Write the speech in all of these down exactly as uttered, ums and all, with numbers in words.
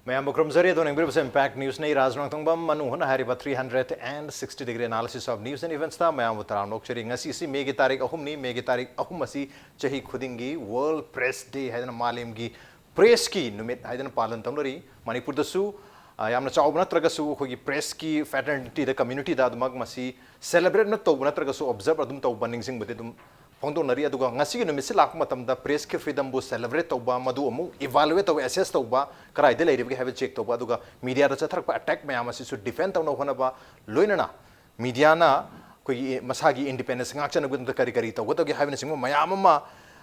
ꯃꯌꯥꯝꯕꯨ ꯈꯨꯔꯨꯝꯖꯔꯤ꯫ ꯑꯗꯣ ꯌꯦꯡꯕꯤꯔꯤꯕꯁꯦ Impact News ꯅꯤ꯫ ꯔꯥꯖ ꯅꯣꯡꯊꯣꯡꯕꯝ ꯃꯅꯨꯡ ꯍꯨꯠꯅ ꯍꯥꯏꯔꯤꯕ three hundred and sixty degree analysis of news and events ꯇ ꯃꯌꯥꯝꯕꯨ ꯇꯔꯥꯝꯅ ꯑꯣꯛꯆꯔꯤ꯫ ꯉꯁꯤꯁꯤ May ꯒꯤ ꯇꯥꯔꯤꯛ ꯑꯍꯨꯝꯅꯤ꯫ May ꯒꯤ ꯇꯥꯔꯤꯛ ꯑꯍꯨꯝ ꯑꯁꯤ ꯆꯍꯤ ꯈꯨꯗꯤꯡꯒꯤ World Press Day ꯍꯥꯏꯗꯅ, ꯃꯥꯂꯦꯝꯒꯤ press ꯀꯤ ꯅꯨꯃꯤꯠ ꯍꯥꯏꯗꯅ ꯄꯥꯂꯟ ꯇꯧꯅꯔꯤ꯫ ꯃꯅꯤꯄꯨꯔꯗꯁꯨ, ꯑ, ꯌꯥꯝꯅ ꯆꯥꯎꯕ ꯅꯠꯇ꯭ꯔꯒꯁꯨ ꯑꯩꯈꯣꯏꯒꯤ press ꯀꯤ fraternity ꯗ, community ꯗ ꯑꯗꯨꯃꯛ ꯃꯁꯤ celebrate ꯅ ꯇꯧꯕ ꯅꯠꯇ꯭ꯔꯒꯁꯨ observe ꯑꯗꯨꯝ ꯇꯧꯕ, ꯅꯤꯡꯁꯤꯡꯕꯗꯤ ꯑꯗꯨꯝ ꯐꯣꯡꯗꯣꯛꯅꯔꯤ꯫ ꯑꯗꯨꯒ ꯉꯁꯤꯒꯤ ꯅꯨꯃꯤꯠꯁꯤ ꯂꯥꯛꯄ ꯃꯇꯝꯗ press ꯀꯤ freedom ꯕꯨ celebrate ꯇꯧꯕ, ꯃꯗꯨ ꯑꯃꯨꯛ evaluate ꯇꯧꯕ, assess ꯇꯧꯕ, ꯀꯗꯥꯏꯗ ꯂꯩꯔꯤꯕꯒꯦ ꯍꯥꯏꯕ check ꯇꯧꯕ, ꯑꯗꯨꯒ media ꯗ ꯆꯠꯊꯔꯛꯄ attack ꯃꯌꯥꯝ ꯑꯁꯤꯁꯨ defend ꯇꯧꯅꯕ ꯍꯣꯠꯅꯕ, ꯂꯣꯏꯅꯅ media ꯅ ꯑꯩꯈꯣꯏꯒꯤ ꯃꯁꯥꯒꯤ independence ꯉꯥꯛꯆꯅꯕꯒꯤꯗꯃꯛꯇ ꯀꯔꯤ ꯀꯔꯤ ꯇꯧꯒꯗꯒꯦ ꯍꯥꯏꯕꯅꯆꯤꯡꯕ ꯃꯌꯥꯝ ꯑꯃ,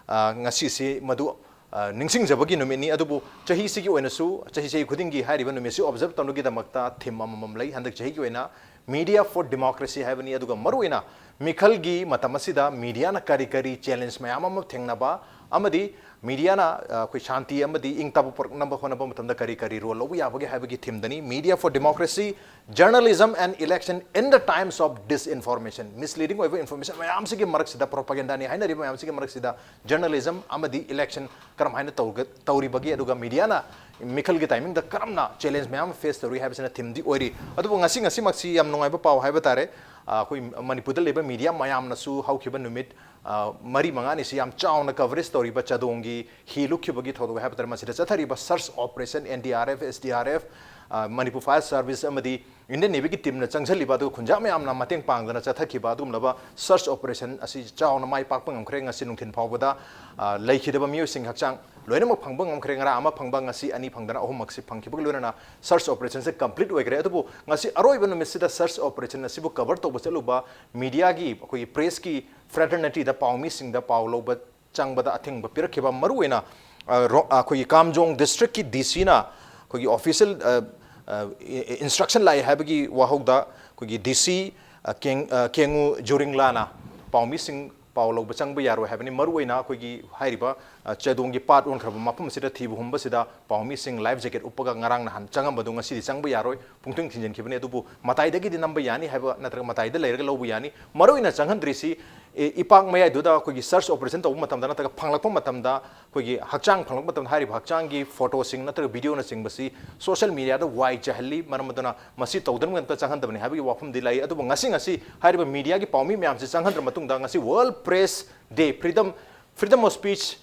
ꯑ, ꯉꯁꯤꯁꯤ ꯃꯗꯨ, ꯑ, ꯅꯤꯡꯁꯤꯡꯖꯕꯒꯤ ꯅꯨꯃꯤꯠꯅꯤ꯫ ꯑꯗꯨꯕꯨ ꯆꯍꯤꯁꯤꯒꯤ ꯑꯣꯏꯅꯁꯨ, ꯆꯍꯤ ꯆꯍꯤ ꯈꯨꯗꯤꯡꯒꯤ ꯍꯥꯏꯔꯤꯕ ꯅꯨꯃꯤꯠꯁꯤ observe ꯇꯧꯅꯕꯒꯤꯗꯃꯛꯇ theme ꯑꯃꯃꯝ ꯂꯩ꯫ ꯍꯟꯗꯛ ꯆꯍꯤꯒꯤ ꯑꯣꯏꯅ Media for Democracy ꯍꯥꯏꯕꯅꯤ꯫ ꯑꯗꯨꯒ ꯃꯔꯨꯑꯣꯏꯅ ꯃꯤꯈꯜꯒꯤ ꯃꯇꯝ ꯑꯁꯤꯗ media ꯅ ꯀꯔꯤ ꯀꯔꯤ challenge ꯃꯌꯥꯝ ꯑꯃ ꯊꯦꯡꯅꯕ ꯑꯃꯗꯤ media ꯅ, ꯑ, ꯑꯩꯈꯣꯏ ꯁꯥꯟꯇꯤ ꯑꯃꯗꯤ ꯏꯪ ꯇꯞꯄ ꯄꯨꯔꯛꯅꯕ ꯍꯣꯠꯅꯕ ꯃꯇꯝꯗ ꯀꯔꯤ ꯀꯔꯤ role ꯂꯧꯕ ꯌꯥꯕꯒꯦ ꯍꯥꯏꯕꯒꯤ theme ꯗꯅꯤ꯫ Media for Democracy, Journalism and Election in the Times of Disinformation꯫ Misleading ꯑꯣꯏꯕ information ꯃꯌꯥꯝꯁꯤꯒꯤ ꯃꯔꯛꯁꯤꯗ, propaganda ꯅꯤ ꯍꯥꯏꯅꯔꯤꯕ ꯃꯌꯥꯝꯁꯤꯒꯤ ꯃꯔꯛꯁꯤꯗ journalism ꯑꯃꯗꯤ election ꯀꯔꯝ ꯍꯥꯏꯅ ꯇꯧꯔꯒ-, ꯇꯧꯔꯤꯕꯒꯦ, ꯑꯗꯨꯒ media ꯅ ꯃꯤꯈꯜꯒꯤ timing ꯗ ꯀꯔꯝꯅ challenge ꯃꯌꯥꯝ ꯑꯃ face ꯇꯧꯔꯤ ꯍꯥꯏꯕꯁꯤꯅ theme ꯗꯤ ꯑꯣꯏꯔꯤ꯫ ꯑꯗꯨꯕꯨ ꯉꯁꯤ, ꯉꯁꯤꯃꯛꯁꯤ ꯌꯥꯝ ꯅꯨꯡꯉꯥꯏꯕ ꯄꯥꯎ ꯍꯥꯏꯕ ꯇꯥꯔꯦ, ꯑ, ꯑꯩꯈꯣꯏ ꯃꯅꯤꯄꯨꯔꯗ ꯂꯩꯕ media ꯃꯌꯥꯝꯅꯁꯨ ꯍꯧꯈꯤꯕ ꯅꯨꯃꯤꯠ, ꯑ, ꯃꯔꯤ ꯃꯉꯥꯅꯤꯁꯤ ꯌꯥꯝ ꯆꯥꯎꯅ coverage ꯇꯧꯔꯤꯕ ꯆꯥꯗꯣꯡꯒꯤ ꯍꯤ ꯂꯨꯞꯈꯤꯕꯒꯤ ꯊꯧꯗꯣꯛ ꯍꯥꯏꯕ ꯇꯥꯔꯦ, ꯃꯁꯤꯗ ꯆꯠꯊꯔꯤꯕ search operation, N D R F, S D R F, ꯑ, ꯃꯅꯤꯄꯨꯔ Fire Service ꯑꯃꯗꯤ Indian Navy ꯒꯤ team ꯅ ꯆꯪꯁꯤꯜꯂꯤꯕ, ꯑꯗꯨꯒ ꯈꯨꯟꯖꯥ ꯃꯌꯥꯝꯅ ꯃꯇꯦꯡ ꯄꯥꯡꯗꯅ ꯆꯠꯊꯈꯤꯕ ꯑꯗꯨꯒꯨꯝꯂꯕ search operation ꯑꯁꯤ ꯆꯥꯎꯅ ꯃꯥꯏ ꯄꯥꯛꯄ ꯉꯝꯈ꯭ꯔꯦ꯫ ꯉꯁꯤ ꯅꯨꯡꯊꯤꯜ ꯐꯥꯎꯕꯗ, ꯑ, ꯂꯩꯈꯤꯗꯕ ꯃꯤꯑꯣꯏꯁꯤꯡ ꯍꯛꯆꯥꯡ ꯂꯣꯏꯅꯃꯛ ꯐꯪꯕ ꯉꯝꯈ꯭ꯔꯦ꯫ ꯉꯔꯥꯡ ꯑꯃ ꯐꯪꯕ, ꯉꯁꯤ ꯑꯅꯤ ꯐꯪꯗꯅ ꯑꯍꯨꯝꯃꯛꯁꯤ ꯐꯪꯈꯤꯕꯒ ꯂꯣꯏꯅꯅ search operation ꯁꯦ complete ꯑꯣꯏꯈ꯭ꯔꯦ꯫ ꯑꯗꯨꯕꯨ ꯉꯁꯤ ꯑꯔꯣꯏꯕ ꯅꯨꯃꯤꯠꯁꯤꯗ search operation ꯑꯁꯤꯕꯨ cover ꯇꯧꯕ ꯆꯠꯂꯨꯕ media ꯒꯤ, ꯑꯩꯈꯣꯏꯒꯤ press ꯀꯤ fraternity ꯗ ꯄꯥꯎꯃꯤꯁꯤꯡꯗ ꯄꯥꯎ ꯂꯧꯕ ꯆꯪꯕꯗ ꯑꯊꯤꯡꯕ ꯄꯤꯔꯛꯈꯤꯕ, ꯃꯔꯨꯑꯣꯏꯅ, ꯑ, ꯔꯣ-, ꯑ, ꯑꯩꯈꯣꯏꯒꯤ ꯀꯥꯝꯖꯣꯡ district ꯀꯤ D C ꯅ ꯑꯩꯈꯣꯏꯒꯤ official, ꯑ, ꯑ, ꯏ-, ꯏ-, instruction ꯂꯥꯛꯑꯦ ꯍꯥꯏꯕꯒꯤ ꯋꯥꯍꯧꯗ ꯑꯩꯈꯣꯏꯒꯤ D C, ꯑ, ꯀꯦꯡ-, ꯑ, ꯀꯦꯡꯉꯨ ꯖꯨꯔꯤꯡꯂꯥꯅ ꯄꯥꯎꯃꯤꯁꯤꯡ ꯄꯥꯎ ꯂꯧꯕ ꯆꯪꯕ ꯌꯥꯔꯣꯏ ꯍꯥꯏꯕꯅꯤ꯫ ꯃꯔꯨꯑꯣꯏꯅ ꯑꯩꯈꯣꯏꯒꯤ ꯍꯥꯏꯔꯤꯕ, ꯑ, ꯆꯥꯗꯣꯡꯒꯤ ꯄꯥꯠ ꯑꯣꯟꯈ꯭ꯔꯕ ꯃꯐꯝ ꯑꯁꯤꯗ ꯊꯤꯕ ꯍꯨꯝꯕꯁꯤꯗ ꯄꯥꯎꯃꯤꯁꯤꯡ life jacket ꯎꯞꯄꯒ ꯉꯔꯥꯡ ꯅꯍꯥꯟ ꯆꯪꯉꯝꯕꯗꯨ ꯉꯁꯤꯗꯤ ꯆꯪꯕ ꯌꯥꯔꯣꯏ, ꯄꯨꯡꯊꯤꯡ ꯊꯤꯡꯖꯤꯟꯈꯤꯕꯅꯤ꯫ ꯑꯗꯨꯕꯨ ꯃꯇꯥꯏꯗꯒꯤꯗꯤ ꯅꯝꯕ ꯌꯥꯅꯤ ꯍꯥꯏꯕ ꯅꯠꯇ꯭ꯔꯒ ꯃꯇꯥꯏꯗ ꯂꯩꯔꯒ ꯂꯧꯕ ꯌꯥꯅꯤ꯫ ꯃꯔꯨꯑꯣꯏꯅ ꯆꯪꯍꯟꯗ꯭ꯔꯤꯁꯤ ꯏ- ꯏꯄꯥꯛ ꯃꯌꯥꯏꯗꯨꯗ ꯑꯩꯈꯣꯏꯒꯤ search operation ꯇꯧꯕ ꯃꯇꯝꯗ ꯅꯠꯇ꯭ꯔꯒ ꯐꯪꯂꯛꯄ ꯃꯇꯝꯗ, ꯑꯩꯈꯣꯏꯒꯤ ꯍꯛꯆꯥꯡ ꯐꯪꯂꯛꯄ ꯃꯇꯝꯗ ꯍꯥꯏꯔꯤꯕ ꯍꯛꯆꯥꯡꯒꯤ photo ꯁꯤꯡ ꯅꯠꯇ꯭ꯔꯒ video ꯅꯆꯤꯡꯕꯁꯤ social media ꯗ ꯋꯥꯏ ꯆꯥꯏꯍꯜꯂꯤ꯫ ꯃꯔꯝ ꯑꯗꯨꯅ ꯃꯁꯤ ꯇꯧꯗꯅꯕꯒꯤꯗꯃꯛꯇ ꯆꯪꯍꯟꯗꯕꯅꯤ ꯍꯥꯏꯕꯒꯤ ꯋꯥꯐꯝꯗꯤ ꯂꯥꯛꯏ꯫ ꯑꯗꯨꯕꯨ ꯉꯁꯤ, ꯉꯁꯤ ꯍꯥꯏꯔꯤꯕ media ꯒꯤ ꯄꯥꯎꯃꯤ ꯃꯌꯥꯝꯁꯤ ꯆꯪꯍꯟꯗ꯭ꯔ ꯃꯇꯨꯡꯗ, ꯉꯁꯤ World Press Day, freedom, freedom of speech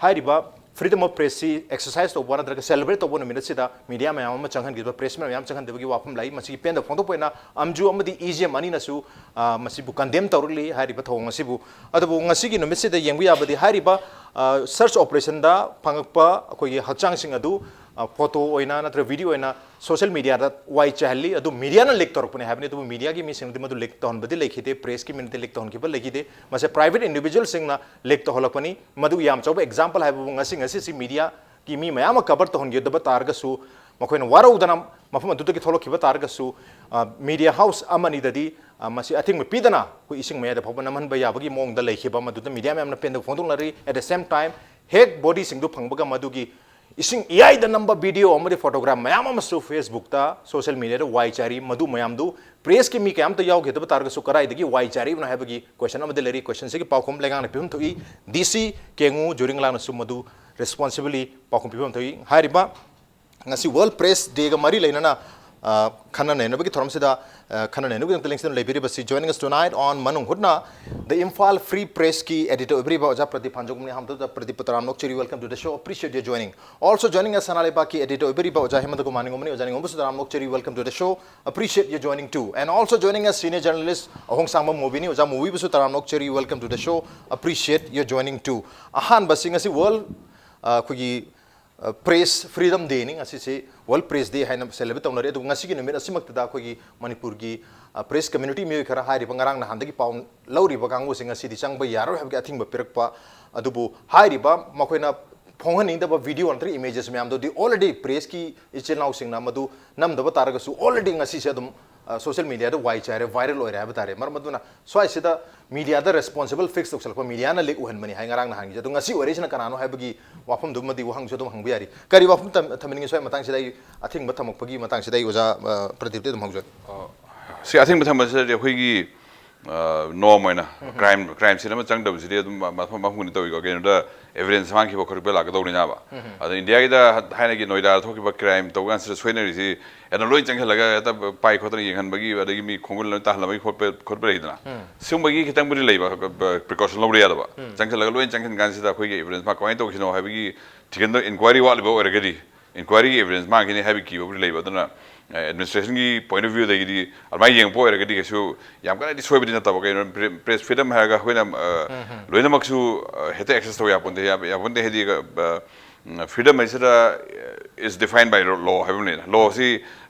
ꯍꯥꯏꯔꯤꯕ freedom of press ꯁꯤ exercise ꯇꯧꯕ ꯅꯠꯇ꯭ꯔꯒ celebrate ꯇꯧꯕ ꯅꯨꯃꯤꯠ ꯑꯁꯤꯗ media ꯃꯌꯥꯝ ꯑꯃ ꯆꯪꯍꯟꯈꯤꯕ, press ꯃꯌꯥꯝ ꯆꯪꯍꯟꯗꯕꯒꯤ ꯋꯥꯐꯝ ꯂꯩ꯫ ꯃꯁꯤꯒꯤ ꯄꯦꯟꯗꯕ ꯐꯣꯡꯗꯣꯛꯄ ꯑꯣꯏꯅ ꯑꯝꯖꯨ ꯑꯃꯗꯤ ꯏ ꯖꯤ ꯑꯦꯝ ꯑꯅꯤꯅꯁꯨ, ꯑ, ꯃꯁꯤꯕꯨ condemn ꯇꯧꯔꯛꯂꯤ꯫ ꯍꯥꯏꯔꯤꯕ ꯊꯧꯑꯣꯡ ꯑꯁꯤꯕꯨ, ꯑꯗꯨꯕꯨ ꯉꯁꯤꯒꯤ ꯅꯨꯃꯤꯠꯁꯤꯗ ꯌꯦꯡꯕ ꯌꯥꯕꯗꯤ, ꯍꯥꯏꯔꯤꯕ, ꯑ, search operation ꯗ ꯐꯪꯉꯛꯄ ꯑꯩꯈꯣꯏꯒꯤ ꯍꯛꯆꯥꯡꯁꯤꯡ ꯑꯗꯨ, ꯑ, photo ꯑꯣꯏꯅ ꯅꯠꯇ꯭ꯔꯒ video ꯑꯣꯏꯅ social media ꯗ ꯋꯥꯏ ꯆꯥꯏꯍꯜꯂꯤ꯫ ꯑꯗꯨ media ꯅ leak ꯇꯧꯔꯛꯄꯅꯤ ꯍꯥꯏꯕꯅꯤ꯫ ꯑꯗꯨꯕꯨ media ꯒꯤ ꯃꯤꯁꯤꯡꯅꯗꯤ ꯃꯗꯨ leak ꯇꯧꯍꯟꯕꯗꯤ ꯂꯩꯈꯤꯗꯦ, press ꯀꯤ ꯃꯤꯅꯗꯤ leak ꯇꯧꯍꯟꯈꯤꯕ ꯂꯩꯈꯤꯗꯦ꯫ ꯃꯁꯤ private individual ꯁꯤꯡꯅ leak ꯇꯧꯍꯜꯂꯛꯄꯅꯤ꯫ ꯃꯗꯨꯒꯤ ꯌꯥꯝ ꯆꯥꯎꯕ example ꯍꯥꯏꯕꯕꯨ ꯉꯁꯤ, ꯉꯁꯤꯁꯤ media ꯒꯤ ꯃꯤ ꯃꯌꯥꯝ ꯑꯃ cover ꯇꯧꯍꯟꯒꯗꯕ ꯇꯥꯔꯒꯁꯨ, ꯃꯈꯣꯏꯅ ꯋꯥꯔꯧꯗꯅ ꯃꯐꯝ ꯑꯗꯨꯗꯒꯤ ꯊꯣꯛꯂꯛꯈꯤꯕ ꯇꯥꯔꯒꯁꯨ, ꯑ, media house ꯑꯃꯅꯤꯗꯗꯤ, ꯑ, ꯃꯁꯤ ꯑꯊꯤꯡꯕ ꯄꯤꯗꯅ ꯑꯩꯈꯣꯏ ꯏꯁꯤꯡ ꯃꯌꯥꯏꯗ ꯐꯥꯎꯕ ꯅꯝꯍꯟꯕ ꯌꯥꯕꯒꯤ ꯃꯑꯣꯡꯗ ꯂꯩꯈꯤꯕ, ꯃꯗꯨꯗ media ꯃꯌꯥꯝꯅ ꯄꯦꯟꯗꯕ ꯐꯣꯡꯗꯣꯛꯅꯔꯤ꯫ At the same time, ꯍꯦꯛ body ꯁꯤꯡꯗꯨ ꯐꯪꯕꯒ ꯃꯗꯨꯒꯤ ꯏꯁꯤꯡ ꯏꯌꯥꯏꯗ ꯅꯝꯕ video ꯑꯃꯗꯤ photograph ꯃꯌꯥꯝ ꯑꯃꯁꯨ Facebook ꯇ, social media ꯗ ꯋꯥꯏ ꯆꯥꯏꯔꯤ꯫ ꯃꯗꯨ ꯃꯌꯥꯝꯗꯨ press ꯀꯤ ꯃꯤ ꯀꯌꯥꯝꯇ ꯌꯥꯎꯈꯤꯗꯕ ꯇꯥꯔꯒꯁꯨ ꯀꯗꯥꯏꯗꯒꯤ ꯋꯥꯏ ꯆꯥꯏꯔꯤꯕꯅꯣ ꯍꯥꯏꯕꯒꯤ question ꯑꯃꯗꯤ ꯂꯩꯔꯤ꯫ Question ꯁꯤꯒꯤ ꯄꯥꯎꯈꯨꯝ ꯂꯩꯉꯥꯛꯅ ꯄꯤꯐꯝ ꯊꯣꯛꯏ꯫ ꯗꯤ ꯁꯤ ꯀꯦꯡꯉꯨ ꯖꯨꯔꯤꯡꯂꯥꯡꯅꯁꯨ ꯃꯗꯨ responsibly ꯄꯥꯎꯈꯨꯝ ꯄꯤꯐꯝ ꯊꯣꯛꯏ꯫ ꯍꯥꯏꯔꯤꯕ ꯉꯁꯤ World Press Day ꯒ ꯃꯔꯤ ꯂꯩꯅꯅ, ꯑ, ꯈꯟꯅ ꯅꯩꯅꯕꯒꯤ ꯊꯧꯔꯝꯁꯤꯗ, ꯑ, ꯈꯟꯅ ꯅꯩꯅꯕꯒꯤꯗꯃꯛꯇ ꯂꯦꯡꯁꯤꯟꯗꯨꯅ ꯂꯩꯕꯤꯔꯤꯕꯁꯤ, joining us tonight on ꯃꯅꯨꯡ ꯍꯨꯠꯅ The Imphal Free Press ꯀꯤ editor ꯑꯣꯏꯕꯤꯔꯤꯕ ꯑꯣꯖꯥ ꯄ꯭ꯔꯗꯤꯞ ꯐꯥꯟꯖꯧꯒꯨꯝꯅꯤ꯫ ꯑꯍꯥꯟꯕꯗ ꯄ꯭ꯔꯗꯤꯞꯄꯨ ꯇꯔꯥꯝꯅ ꯑꯣꯛꯆꯔꯤ, welcome to the show, appreciate your joining. Also joining us ꯁꯅꯥ ꯂꯩꯕꯥꯛꯀꯤ editor ꯑꯣꯏꯕꯤꯔꯤꯕ ꯑꯣꯖꯥ ꯍꯦꯃꯟꯇ ꯀꯨꯃꯥꯔ ꯅꯤꯉꯣꯝꯕꯅꯤ꯫ ꯑꯣꯖꯥ ꯅꯤꯉꯣꯝꯕꯁꯨ ꯇꯔꯥꯝꯅ ꯑꯣꯛꯆꯔꯤ, welcome to the show, appreciate your joining too. And also joining us senior journalist ꯑꯍꯣꯡꯁꯥꯡꯕꯝ ꯃꯨꯕꯤꯅꯤ꯫ ꯑꯣꯖꯥ ꯃꯨꯕꯤꯕꯨꯁꯨ ꯇꯔꯥꯝꯅ ꯑꯣꯛꯆꯔꯤ, welcome to the show, appreciate your joining too. ꯑꯍꯥꯟꯕꯁꯤ ꯉꯁꯤ World, ꯑ, ꯑꯩꯈꯣꯏꯒꯤ ꯑ, Press Freedom Day ꯅꯤ꯫ ꯉꯁꯤꯁꯤ World Press Day ꯍꯥꯏꯅ celebrate ꯇꯧꯅꯔꯤ꯫ ꯑꯗꯨꯕꯨ ꯉꯁꯤꯒꯤ ꯅꯨꯃꯤꯠ ꯑꯁꯤꯃꯛꯇꯗ ꯑꯩꯈꯣꯏꯒꯤ ꯃꯅꯤꯄꯨꯔꯒꯤ, ꯑ, press community ꯃꯤꯑꯣꯏ ꯈꯔ ꯍꯥꯏꯔꯤꯕ ꯉꯔꯥꯡ ꯅꯍꯥꯟꯗꯒꯤ ꯄꯥꯎ ꯂꯧꯔꯤꯕ ꯀꯥꯡꯕꯨꯁꯤꯡ ꯉꯁꯤꯗꯤ ꯆꯪꯕ ꯌꯥꯔꯣꯏ ꯍꯥꯏꯕꯒꯤ ꯑꯊꯤꯡꯕ ꯄꯤꯔꯛꯄ꯫ ꯑꯗꯨꯕꯨ ꯍꯥꯏꯔꯤꯕ ꯃꯈꯣꯏꯅ ꯐꯣꯡꯍꯟꯅꯤꯡꯗꯕ video ꯅꯠꯇ꯭ꯔꯒ images ꯃꯌꯥꯝꯗꯨꯗꯤ already press ꯀꯤ ꯏꯆꯤꯜ ꯏꯅꯥꯎꯁꯤꯡꯅ ꯃꯗꯨ ꯅꯝꯗꯕ ꯇꯥꯔꯒꯁꯨ already ꯉꯁꯤꯁꯦ ꯑꯗꯨꯝ, ꯑ, social media ꯗ ꯋꯥꯏ ꯆꯥꯏꯔꯦ, viral ꯑꯣꯏꯔꯦ ꯍꯥꯏꯕ ꯇꯥꯔꯦ꯫ ꯃꯔꯝ ꯑꯗꯨꯅ ꯁ꯭ꯋꯥꯏꯁꯤꯗ media ꯗ responsible fix ꯇꯧꯁꯜꯂꯛꯄ, media ꯅ leak ꯑꯣꯏꯍꯟꯕꯅꯤ ꯍꯥꯏ ꯉꯔꯥꯡ ꯅꯍꯥꯟꯒꯤꯁꯦ꯫ ꯑꯗꯣ ꯉꯁꯤ ꯑꯣꯏꯔꯛꯏꯁꯤꯅ ꯀꯅꯥꯅꯣ ꯍꯥꯏꯕꯒꯤ ꯋꯥꯐꯝꯗꯨꯃꯗꯤ ꯋꯥꯍꯪꯁꯨ ꯑꯗꯨꯝ ꯍꯪꯕ ꯌꯥꯔꯤ꯫ ꯀꯔꯤ ꯋꯥꯐꯝ ꯊꯝ-, ꯊꯝꯕꯤꯅꯤꯡꯉꯤ? ꯁ꯭ꯋꯥꯏ ꯃꯇꯥꯡꯁꯤꯗ ꯑꯩ ꯑꯊꯤꯡꯕ ꯊꯝꯃꯛꯄꯒꯤ ꯃꯇꯥꯡꯁꯤꯗ ꯑꯩ ꯑꯣꯖꯥ, ꯑ, ꯄ꯭ꯔꯗꯤꯞꯇ ꯑꯗꯨꯝ ꯍꯪꯖꯒꯦ꯫ ꯑ, ꯁꯤ ꯑꯊꯤꯡꯕ ꯊꯝꯕꯁꯤꯗꯗꯤ ꯑꯩꯈꯣꯏꯒꯤ, ꯅꯣꯔꯝ ꯑꯣꯏꯅ ꯀ꯭ꯔꯥꯏꯝ ꯀ꯭ꯔꯥꯏꯝ ꯁꯤꯟ ꯑꯃ ꯆꯪꯗꯕꯁꯤꯗꯤ ꯑꯗꯨꯝ ꯃꯐꯝ ꯃꯐꯝ ꯈꯨꯗꯤꯡ ꯇꯧꯏꯀꯣ꯫ ꯀꯩꯅꯣꯗ ꯑꯦꯕꯤꯗꯦꯟꯁ ꯃꯥꯡꯈꯤꯕ ꯈꯣꯠꯈꯤꯕ ꯂꯥꯛꯀꯗꯧꯔꯤꯅꯦꯕ꯫ ꯑꯗꯣ ꯏꯟꯗꯤꯌꯥꯒꯤꯗ ꯊꯥꯏꯅꯒꯤ ꯅꯣꯏꯗꯥꯗ ꯊꯣꯛꯈꯤꯕ ꯀ꯭ꯔꯥꯏꯝ ꯇꯧꯕ ꯀꯥꯟꯁꯤꯗ ꯁꯣꯏꯅꯔꯤꯁꯤ ꯍꯦꯟꯅ ꯂꯣꯏ ꯆꯪꯁꯤꯜꯂꯒ ꯍꯦꯛꯇ ꯄꯥꯏ ꯈꯣꯠꯇꯅ ꯌꯦꯡꯍꯟꯕꯒꯤ, ꯑꯗꯒꯤ ꯃꯤ ꯈꯣꯡꯒꯨꯜ ꯂꯣꯏ ꯇꯥꯍꯜꯂꯝꯕꯒꯤ ꯈꯣꯠꯄ ꯈꯣꯠꯄ ꯂꯩꯗꯅ꯫ ꯁꯤꯒꯨꯝꯕꯒꯤ ꯈꯤꯇꯪꯕꯨꯗꯤ ꯂꯩꯕ, ꯄ꯭ꯔꯤꯀꯣꯁꯟ ꯂꯧꯗ ꯌꯥꯗꯕ꯫ ꯆꯪꯁꯤꯜꯂꯒ ꯂꯣꯏ ꯆꯪꯁꯤꯟ ꯀꯥꯟꯁꯤꯗ ꯑꯩꯈꯣꯏꯒꯤ ꯑꯦꯕꯤꯗꯦꯟꯁ ꯃꯥ ꯀꯃꯥꯏꯅ ꯇꯧꯈꯤꯅꯣ ꯍꯥꯏꯕꯒꯤ ꯊꯤꯒꯟꯗ ꯏꯟꯀ꯭ꯋꯥꯏꯔꯤ ꯋꯥꯠꯂꯤꯕ ꯑꯣꯏꯔꯒꯗꯤ, ꯏꯟꯀ꯭ꯋꯥꯏꯔꯤꯒꯤ ꯑꯦꯕꯤꯗꯦꯟꯁ ꯃꯥꯡꯈꯤꯅꯤ ꯍꯥꯏꯕꯒꯤ ꯀꯤꯕꯕꯨꯗꯤ ꯂꯩꯕ꯫ ꯑꯗꯨꯅ ꯑꯦꯗꯃꯤꯅꯤꯁꯇ꯭ꯔꯦꯁꯟꯒꯤ ꯄꯣꯏꯟ ꯑꯣꯐ ꯚ꯭ꯌꯨꯗꯒꯤꯗꯤ ꯑꯗꯨꯃꯥꯏꯅ ꯌꯦꯡꯉꯛꯄ ꯑꯣꯏꯔꯒꯗꯤ ꯀꯩꯁꯨ ꯌꯥꯝ ꯀꯟꯅꯗꯤ ꯁꯣꯏꯕꯗꯤ ꯅꯠꯇꯕ꯫ ꯀꯩꯅꯣ, ꯄ꯭ꯔꯦꯁ ꯐ꯭ꯔꯤꯗꯝ ꯍꯥꯏꯔꯒ ꯑꯩꯈꯣꯏꯅ ꯑ, ꯂꯣꯏꯅꯃꯛꯁꯨ ꯑ, ꯍꯦꯛꯇ ꯑꯦꯛꯁꯦꯁ ꯇꯧꯕ ꯌꯥꯄꯣꯟꯇꯦ꯫ ꯌꯥ- ꯌꯥꯄꯣꯟꯇꯦ ꯍꯥꯏꯗꯤ, ꯑ, ꯐ꯭ꯔꯤꯗꯝ ꯍꯥꯏꯁꯤꯗ is defined by law ꯍꯥꯏꯕ ꯑꯃ ꯂꯩꯅ꯫ ꯂꯣꯁꯤ,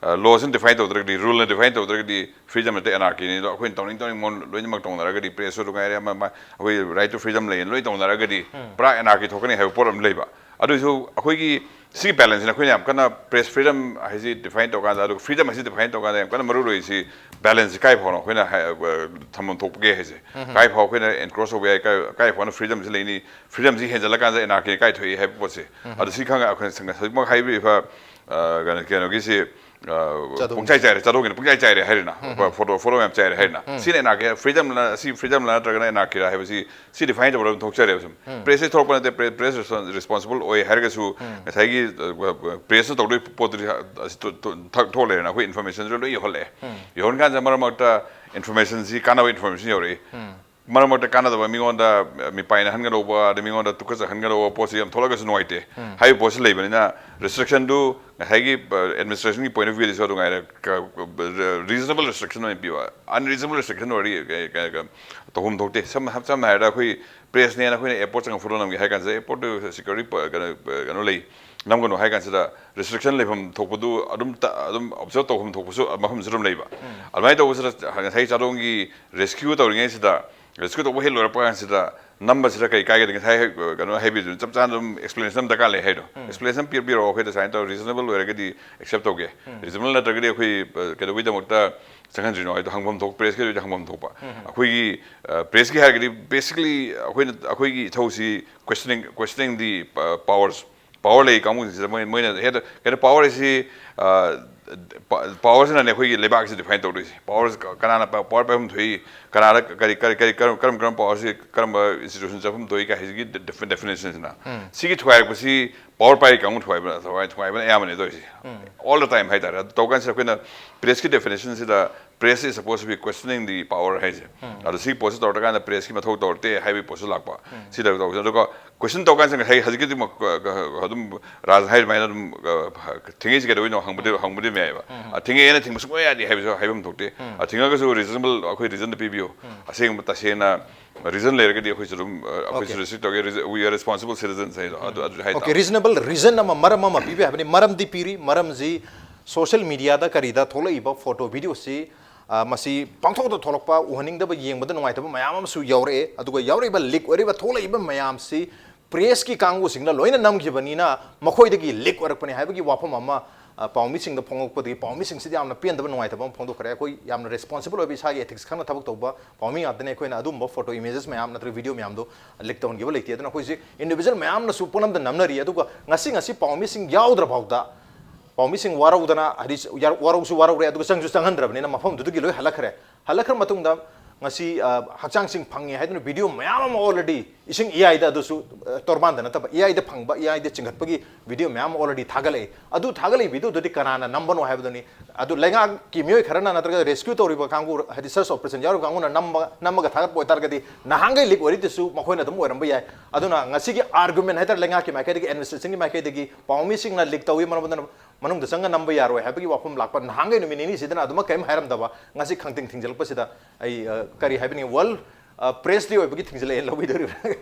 ꯂꯣꯁꯤꯅ ꯗꯤꯐꯥꯏꯟ ꯇꯧꯗ꯭ꯔꯒꯗꯤ, ꯔꯨꯜꯅ ꯗꯤꯐꯥꯏꯟ ꯇꯧꯗ꯭ꯔꯒꯗꯤ ꯐ꯭ꯔꯤꯗꯝ ꯅꯠꯇꯦ, ꯑꯦꯅꯥꯔꯀꯤꯅꯤ꯫ ꯑꯗꯣ ꯑꯩꯈꯣꯏꯅ ꯇꯧꯅꯤꯡ ꯇꯧꯅꯤꯡ ꯃꯑꯣꯡ ꯂꯣꯏꯅꯃꯛ ꯇꯧꯅꯔꯒꯗꯤ, ꯄ꯭ꯔꯦꯁꯁꯨ ꯑꯗꯨ ꯉꯥꯏꯔꯦ, ꯑꯃ ꯑꯃ ꯑꯩꯈꯣꯏ ꯔꯥꯏꯠ ꯇꯨ ꯐ꯭ꯔꯤꯗꯝ ꯂꯩꯌꯦꯅ ꯂꯣꯏ ꯇꯧꯅꯔꯒꯗꯤ ꯄꯨꯔꯥ ꯑꯦꯅꯥꯔꯀꯤ ꯊꯣꯛꯀꯅꯤ ꯍꯥꯏꯕ ꯄꯣꯠ ꯑꯃ ꯂꯩꯕ꯫ ꯑꯗꯨꯏꯁꯨ ꯑꯩꯈꯣꯏꯒꯤ ꯁꯤꯒꯤ ꯕꯦꯂꯦꯟꯁꯁꯤꯅ ꯑꯩꯈꯣꯏꯅ ꯌꯥꯝ ꯀꯟꯅ ꯄ꯭ꯔꯦꯁ ꯐ꯭ꯔꯤꯗꯝ ꯍꯥꯏꯁꯤ ꯗꯤꯐꯥꯏꯟ ꯇꯧꯀꯥꯟꯗ, ꯑꯗꯨꯒ ꯐ꯭ꯔꯤꯗꯝ ꯍꯥꯏꯁꯤ ꯗꯤꯐꯥꯏꯟ ꯇꯧꯀꯥꯟꯗ ꯌꯥꯝ ꯀꯟꯅ ꯃꯔꯨ ꯑꯣꯏꯔꯤꯁꯤ ꯕꯦꯂꯦꯟꯁꯁꯤ ꯀꯥꯏ ꯐꯥꯎꯅꯣ ꯑꯩꯈꯣꯏꯅ ꯍꯥꯏ-, ꯑ, ꯊꯝꯐꯝ ꯊꯣꯛꯄꯒꯦ ꯍꯥꯏꯁꯦ꯫ ꯀꯥꯏ ꯐꯥꯎ ꯑꯩꯈꯣꯏꯅ ꯑꯦꯟꯀ꯭ꯔꯣꯁ ꯇꯧꯕ ꯌꯥꯏ, ꯀꯥꯏ, ꯀꯥꯏ ꯐꯥꯎꯅ ꯐ꯭ꯔꯤꯗꯝꯁꯤ ꯂꯩꯅꯤ, ꯐ꯭ꯔꯤꯗꯝꯁꯤ ꯍꯦꯟꯖꯜꯂꯀꯥꯟꯗ ꯑꯦꯅꯥꯔꯀꯤ ꯀꯥꯏ ꯊꯣꯛꯏ ꯍꯥꯏꯕ ꯄꯣꯠꯁꯦ꯫ ꯑꯗꯨ ꯁꯤ ꯈꯪꯉ ꯑꯩꯈꯣꯏꯅ ꯉꯁꯥꯏꯃꯛ ꯍꯥꯏꯕꯤꯔꯤꯕ, ꯑ, ꯀꯩꯅꯣ, ꯀꯩꯅꯣꯒꯤꯁꯤ, ꯑ, ꯆꯥꯗꯣꯡ꯫ ꯄꯨꯡꯆꯥꯏ ꯆꯥꯏꯔꯦ, ꯆꯥꯗꯣꯡꯒꯤꯅ ꯄꯨꯡꯆꯥꯏ ꯆꯥꯏꯔꯦ ꯍꯥꯏꯔꯤꯅ, ꯐꯣꯇꯣ, ꯐꯣꯇꯣ ꯃꯌꯥꯝ ꯆꯥꯏꯔꯦ ꯍꯥꯏꯔꯤꯅ꯫ ꯁꯤꯅ ꯑꯦꯅꯥꯔꯀꯤ, ꯐ꯭ꯔꯤꯗꯝꯂ, ꯁꯤ ꯐ꯭ꯔꯤꯗꯝꯂ ꯅꯠꯇ꯭ꯔꯒꯅ ꯑꯦꯅꯥꯔꯀꯤꯔ ꯍꯥꯏꯕꯁꯤ ꯁꯤ ꯗꯤꯐꯥꯏꯟ ꯇꯧꯕꯗ ꯑꯗꯨꯝ ꯊꯣꯛꯆꯔꯦꯕ ꯁꯨꯝ꯫ ꯄ꯭ꯔꯦꯁꯁꯦ ꯊꯣꯛꯂꯛꯄ ꯅꯠꯇꯦ, ꯄ꯭ꯔꯦ-, ꯄ꯭ꯔꯦꯁ ꯔꯦꯁꯄꯣꯟ-, ꯔꯦꯁꯄꯣꯟꯁꯤꯕꯜ ꯑꯣꯏ ꯍꯥꯏꯔꯒꯁꯨ ꯉꯁꯥꯏꯒꯤ, ꯑ, ꯄ꯭ꯔꯦꯁꯅ ꯇꯧꯗꯣꯏ ꯄꯣꯠꯇꯨꯗꯤ ꯍ-, ꯑꯁꯤ ꯊꯣ-, ꯊꯣ-, ꯊ-, ꯊꯣꯛꯂꯦꯅ ꯑꯩꯈꯣꯏ ꯏꯟꯐꯣꯔꯃꯦꯁꯟꯁꯨ ꯂꯣꯏ ꯌꯧꯍꯜꯂꯛꯑꯦ꯫ ꯌꯧꯍꯟ ꯀꯥꯟꯁꯤꯗ ꯃꯔꯛ ꯃꯔꯛꯇ ꯏꯟꯐꯣꯔꯃꯦꯁꯟꯁꯤ ꯀꯥꯟꯅꯕ ꯏꯟꯐꯣꯔꯃꯦꯁꯟ ꯌꯧꯔꯛꯏ꯫ ꯃꯔꯛ ꯃꯔꯛꯇ ꯀꯥꯟꯅꯗꯕ, ꯃꯤꯉꯣꯟꯗ ꯃꯤꯄꯥꯏꯅꯍꯟꯒꯗꯧꯕ, ꯑꯗꯩ ꯃꯤꯉꯣꯟꯗ ꯇꯨꯀꯠꯆꯍꯟꯒꯗꯧꯕ ꯄꯣꯠꯁꯤ ꯌꯥꯝ ꯊꯣꯛꯂꯛꯑꯒꯁꯨ ꯅꯨꯡꯉꯥꯏꯇꯦ꯫ ꯍꯥꯏꯔꯤꯕ ꯄꯣꯠꯁꯤ ꯂꯩꯕꯅꯤꯅ ꯔꯤꯁꯇ꯭ꯔꯤꯛꯁꯟꯗꯨ ꯉꯁꯥꯏꯒꯤ, ꯑ, ꯑꯦꯗꯃꯤꯅꯤꯁꯇ꯭ꯔꯦꯁꯟꯒꯤ ꯄꯣꯏꯟ ꯑꯣꯐ ꯚ꯭ꯌꯨꯗꯁꯨ ꯑꯗꯨ ꯉꯥꯏꯔꯦ, ꯀ-, ꯀ-, ꯔꯤꯖꯅꯦꯕꯜ ꯔꯤꯁꯇ꯭ꯔꯤꯛꯁꯟ ꯑꯣꯏꯅ ꯄꯤꯕ꯫ ꯑꯟꯔꯤꯖꯅꯦꯕꯜ ꯔꯤꯁꯇ꯭ꯔꯤꯛꯁꯟ ꯑꯣꯏꯔꯗꯤ ꯀ-, ꯀ-, ꯀ-, ꯇꯧꯐꯝ ꯊꯣꯛꯇꯦ꯫ ꯁꯝꯅ ꯁꯝꯅ ꯍꯥꯏꯔꯕꯗ ꯑꯩꯈꯣꯏ ꯄ꯭ꯔꯦꯁꯅꯦꯅ ꯑꯩꯈꯣꯏꯅ ꯑꯦꯌꯔꯄꯣꯔꯠ ꯆꯪꯉ ꯐꯣꯇꯣ ꯅꯝꯒꯦ ꯍꯥꯏ ꯀꯥꯟꯁꯤꯗ ꯑꯦꯌꯔꯄꯣꯔꯠꯇꯨ ꯁꯦꯀ꯭ꯌꯨꯔꯤꯇꯤ ꯄ-, ꯀꯩꯅꯣ, ꯀꯩꯅꯣ ꯂꯩ, ꯅꯝꯒꯅꯨ ꯍꯥꯏ ꯀꯥꯟꯁꯤꯗ ꯔꯤꯁꯇ꯭ꯔꯤꯛꯁꯟ ꯂꯩꯐꯝ ꯊꯣꯛꯄꯗꯨ ꯑꯗꯨꯝ ꯇ-, ꯑꯗꯨꯝ ꯑꯣꯕꯖꯔꯞ ꯇꯧꯐꯝ ꯊꯣꯛꯄꯁꯨ ꯃꯐꯝꯁꯨ ꯑꯗꯨꯝ ꯂꯩꯕ꯫ ꯑꯗꯨꯃꯥꯏꯅ ꯇꯧꯕꯁꯤꯗ ꯉꯁꯥꯏ ꯆꯥꯗꯣꯡꯒꯤ ꯔꯦꯁꯀ꯭ꯌꯨ ꯇꯧꯔꯤꯉꯩꯁꯤꯗ, ꯔꯦꯁꯀ꯭ꯌꯨ ꯇꯧꯕ ꯍꯦꯛ ꯂꯣꯏꯔꯛꯄ ꯀꯥꯟꯁꯤꯗ ꯅꯝꯕꯁꯤꯗ ꯀꯩ ꯀꯥꯏꯒꯗꯒꯦ? ꯉꯁꯥꯏ ꯍꯦꯛ, ꯀꯩꯅꯣ ꯍꯥꯏꯕꯤꯗꯨꯅ ꯆꯞ ꯆꯥꯅ ꯑꯗꯨꯝ ꯑꯦꯛꯁꯄ꯭ꯂꯦꯅꯦꯁꯟ ꯑꯃ ꯗꯔꯀꯥꯔ ꯂꯩ ꯍꯥꯏꯗꯣ꯫ ꯑꯦꯛꯁꯄ꯭ꯂꯦꯅꯦꯁꯟ ꯄꯤꯕꯤꯔꯛꯑꯣ ꯑꯩꯈꯣꯏꯗ, ꯁꯨꯃꯥꯏꯅ ꯇꯧꯔ ꯔꯤꯖꯅꯦꯕꯜ ꯑꯣꯏꯔꯒꯗꯤ ꯑꯦꯛꯁꯦꯞ ꯇꯧꯒꯦ, ꯔꯤꯖꯅꯦꯕꯜ ꯅꯠꯇ꯭ꯔꯒꯗꯤ ꯑꯩꯈꯣꯏ, ꯑ, ꯀꯩꯗꯧꯕꯩꯗꯃꯛꯇ ꯆꯪꯍꯟꯗ꯭ꯔꯤꯅꯣ ꯍꯥꯏꯗꯣ ꯍꯪꯐꯝ ꯊꯣꯛ-, ꯄ꯭ꯔꯦꯁꯀꯤ ꯑꯣꯏꯔꯗꯤ ꯍꯪꯐꯝ ꯊꯣꯛꯄ꯫ ꯑꯩꯈꯣꯏꯒꯤ, ꯑ, ꯄ꯭ꯔꯦꯁꯀꯤ ꯍꯥꯏꯔꯒꯗꯤ ꯕꯦꯁꯤꯀꯂꯤ ꯑꯩꯈꯣꯏꯅ, ꯑꯩꯈꯣꯏꯒꯤ ꯏꯊꯧꯁꯤ questioning, questioning the, ꯑ, powers꯫ ꯄꯥꯋꯔ ꯂꯩ ꯀꯥꯡꯕꯨꯁꯤꯡꯁꯤꯗ ꯃꯣꯏ-, ꯃꯣꯏꯅ ꯍꯦꯛꯇ ꯀꯩꯅꯣ, ꯄꯥꯋꯔ ꯍꯥꯏꯁꯤ, ꯑ, ꯄꯥꯋꯔꯁꯤꯅꯅꯦ ꯑꯩꯈꯣꯏꯒꯤ ꯂꯩꯕꯥꯛꯁꯤ ꯗꯤꯐꯥꯏꯟ ꯇꯧꯗꯣꯏꯁꯦ꯫ ꯄꯥꯋꯔꯁꯤ ꯀꯅꯥꯅ ꯄꯥꯋꯔ ꯄꯥꯏꯐꯝ ꯊꯣꯛꯏ, ꯀꯅꯥꯗ ꯀꯔꯤ ꯀꯔꯤ ꯀꯔꯤ ꯀꯔꯝ ꯀꯔꯝ ꯀꯔꯝ ꯄꯥꯋꯔꯁꯤ ꯀꯔꯝꯕ ꯏꯟꯁꯇꯤꯇ꯭ꯌꯨꯁꯟ ꯆꯠꯐꯝ ꯊꯣꯛꯏ ꯀꯥꯏ ꯍꯥꯏꯁꯤꯒꯤ ꯗꯦꯐꯤꯅꯦꯁꯟꯁꯤꯅ꯫ ꯁꯤꯒꯤ ꯊꯨꯒꯥꯏꯔꯛꯄꯁꯤ ꯄꯥꯋꯔ ꯄꯥꯏꯔꯤ ꯀꯥꯡꯕꯨ ꯊꯨꯒꯥꯏꯕ ꯊꯨꯒꯥꯏ- ꯊꯨꯒꯥꯏꯕꯅ ꯑꯌꯥꯝꯕꯅꯦ ꯇꯧꯔꯤꯁꯦ꯫ All the time ꯍꯥꯏꯇꯥꯔꯦ꯫ ꯑꯗꯨ ꯇꯧꯀꯥꯟꯁꯤꯗ ꯑꯩꯈꯣꯏꯅ ꯄ꯭ꯔꯦꯁꯀꯤ ꯗꯦꯐꯤꯅꯦꯁꯟꯁꯤꯗ, "Press is supposed to be questioning the power" ꯍꯥꯏꯁꯦ꯫ ꯑꯗꯣ ꯁꯤꯒꯤ ꯄꯣꯠꯁꯤ ꯇꯧꯔꯀꯥꯟꯗ ꯄ꯭ꯔꯦꯁꯀꯤ ꯃꯊꯧ ꯇꯧꯔꯛꯇꯦ ꯍꯥꯏꯕꯒꯤ ꯄꯣꯠꯁꯨ ꯂꯥꯛꯄ꯫ ꯁꯤꯗ ꯇꯧꯕꯁꯦ꯫ ꯑꯗꯨꯒ ꯀꯣꯏꯁꯟ ꯇꯧꯀꯥꯟꯁꯤꯗ ꯉꯁꯥꯏ ꯍꯧꯖꯤꯛꯀꯤ ꯑꯗꯨꯝ, ꯑ, ꯑꯗꯨꯝ ꯔꯥꯖ ꯍꯥꯏ ꯑꯗꯨꯃꯥꯏꯅ ꯑꯗꯨꯝ, ꯑ, ꯊꯦꯡꯉꯛꯏꯁꯤ ꯀꯩꯗꯧꯕꯩꯅꯣ ꯍꯪꯕꯗꯤ ꯍꯪꯕꯗꯤ ꯌꯥꯏꯑꯕ꯫ ꯑ, ꯊꯦꯡꯉꯛꯑꯦꯅ ꯊꯤꯡꯕ ꯁꯨꯡꯌꯥ ꯌꯥꯗꯦ ꯍꯥꯏꯕꯁꯨ ꯍꯥꯏꯐꯝ ꯊꯣꯛꯇꯦ꯫ ꯑ, ꯊꯤꯡꯉꯒꯁꯨ ꯔꯤꯖꯅꯦꯕꯜ, ꯑꯩꯈꯣꯏ ꯔꯤꯖꯟꯗ ꯄꯤꯕꯤꯌꯨ꯫ ꯑꯁꯦꯡꯕ ꯇꯁꯦꯡꯅ ꯔꯤꯖꯟ ꯂꯩꯔꯒꯗꯤ ꯑꯩꯈꯣꯏꯁꯨ ꯑꯗꯨꯝ, ꯑ, ꯑꯩꯈꯣꯏꯁꯨ Okay. ꯔꯦꯁꯇ꯭ꯔꯤꯛ ꯇꯧꯒꯦ꯫ Reason- we are responsible citizens ꯍꯥꯏꯗꯣ ꯑꯗꯨ ꯑꯗꯨ ꯍꯥꯏ okay, ꯇꯥꯕ꯫ Reasonable reason ꯑꯃ, ꯃꯔꯝ ꯑꯃ ꯄꯤꯕ ꯍꯥꯏꯕꯅꯤ꯫ ꯃꯔꯝꯗꯤ ꯄꯤꯔꯤ꯫ ꯃꯔꯝꯁꯤ ꯁꯣꯁꯤꯌꯦꯜ ꯃꯤꯗꯤꯌꯥꯗ ꯀꯔꯤꯗ ꯊꯣꯛꯂꯛꯏꯕ ꯐꯣꯇꯣ ꯚꯤꯗꯤꯑꯣꯁꯤ, ꯑ, ꯃꯁꯤ ꯄꯥꯡꯊꯣꯛꯇ ꯊꯣꯛꯂꯛꯄ, ꯎꯍꯟꯅꯤꯡꯗꯕ, ꯌꯦꯡꯕꯗ ꯅꯨꯡꯉꯥꯏꯇꯕ ꯃꯌꯥꯝ ꯑꯃꯁꯨ ꯌꯥꯎꯔꯛꯑꯦ꯫ ꯑꯗꯨꯒ ꯌꯥꯎꯔꯛꯏꯕ, ꯂꯤꯛ ꯑꯣꯏꯔꯤꯕ, ꯊꯣꯛꯂꯛꯏꯕ ꯃꯌꯥꯝꯁꯤ ꯄ꯭ꯔꯦꯁꯀꯤ ꯀꯥꯡꯕꯨꯁꯤꯡꯅ ꯂꯣꯏꯅ ꯅꯝꯈꯤꯕꯅꯤꯅ ꯃꯈꯣꯏꯗꯒꯤ ꯂꯤꯛ ꯑꯣꯏꯔꯛꯄꯅꯤ ꯍꯥꯏꯕꯒꯤ ꯋꯥꯐꯝ ꯑꯃ, ꯑ, ꯄꯥꯎꯃꯤꯁꯤꯡꯗ ꯐꯣꯡꯉꯛꯄꯗꯒꯤ ꯄꯥꯎꯃꯤꯁꯤꯡꯁꯤꯗ ꯌꯥꯝꯅ ꯄꯦꯟꯗꯕ, ꯅꯨꯡꯉꯥꯏꯇꯕ ꯑꯃ ꯐꯣꯡꯗꯣꯛꯈ꯭ꯔꯦ꯫ ꯑꯩꯈꯣꯏ ꯌꯥꯝꯅ ꯔꯦꯁꯄꯣꯟꯁꯤꯕꯜ ꯑꯣꯏꯕ, ꯏꯁꯥꯒꯤ ꯑꯦꯊꯤꯛꯁ ꯈꯪꯅ ꯊꯕꯛ ꯇꯧꯕ ꯄꯥꯎꯃꯤ ꯉꯥꯛꯇꯅꯤ꯫ ꯑꯩꯈꯣꯏꯅ ꯑꯗꯨꯝꯕ ꯐꯣꯇꯣ, ꯏꯃꯦꯖꯦꯁ ꯃꯌꯥꯝ ꯅꯠꯇ꯭ꯔꯒ ꯚꯤꯗꯤꯑꯣ ꯃꯌꯥꯝꯗꯣ ꯂꯤꯛ ꯇꯧꯍꯟꯈꯤꯕ ꯂꯩꯇꯦ꯫ ꯑꯗꯨꯅ ꯑꯩꯈꯣꯏꯁꯦ ꯏꯟꯗꯤꯚꯤꯖꯨꯋꯦꯜ ꯃꯌꯥꯝꯅꯁꯨ ꯄꯨꯝꯅꯃꯛꯇ ꯅꯝꯅꯔꯤ꯫ ꯑꯗꯨꯒ ꯉꯁꯤ, ꯉꯁꯤ ꯄꯥꯎꯃꯤꯁꯤꯡ ꯌꯥꯎꯗ꯭ꯔ ꯐꯥꯎꯗ, ꯄꯥꯎꯃꯤꯁꯤꯡ ꯋꯥꯔꯧꯗꯅ, ꯍꯥꯏꯗꯤ, ꯌꯥ-, ꯋꯥꯔꯧꯁꯨ ꯋꯥꯔꯧꯔꯦ, ꯑꯗꯨꯒ ꯆꯪꯁꯨ ꯆꯪꯍꯟꯗ꯭ꯔꯕꯅꯤꯅ ꯃꯐꯝꯗꯨꯗꯒꯤ ꯂꯣꯏ ꯍꯜꯂꯛꯈ꯭ꯔꯦ꯫ ꯍꯜꯂꯛꯈ꯭ꯔ ꯃꯇꯨꯡꯗ ꯉꯁꯤ, ꯑ, ꯍꯛꯆꯥꯡꯁꯤꯡ ꯐꯪꯉꯦ ꯍꯥꯏꯗꯨꯅ ꯚꯤꯗꯤꯑꯣ ꯃꯌꯥꯝ ꯑꯃ already ꯏꯁꯤꯡ ꯏꯌꯥꯏꯗ, ꯑꯗꯨꯁꯨ, ꯑ, ꯇꯣꯔꯕꯥꯟꯗ ꯅꯠꯇꯕ, ꯏꯌꯥꯏꯗ ꯐꯪꯕ, ꯏꯌꯥꯏꯗ ꯆꯤꯡꯈꯠꯄꯒꯤ ꯚꯤꯗꯤꯑꯣ ꯃꯌꯥꯝ ꯑꯃ already ꯊꯥꯒꯠꯂꯛꯏ꯫ ꯑꯗꯨ ꯊꯥꯒꯠꯂꯛꯏ ꯚꯤꯗꯤꯑꯣꯗꯨꯗꯤ ꯀꯅꯥꯅ ꯅꯝꯕꯅꯣ ꯍꯥꯏꯕꯗꯨꯅꯤ꯫ ꯑꯗꯨ ꯂꯩꯉꯥꯛꯀꯤ ꯃꯤꯑꯣꯏ ꯈꯔꯅ ꯅꯠꯇ꯭ꯔꯒ ꯔꯦꯁꯀ꯭ꯌꯨ ꯇꯧꯔꯤꯕ ꯀꯥꯡꯕꯨ, ꯍꯥꯏꯗꯤ ꯁꯔꯆ ꯑꯣꯄꯔꯦꯁꯟ ꯌꯥꯎꯔꯤꯕ ꯀꯥꯡꯕꯨꯅ ꯅꯝꯕ, ꯅꯝꯃꯒ ꯊꯥꯒꯠꯄ ꯑꯣꯏꯇꯥꯔꯒꯗꯤ ꯅꯍꯥꯟꯈꯩ ꯂꯤꯛ ꯑꯣꯏꯔꯤꯗꯨꯁꯨ ꯃꯈꯣꯏꯅ ꯑꯗꯨꯝ ꯑꯣꯏꯔꯝꯕ ꯌꯥꯏ꯫ ꯑꯗꯨꯅ ꯉꯁꯤꯒꯤ ꯑꯥꯔꯒꯨꯃꯦꯟ ꯍꯥꯏꯇꯥꯔꯦ, ꯂꯩꯉꯥꯛꯀꯤ ꯃꯥꯏꯀꯩꯗꯒꯤ, ꯑꯦꯗꯃꯤꯅꯤꯁꯇ꯭ꯔꯦꯁꯟꯒꯤ ꯃꯥꯏꯀꯩꯗꯒꯤ ꯄꯥꯎꯃꯤꯁꯤꯡꯅ ꯂꯤꯛ ꯇꯧꯏ, ꯃꯔꯝ ꯑꯗꯨꯅ ꯃꯅꯨꯡꯗ ꯆꯪꯉ ꯅꯝꯕ ꯌꯥꯔꯣꯏ ꯍꯥꯏꯕꯒꯤ ꯋꯥꯐꯝ ꯂꯥꯛꯄ, ꯅꯍꯥꯟꯈꯩ ꯅꯨꯃꯤꯠ ꯅꯤꯅꯤꯁꯤꯗꯅ ꯑꯗꯨꯃꯛ ꯀꯔꯤꯝ ꯍꯥꯏꯔꯝꯗꯕ, ꯉꯁꯤ ꯈꯪꯇꯤꯡ ꯊꯤꯡꯖꯤꯜꯂꯛꯄꯁꯤꯗ ꯑꯩ, ꯑ, ꯀꯔꯤ ꯍꯥꯏꯕꯅꯤ, ꯋꯥꯔꯜ, ꯑ, ꯄ꯭ꯔꯦꯁ ꯗꯦ ꯑꯣꯏꯕꯒꯤ ꯊꯤꯡꯖꯤꯜꯂꯛꯑꯦꯅ ꯂꯧꯕꯤꯗꯣꯔꯤꯕ꯭ꯔꯥ?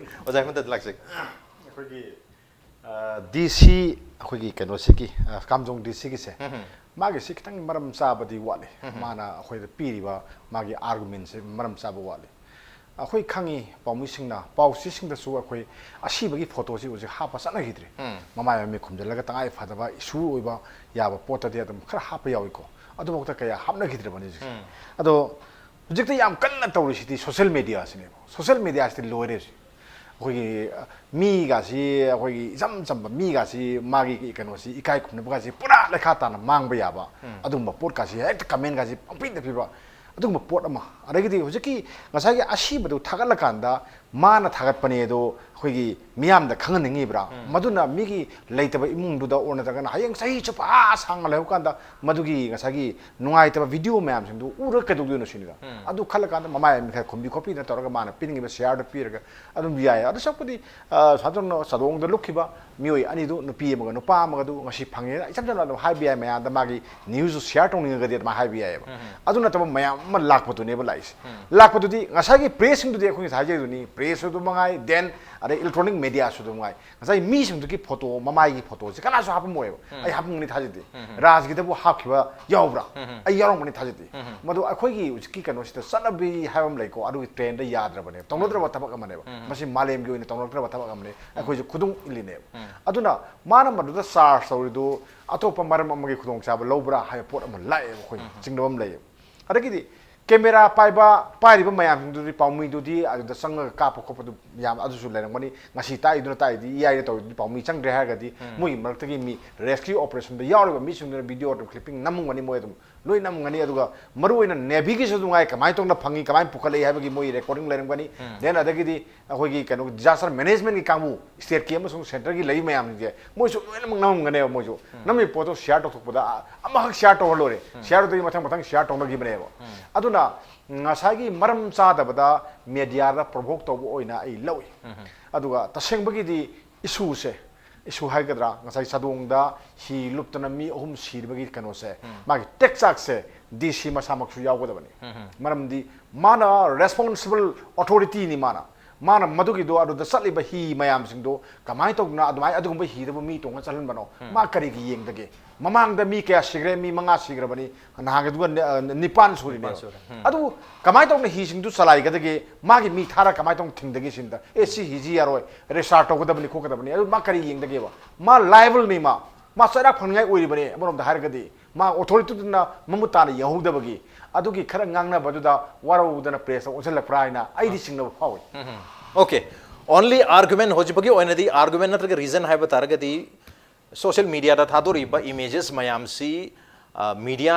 ꯑꯣꯖꯥ ꯑꯩꯉꯣꯟꯗ ꯂꯥꯛꯆꯒꯦ꯫ ꯑꯩꯈꯣꯏꯒꯤ, ꯑ, ꯗꯤ ꯁꯤ, ꯑꯩꯈꯣꯏꯒꯤ ꯀꯩꯅꯣꯁꯤꯒꯤ, ꯑ, ꯀꯥꯝꯖꯣꯡ ꯗꯤ ꯁꯤꯒꯤꯁꯦ, ꯃꯥꯒꯤꯁꯤ ꯈꯤꯇꯪ ꯃꯔꯝ ꯆꯥꯕꯗꯤ ꯋꯥꯠꯂꯤ꯫ ꯃꯥꯅ ꯑꯩꯈꯣꯏꯗ ꯄꯤꯔꯤꯕ ꯃꯥꯒꯤ ꯑꯥꯔꯒꯨꯃꯦꯟꯁꯦ ꯃꯔꯝ ꯆꯥꯕ ꯋꯥꯠꯂꯤ꯫ ꯑꯩꯈꯣꯏ ꯈꯪꯉꯤ, ꯄꯥꯎꯃꯤꯁꯤꯡꯅ, ꯄꯥꯎꯆꯦꯁꯤꯡꯗꯁꯨ ꯑꯩꯈꯣꯏ ꯑꯁꯤꯕꯒꯤ ꯐꯣꯇꯣꯁꯤ ꯍꯧꯖꯤꯛ ꯍꯥꯞꯄ ꯆꯠꯅꯈꯤꯗ꯭ꯔꯦ꯫ ꯃꯃꯥꯏ ꯃꯃꯤꯠ ꯈꯨꯝꯖꯤꯜꯂꯒ ꯇꯉꯥꯏ ꯐꯗꯕ ꯏꯁꯨ ꯑꯣꯏꯕ ꯌꯥꯕ ꯄꯣꯠꯇꯗꯤ ꯑꯗꯨꯝ ꯈꯔ ꯍꯥꯞꯄ ꯌꯥꯎꯏꯀꯣ꯫ ꯑꯗꯨꯐꯥꯎꯗ ꯀꯌꯥ ꯍꯥꯞꯅꯈꯤꯗ꯭ꯔꯕꯅꯤ ꯍꯧꯖꯤꯛꯁꯦ꯫ ꯑꯗꯣ ꯍꯧꯖꯤꯛꯇ ꯌꯥꯝ ꯀꯟꯅ ꯇꯧꯔꯤꯁꯤꯗꯤ ꯁꯣꯁꯤꯌꯦꯜ ꯃꯦꯗꯤꯌꯥꯁꯤꯅꯦꯕ꯫ ꯁꯣꯁꯤꯌꯦꯜ ꯃꯦꯗꯤꯌꯥꯁꯤꯗꯤ ꯂꯣꯏꯔꯦ ꯍꯧꯖꯤꯛ꯫ ꯑꯩꯈꯣꯏꯒꯤ ꯃꯤꯒꯥꯁꯤ, ꯑꯩꯈꯣꯏꯒꯤ ꯏꯆꯝ ꯆꯝꯕ ꯃꯤꯒꯥꯁꯤ, ꯃꯥꯒꯤ ꯀꯩꯅꯣꯁꯤ, ꯏꯀꯥꯏ ꯈꯨꯝꯅꯕꯒꯥꯁꯤ ꯄꯨꯔꯥ ꯂꯩꯈꯥ ꯇꯥꯅ ꯃꯥꯡꯕ ꯌꯥꯕ, ꯑꯗꯨꯒꯨꯝꯕ ꯄꯣꯠꯀꯥꯁꯤ ꯍꯦꯛꯇ comment ꯒꯥꯁꯤ ꯄꯪꯄꯤꯗ ꯄꯤꯕ, ꯑꯗꯨꯒꯨꯝꯕ ꯄꯣꯠ ꯑꯃ꯫ ꯑꯗꯒꯤꯗꯤ ꯍꯧꯖꯤꯛꯀꯤ ꯉꯁꯥꯏꯒꯤ ꯑꯁꯤꯕꯗꯨ ꯊꯥꯒꯠꯂꯀꯥꯟꯗ ꯃꯥꯅ ꯊꯥꯒꯠꯄꯅꯦ ꯑꯗꯣ ꯑꯩꯈꯣꯏꯒꯤ ꯃꯤꯌꯥꯝꯗ ꯈꯪꯍꯟꯅꯤꯡꯉꯤꯕ꯭ꯔꯥ? ꯃꯗꯨꯅ ꯃꯤꯒꯤ ꯂꯩꯇꯕ ꯏꯃꯨꯡꯗꯨꯗ ꯑꯣꯔ ꯅꯠꯇ꯭ꯔꯒꯅ ꯍꯌꯦꯡ ꯆꯍꯤ ꯆꯨꯞꯄ ꯑꯥ ꯁꯥꯡꯅ ꯂꯩꯍꯧꯀꯥꯟꯗ ꯃꯗꯨꯒꯤ ꯉꯁꯥꯏꯒꯤ ꯅꯨꯡꯉꯥꯏꯇꯕ video ꯃꯌꯥꯝꯁꯤꯡꯗꯨ ꯎꯔꯒ ꯀꯩꯗꯧꯗꯣꯏꯅꯣ ꯁꯤꯅꯤꯗ꯫ ꯑꯗꯨ ꯈꯜꯂꯀꯥꯟꯗ ꯃꯃꯥꯏ ꯃꯈꯥꯏ ꯈꯨꯝꯕꯤ ꯈꯣꯠꯄꯤꯗꯅ ꯇꯧꯔꯒ ꯃꯥꯅ ꯄꯤꯅꯤꯡꯉꯤꯕ share ꯗꯨ ꯄꯤꯔꯒ ꯑꯗꯨꯝ ꯌꯥꯏ꯫ ꯑꯗꯨ ꯁꯔꯨꯛꯄꯨꯗꯤ, ꯑ, ꯁꯥꯟꯇꯣꯛꯅ ꯆꯥꯗꯣꯡꯗ ꯂꯨꯞꯈꯤꯕ ꯃꯤꯑꯣꯏ ꯑꯅꯤꯗꯨ, ꯅꯨꯄꯤ ꯑꯃꯒ ꯅꯨꯄꯥ ꯑꯃꯒꯗꯨ ꯉꯁꯤ ꯐꯪꯉꯦꯅ ꯏꯆꯝ ꯆꯝꯅ ꯑꯗꯨꯝ ꯍꯥꯏꯕ ꯌꯥꯏ, ꯃꯌꯥꯝꯗ ꯃꯥꯒꯤ news ꯗꯨ share ꯇꯧꯅꯤꯡꯉꯒꯗꯤ ꯑꯗꯨꯃꯥꯏꯅ ꯍꯥꯏꯕ ꯌꯥꯏꯑꯕ꯫ ꯑꯗꯨ ꯅꯠꯇꯕ ꯃꯌꯥꯝ ꯑꯃ ꯂꯥꯛꯄꯗꯨꯅꯦꯕ ꯂꯥꯛꯏꯁꯦ꯫ ꯂꯥꯛꯄꯗꯨꯗꯤ ꯉꯁꯥꯏꯒꯤ press ꯁꯤꯡꯗꯨꯗꯤ ꯑꯩꯈꯣꯏ ꯉꯁꯥꯏ ꯍꯥꯏꯖꯩꯗꯨꯅꯤ, press ꯁꯨ ꯑꯗꯨꯝ ꯃꯉꯥꯏ, then ꯑꯗꯩ electronic media ꯁꯨ ꯑꯗꯨꯝ ꯃꯉꯥꯏ, ꯉꯁꯥꯏ ꯃꯤꯁꯤꯡꯗꯨꯒꯤ photo, ꯃꯃꯥꯏꯒꯤ photo ꯁꯦ ꯀꯅꯥꯁꯨ ꯍꯥꯞꯄꯝꯃꯣꯏꯕ꯫ ꯑꯩ ꯍꯥꯞꯄꯝꯒꯅꯤ ꯊꯥꯖꯗꯦ꯫ ꯔꯥꯖꯒꯤꯗꯕꯨ ꯍꯥꯞꯈꯤꯕ ꯌꯥꯎꯕ꯭ꯔꯥ? ꯑꯩ ꯌꯥꯎꯔꯝꯒꯅꯤ ꯊꯥꯖꯗꯦ꯫ ꯃꯗꯨ ꯑꯩꯈꯣꯏꯒꯤ ꯍꯧꯖꯤꯛꯀꯤ ꯀꯩꯅꯣꯁꯤꯗ ꯆꯠꯅꯕꯤ ꯍꯥꯏꯕ ꯑꯃ ꯂꯩꯀꯣ, ꯑꯗꯨꯒꯤ trend ꯗ ꯌꯥꯗ꯭ꯔꯕꯅꯦꯕ, ꯇꯧꯅꯗ꯭ꯔꯕ ꯊꯕꯛ ꯑꯃꯅꯦꯕ꯫ ꯃꯁꯤ ꯃꯥꯂꯦꯝꯒꯤ ꯑꯣꯏꯅ ꯇꯧꯅꯔꯛꯇ꯭ꯔꯕ ꯊꯕꯛ ꯑꯃꯅꯦ, ꯑꯩꯈꯣꯏꯁꯨ ꯈꯨꯗꯨꯡ ꯏꯜꯂꯤꯅꯦꯕ꯫ ꯑꯗꯨꯅ ꯃꯥꯅ ꯃꯗꯨꯗ charge ꯇꯧꯔꯤꯗꯨ ꯑꯇꯣꯞꯄ ꯃꯔꯝ ꯑꯃꯒꯤ ꯈꯨꯗꯣꯡꯆꯥꯕ ꯂꯧꯕ꯭ꯔꯥ ꯍꯥꯏꯕ ꯄꯣꯠ ꯑꯃ ꯂꯥꯛꯑꯦꯕ, ꯑꯩꯈꯣꯏ ꯆꯤꯡꯅꯕ ꯑꯃ ꯂꯩꯌꯦꯕ꯫ ꯑꯗꯒꯤꯗꯤ camera ꯄꯥꯏꯕ, ꯄꯥꯏꯔꯤꯕ ꯃꯌꯥꯝꯁꯤꯡꯗꯨꯗꯤ, ꯄꯥꯎꯃꯤꯗꯨꯗꯤ ꯑꯗꯨꯗ ꯆꯪꯉꯒ ꯀꯥꯞꯄ ꯈꯣꯠꯄꯗꯨ ꯌꯥꯝ ꯑꯗꯨꯁꯨ ꯂꯩꯔꯝꯒꯅꯤ꯫ ꯉꯁꯤ ꯇꯥꯛꯏꯗꯨꯅ ꯇꯥꯛꯏꯗꯤ, ꯏꯌꯥꯏꯗ ꯇꯧꯔꯤꯗꯨꯗꯤ ꯄꯥꯎꯃꯤ ꯆꯪꯗ꯭ꯔꯦ ꯍꯥꯏꯔꯒꯗꯤ ꯃꯣꯏꯒꯤ ꯃꯔꯛꯇꯒꯤ ꯃꯤ rescue operation ꯗ ꯌꯥꯎꯔꯤꯕ ꯃꯤꯁꯤꯡꯗꯨꯅ video ꯑꯗꯨꯝ clipping ꯅꯝꯃꯝꯒꯅꯤ, ꯃꯣꯏ ꯑꯗꯨꯝ ꯂꯣꯏ ꯅꯝꯃꯝꯒꯅꯤ꯫ ꯑꯗꯨꯒ ꯃꯔꯨꯑꯣꯏꯅ Navy ꯒꯤꯁꯨ ꯑꯗꯨꯝ ꯉꯥꯏ, ꯀꯃꯥꯏꯅ ꯇꯧꯅ ꯐꯪꯉꯤ, ꯀꯃꯥꯏꯅ ꯄꯨꯈꯠꯂꯛꯏ ꯍꯥꯏꯕꯒꯤ ꯃꯣꯏ recording ꯂꯩꯔꯝꯒꯅꯤ꯫ Then ꯑꯗꯒꯤꯗꯤ ꯑꯩꯈꯣꯏꯒꯤ ꯀꯩꯅꯣ disaster management ꯀꯤ ꯀꯥꯡꯕꯨ, state ꯀꯤ ꯑꯃꯁꯨꯡ centre ꯒꯤ ꯂꯩꯔꯤ ꯃꯌꯥꯝꯁꯤꯡꯁꯦ, ꯃꯣꯏꯁꯨ ꯂꯣꯏꯅꯃꯛ ꯅꯝꯃꯝꯒꯅꯦꯕ꯫ ꯃꯣꯏꯁꯨ ꯅꯝꯃꯤ ꯄꯣꯠꯇꯣ share ꯇꯧꯊꯣꯛꯄꯗ, ꯑ, ꯑꯃꯈꯛ share ꯇꯧꯔ ꯂꯣꯏꯔꯦ꯫ Share ꯇꯧꯗꯒꯤ ꯃꯊꯪ ꯃꯊꯪ share ꯇꯧꯅꯈꯤꯕꯅꯦꯕ꯫ ꯑꯗꯨꯅ ꯉꯁꯥꯏꯒꯤ ꯃꯔꯝ ꯆꯥꯗꯕꯗ media ꯗ provoke ꯇꯧꯕ ꯑꯣꯏꯅ ꯑꯩ ꯂꯧꯏ꯫ ꯑꯗꯨꯒ ꯇꯁꯦꯡꯕꯒꯤꯗꯤ issue ꯁꯦ, issue ꯍꯥꯏꯒꯗ꯭ꯔꯥ, ꯉꯁꯥꯏ ꯆꯥꯗꯣꯡꯗ ꯍꯤ ꯂꯨꯞꯇꯅ ꯃꯤ ꯑꯍꯨꯝ ꯁꯤꯔꯕꯒꯤ ꯀꯩꯅꯣꯁꯦ, ꯃꯥꯒꯤ ꯇꯦꯛꯆꯥꯛꯁꯦ D C ꯃꯁꯥꯃꯛꯁꯨ ꯌꯥꯎꯒꯗꯕꯅꯤ꯫ ꯃꯔꯝꯗꯤ ꯃꯥꯅ responsible authority ꯅꯤ, ꯃꯥꯅ, ꯃꯥꯅ ꯃꯗꯨꯒꯤꯗꯣ, ꯑꯗꯨꯗ ꯆꯠꯂꯤꯕ ꯍꯤ ꯃꯌꯥꯝꯁꯤꯡꯗꯣ ꯀꯃꯥꯏꯅ ꯇꯧꯗꯅ ꯑꯗꯨꯃꯥꯏꯅ ꯑꯗꯨꯒꯨꯝꯕ ꯍꯤꯗꯕꯨ ꯃꯤ ꯇꯣꯡꯉ ꯆꯠꯍꯟꯕꯅꯣ? ꯃꯥ ꯀꯔꯤꯒꯤ ꯌꯦꯡꯗꯒꯦ? ꯃꯃꯥꯡꯗ ꯃꯤ ꯀꯌꯥ ꯁꯤꯈ꯭ꯔꯦ? ꯃꯤ ꯃꯉꯥ ꯁꯤꯈ꯭ꯔꯕꯅꯤ, ꯅꯍꯥꯟꯒꯤꯗꯨꯒ ꯅꯤ-, ꯑ, ꯅꯤꯄꯥꯟ ꯁꯨꯔꯤꯅꯦ꯫ ꯅꯤꯄꯥꯟ ꯁꯨꯔꯦ꯫ ꯑꯗꯨꯕꯨ ꯀꯃꯥꯏꯅ ꯇꯧꯅ ꯍꯤꯁꯤꯡꯗꯨ ꯆꯂꯥꯏꯒꯗꯒꯦ? ꯃꯥꯒꯤ ꯃꯤ ꯊꯥꯔ ꯀꯃꯥꯏꯅ ꯇꯧꯅ ꯊꯤꯡꯗꯒꯦ ꯁꯤꯅꯤꯗ꯫ ꯑꯦ, ꯁꯤ ꯍꯤꯁꯤ ꯌꯥꯔꯣꯏ, restart ꯇꯧꯒꯗꯕꯅꯤ, ꯈꯣꯠꯀꯗꯕꯅꯤ꯫ ꯑꯗꯨ ꯃꯥ ꯀꯔꯤ ꯌꯦꯡꯗꯒꯦꯕ? ꯃꯥ liable ꯅꯤ, ꯃꯥ, ꯃꯥ ꯆꯩꯔꯥꯛ ꯐꯪꯅꯤꯡꯉꯥꯏ ꯑꯣꯏꯔꯤꯕꯅꯤ꯫ ꯑꯃꯔꯣꯝꯗ ꯍꯥꯏꯔꯒꯗꯤ ꯃꯥ authority ꯗꯨꯅ ꯃꯃꯨꯠ ꯇꯥꯅ ꯌꯦꯡꯍꯧꯗꯕꯒꯤ ꯑꯗꯨꯒꯤ ꯈꯔ ꯉꯥꯡꯅꯕꯗꯨꯗ ꯋꯥꯔꯧꯗꯅ press ꯇ ꯑꯣꯟꯁꯤꯜꯂꯛꯄ꯭ꯔꯥ ꯍꯥꯏꯅ ꯑꯩꯗꯤ ꯆꯤꯡꯅꯕ ꯐꯥꯎꯏ꯫ OK꯫ Only argument, ꯍꯧꯖꯤꯛ ꯐꯥꯎꯒꯤ ꯑꯣꯏꯅꯗꯤ argument ꯅꯠꯇ꯭ꯔꯒ reason ꯍꯥꯏꯕ ꯇꯥꯔꯒꯗꯤ, social media ꯗ ꯊꯥꯗꯣꯔꯛꯏꯕ images ꯃꯌꯥꯝꯁꯤ media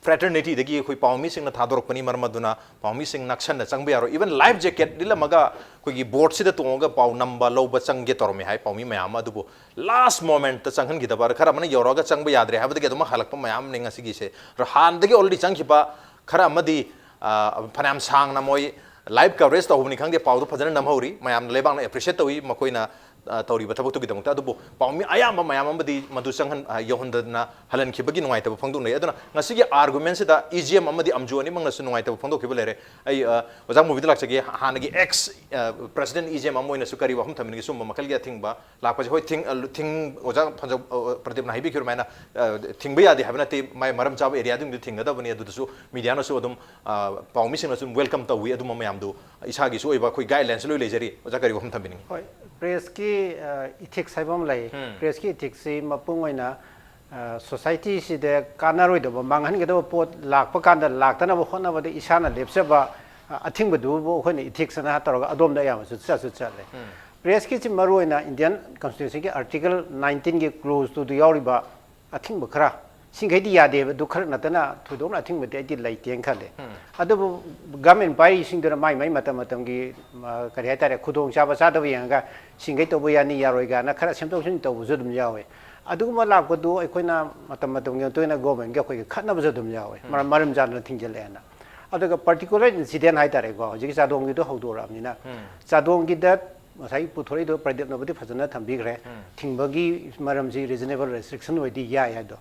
fraternity ꯗꯒꯤ ꯑꯩꯈꯣꯏ ꯄꯥꯎꯃꯤꯁꯤꯡꯅ ꯊꯥꯗꯣꯔꯛꯄꯅꯤ꯫ ꯃꯔꯝ ꯑꯗꯨꯅ ꯄꯥꯎꯃꯤꯁꯤꯡ ꯅꯛꯁꯟꯅ ꯆꯪꯕ ꯌꯥꯔꯣꯏ꯫ Even life jacket ꯂꯤꯠꯂꯝꯃꯒ ꯑꯩꯈꯣꯏꯒꯤ boat ꯁꯤꯗ ꯇꯣꯡꯉꯒ ꯄꯥꯎ ꯅꯝꯕ ꯂꯧꯕ ꯆꯪꯒꯦ ꯇꯧꯔꯝꯃꯤ ꯍꯥꯏ ꯄꯥꯎꯃꯤ ꯃꯌꯥꯝ ꯑꯃ꯫ ꯑꯗꯨꯕꯨ last moment ꯇ ꯆꯪꯍꯟꯈꯤꯗꯕ, ꯈꯔ ꯑꯃꯅ ꯌꯧꯔꯛꯑꯒ ꯆꯪꯕ ꯌꯥꯗ꯭ꯔꯦ ꯍꯥꯏꯕꯗꯒꯤ ꯑꯗꯨꯝ ꯍꯜꯂꯛꯄ ꯃꯌꯥꯝꯅꯤ ꯉꯁꯤꯒꯤꯁꯦ꯫ ꯑꯗꯣ ꯍꯥꯟꯅꯗꯒꯤ already ꯆꯪꯈꯤꯕ ꯈꯔ ꯑꯃꯗꯤ, ꯑ, ꯐꯅꯌꯥꯝ ꯁꯥꯡꯅ ꯃꯣꯏ live coverage ꯇꯧꯍꯧꯕꯅꯤ ꯈꯪꯗꯦ, ꯄꯥꯎꯗꯣ ꯐꯖꯅ ꯅꯝꯍꯧꯔꯤ꯫ ꯃꯌꯥꯝꯅ, ꯂꯩꯕꯥꯛꯅ appreciate ꯇꯧꯏ ꯃꯈꯣꯏꯅ, ꯑ, ꯇꯧꯔꯤꯕ ꯊꯕꯛꯇꯨꯒꯤꯗꯃꯛꯇ꯫ ꯑꯗꯨꯕꯨ ꯄꯥꯎꯃꯤ ꯑꯌꯥꯝꯕ ꯃꯌꯥꯝ ꯑꯃꯗꯤ ꯃꯗꯨ ꯆꯪꯍꯟ-, ꯑ, ꯌꯧꯍꯟꯗꯗꯅ ꯍꯜꯍꯟꯈꯤꯕꯒꯤ ꯅꯨꯡꯉꯥꯏꯇꯕ ꯐꯣꯡꯗꯣꯛꯅꯩ꯫ ꯑꯗꯨꯅ ꯉꯁꯤꯒꯤ argument ꯁꯤꯗ ꯏ ꯖꯤ ꯑꯦꯝ ꯑꯃꯗꯤ ꯑꯝꯖꯨ ꯑꯅꯤꯃꯛꯅꯁꯨ ꯅꯨꯡꯉꯥꯏꯇꯕ ꯐꯣꯡꯗꯣꯛꯈꯤꯕ ꯂꯩꯔꯦ꯫ ꯑꯩ, ꯑ, ꯑꯣꯖꯥ ꯃꯨꯕꯤꯗ ꯂꯥꯛꯆꯒꯦ꯫ ꯍꯥꯟꯅꯒꯤ ex, ꯑ, president ꯏ ꯖꯤ ꯑꯦꯝ ꯑꯃ ꯑꯣꯏꯅꯁꯨ ꯀꯔꯤ ꯋꯥꯐꯝ ꯊꯝꯕꯤꯅꯤꯡꯒꯦ ꯁꯨꯝꯕ ꯃꯈꯜꯒꯤ ꯑꯊꯤꯡꯕ ꯂꯥꯛꯄꯁꯦ? ꯍꯣꯏ, ꯊꯤꯡ-, ꯑ, ꯊꯤꯡ-, ꯑꯣꯖꯥ ꯐꯖ-, ꯑ, ꯄ꯭ꯔꯗꯤꯞꯅ ꯍꯥꯏꯕꯤꯈꯤꯕ ꯑꯗꯨꯃꯥꯏꯅ, ꯑ, ꯊꯤꯡꯕ ꯌꯥꯗꯦ ꯍꯥꯏꯕ ꯅꯠꯇꯦ, ꯃꯥꯏ ꯃꯔꯝ ꯆꯥꯕ area ꯗꯨꯝꯗꯤ ꯊꯤꯡꯒꯗꯕꯅꯤ꯫ ꯑꯗꯨꯗꯁꯨ media ꯅꯁꯨ ꯑꯗꯨꯝ, ꯑ, ꯄꯥꯎꯃꯤꯁꯤꯡꯅꯁꯨ ꯑꯗꯨꯝ welcome ꯇꯧꯏ꯫ ꯑꯗꯨꯝꯕ ꯃꯌꯥꯝꯗꯨ ꯏꯁꯥꯒꯤꯁꯨ ꯑꯣꯏꯕ ꯑꯩꯈꯣꯏ guideline ꯁꯨ ꯂꯣꯏ ꯂꯩꯖꯔꯤ꯫ ꯑꯣꯖꯥ, ꯀꯔꯤ ꯋꯥꯐꯝ ꯊꯝꯕꯤꯅꯤꯡꯉꯤ? ꯍꯣꯏ, press ꯀꯤ, ꯑ, ethics ꯍꯥꯏꯕ ꯑꯃ ꯂꯩ꯫ ꯎꯝ꯫ Press ꯀꯤ ethics ꯁꯤ ꯃꯄꯨꯡ ꯑꯣꯏꯅ, ꯑ, society ꯁꯤꯗ ꯀꯥꯟꯅꯔꯣꯏꯗꯕ, ꯃꯥꯡꯍꯟꯒꯗꯕ ꯄꯣꯠ ꯂꯥꯛꯄ ꯀꯥꯟꯗ ꯂꯥꯛꯇꯅꯕ ꯍꯣꯠꯅꯕꯗ ꯏꯁꯥꯅ ꯂꯦꯞꯆꯕ, ꯑ, ꯑꯊꯤꯡꯕꯗꯨꯕꯨ ꯑꯩꯈꯣꯏꯅ ethics ꯑꯅ ꯇꯧꯔꯒ ꯑꯗꯣꯝꯗ ꯑꯌꯥꯝꯕꯁꯨ ꯆꯠꯁꯨ ꯆꯠꯂꯦ꯫ ꯎꯝ꯫ Press ꯀꯤꯁꯤ ꯃꯔꯨ ꯑꯣꯏꯅ Indian Constitution ꯒꯤ Article nineteen ꯒꯤ clause two ꯗ ꯌꯥꯎꯔꯤꯕ ꯑꯊꯤꯡꯕ ꯈꯔ, ꯁꯤꯡꯈꯩꯗꯤ ꯌꯥꯗꯦꯕ, ꯑꯗꯨ ꯈꯔ ꯅꯠꯇꯅ ꯊꯣꯏꯗꯣꯛꯅ ꯑꯊꯤꯡꯕꯗꯤ ꯑꯩꯗꯤ ꯂꯩꯇꯦꯅ ꯈꯜꯂꯦ꯫ ꯎꯝ꯫ ꯑꯗꯨꯕꯨ government ꯄꯥꯏꯔꯤꯁꯤꯡꯗꯨꯅ ꯃꯥꯏ ꯃꯥꯏ ꯃꯇꯝ ꯃꯇꯝꯒꯤ, ꯑ, ꯀꯔꯤ ꯍꯥꯏꯇꯥꯔꯦ, ꯈꯨꯗꯣꯡ ꯆꯥꯕ ꯆꯥꯗꯕ ꯌꯦꯡꯉꯒ ꯁꯤꯡꯈꯩ ꯇꯧꯕ ꯌꯥꯅꯤ, ꯌꯥꯔꯣꯏ ꯀꯥꯏꯅ ꯈꯔ ꯁꯦꯝꯗꯣꯛ ꯁꯦꯝꯖꯤꯟ ꯇꯧꯕꯁꯨ ꯑꯗꯨꯝ ꯌꯥꯎꯋꯦ꯫ ꯑꯗꯨꯒꯨꯝꯕ ꯂꯥꯛꯄꯗꯨ ꯑꯩꯈꯣꯏꯅ ꯃꯇꯝ ꯃꯇꯝꯒꯤ ꯃꯇꯨꯡ ꯏꯟꯅ government ꯀ ꯑꯩꯈꯣꯏꯒ ꯈꯠꯅꯕꯁꯨ ꯑꯗꯨꯝ ꯌꯥꯎꯋꯦ꯫ ꯎꯝ꯫ ꯃꯔꯝ, ꯃꯔꯝ ꯆꯥꯗꯅ ꯊꯤꯡꯖꯤꯜꯂꯛꯑꯦꯅ꯫ ꯑꯗꯨꯒ particular incident ꯍꯥꯏꯇꯥꯔꯦꯀꯣ, ꯍꯧꯖꯤꯛꯀꯤ ꯆꯥꯗꯣꯡꯒꯤꯗꯣ ꯍꯧꯗꯣꯔꯛꯑꯕꯅꯤꯅ, ꯎꯝ꯫ ꯆꯥꯗꯣꯡꯒꯤꯗ ꯉꯁꯥꯏ ꯄꯨꯊꯣꯔꯛꯏꯗꯣ ꯄ꯭ꯔꯗꯤꯞꯅꯕꯨꯗꯤ ꯐꯖꯅ ꯊꯝꯕꯤꯈ꯭ꯔꯦ꯫ ꯎꯝ꯫ ꯊꯤꯡꯕꯒꯤ ꯃꯔꯝꯁꯤ reasonable restriction ꯑꯣꯏꯗꯤ ꯌꯥꯏ ꯍꯥꯏꯗꯣ꯫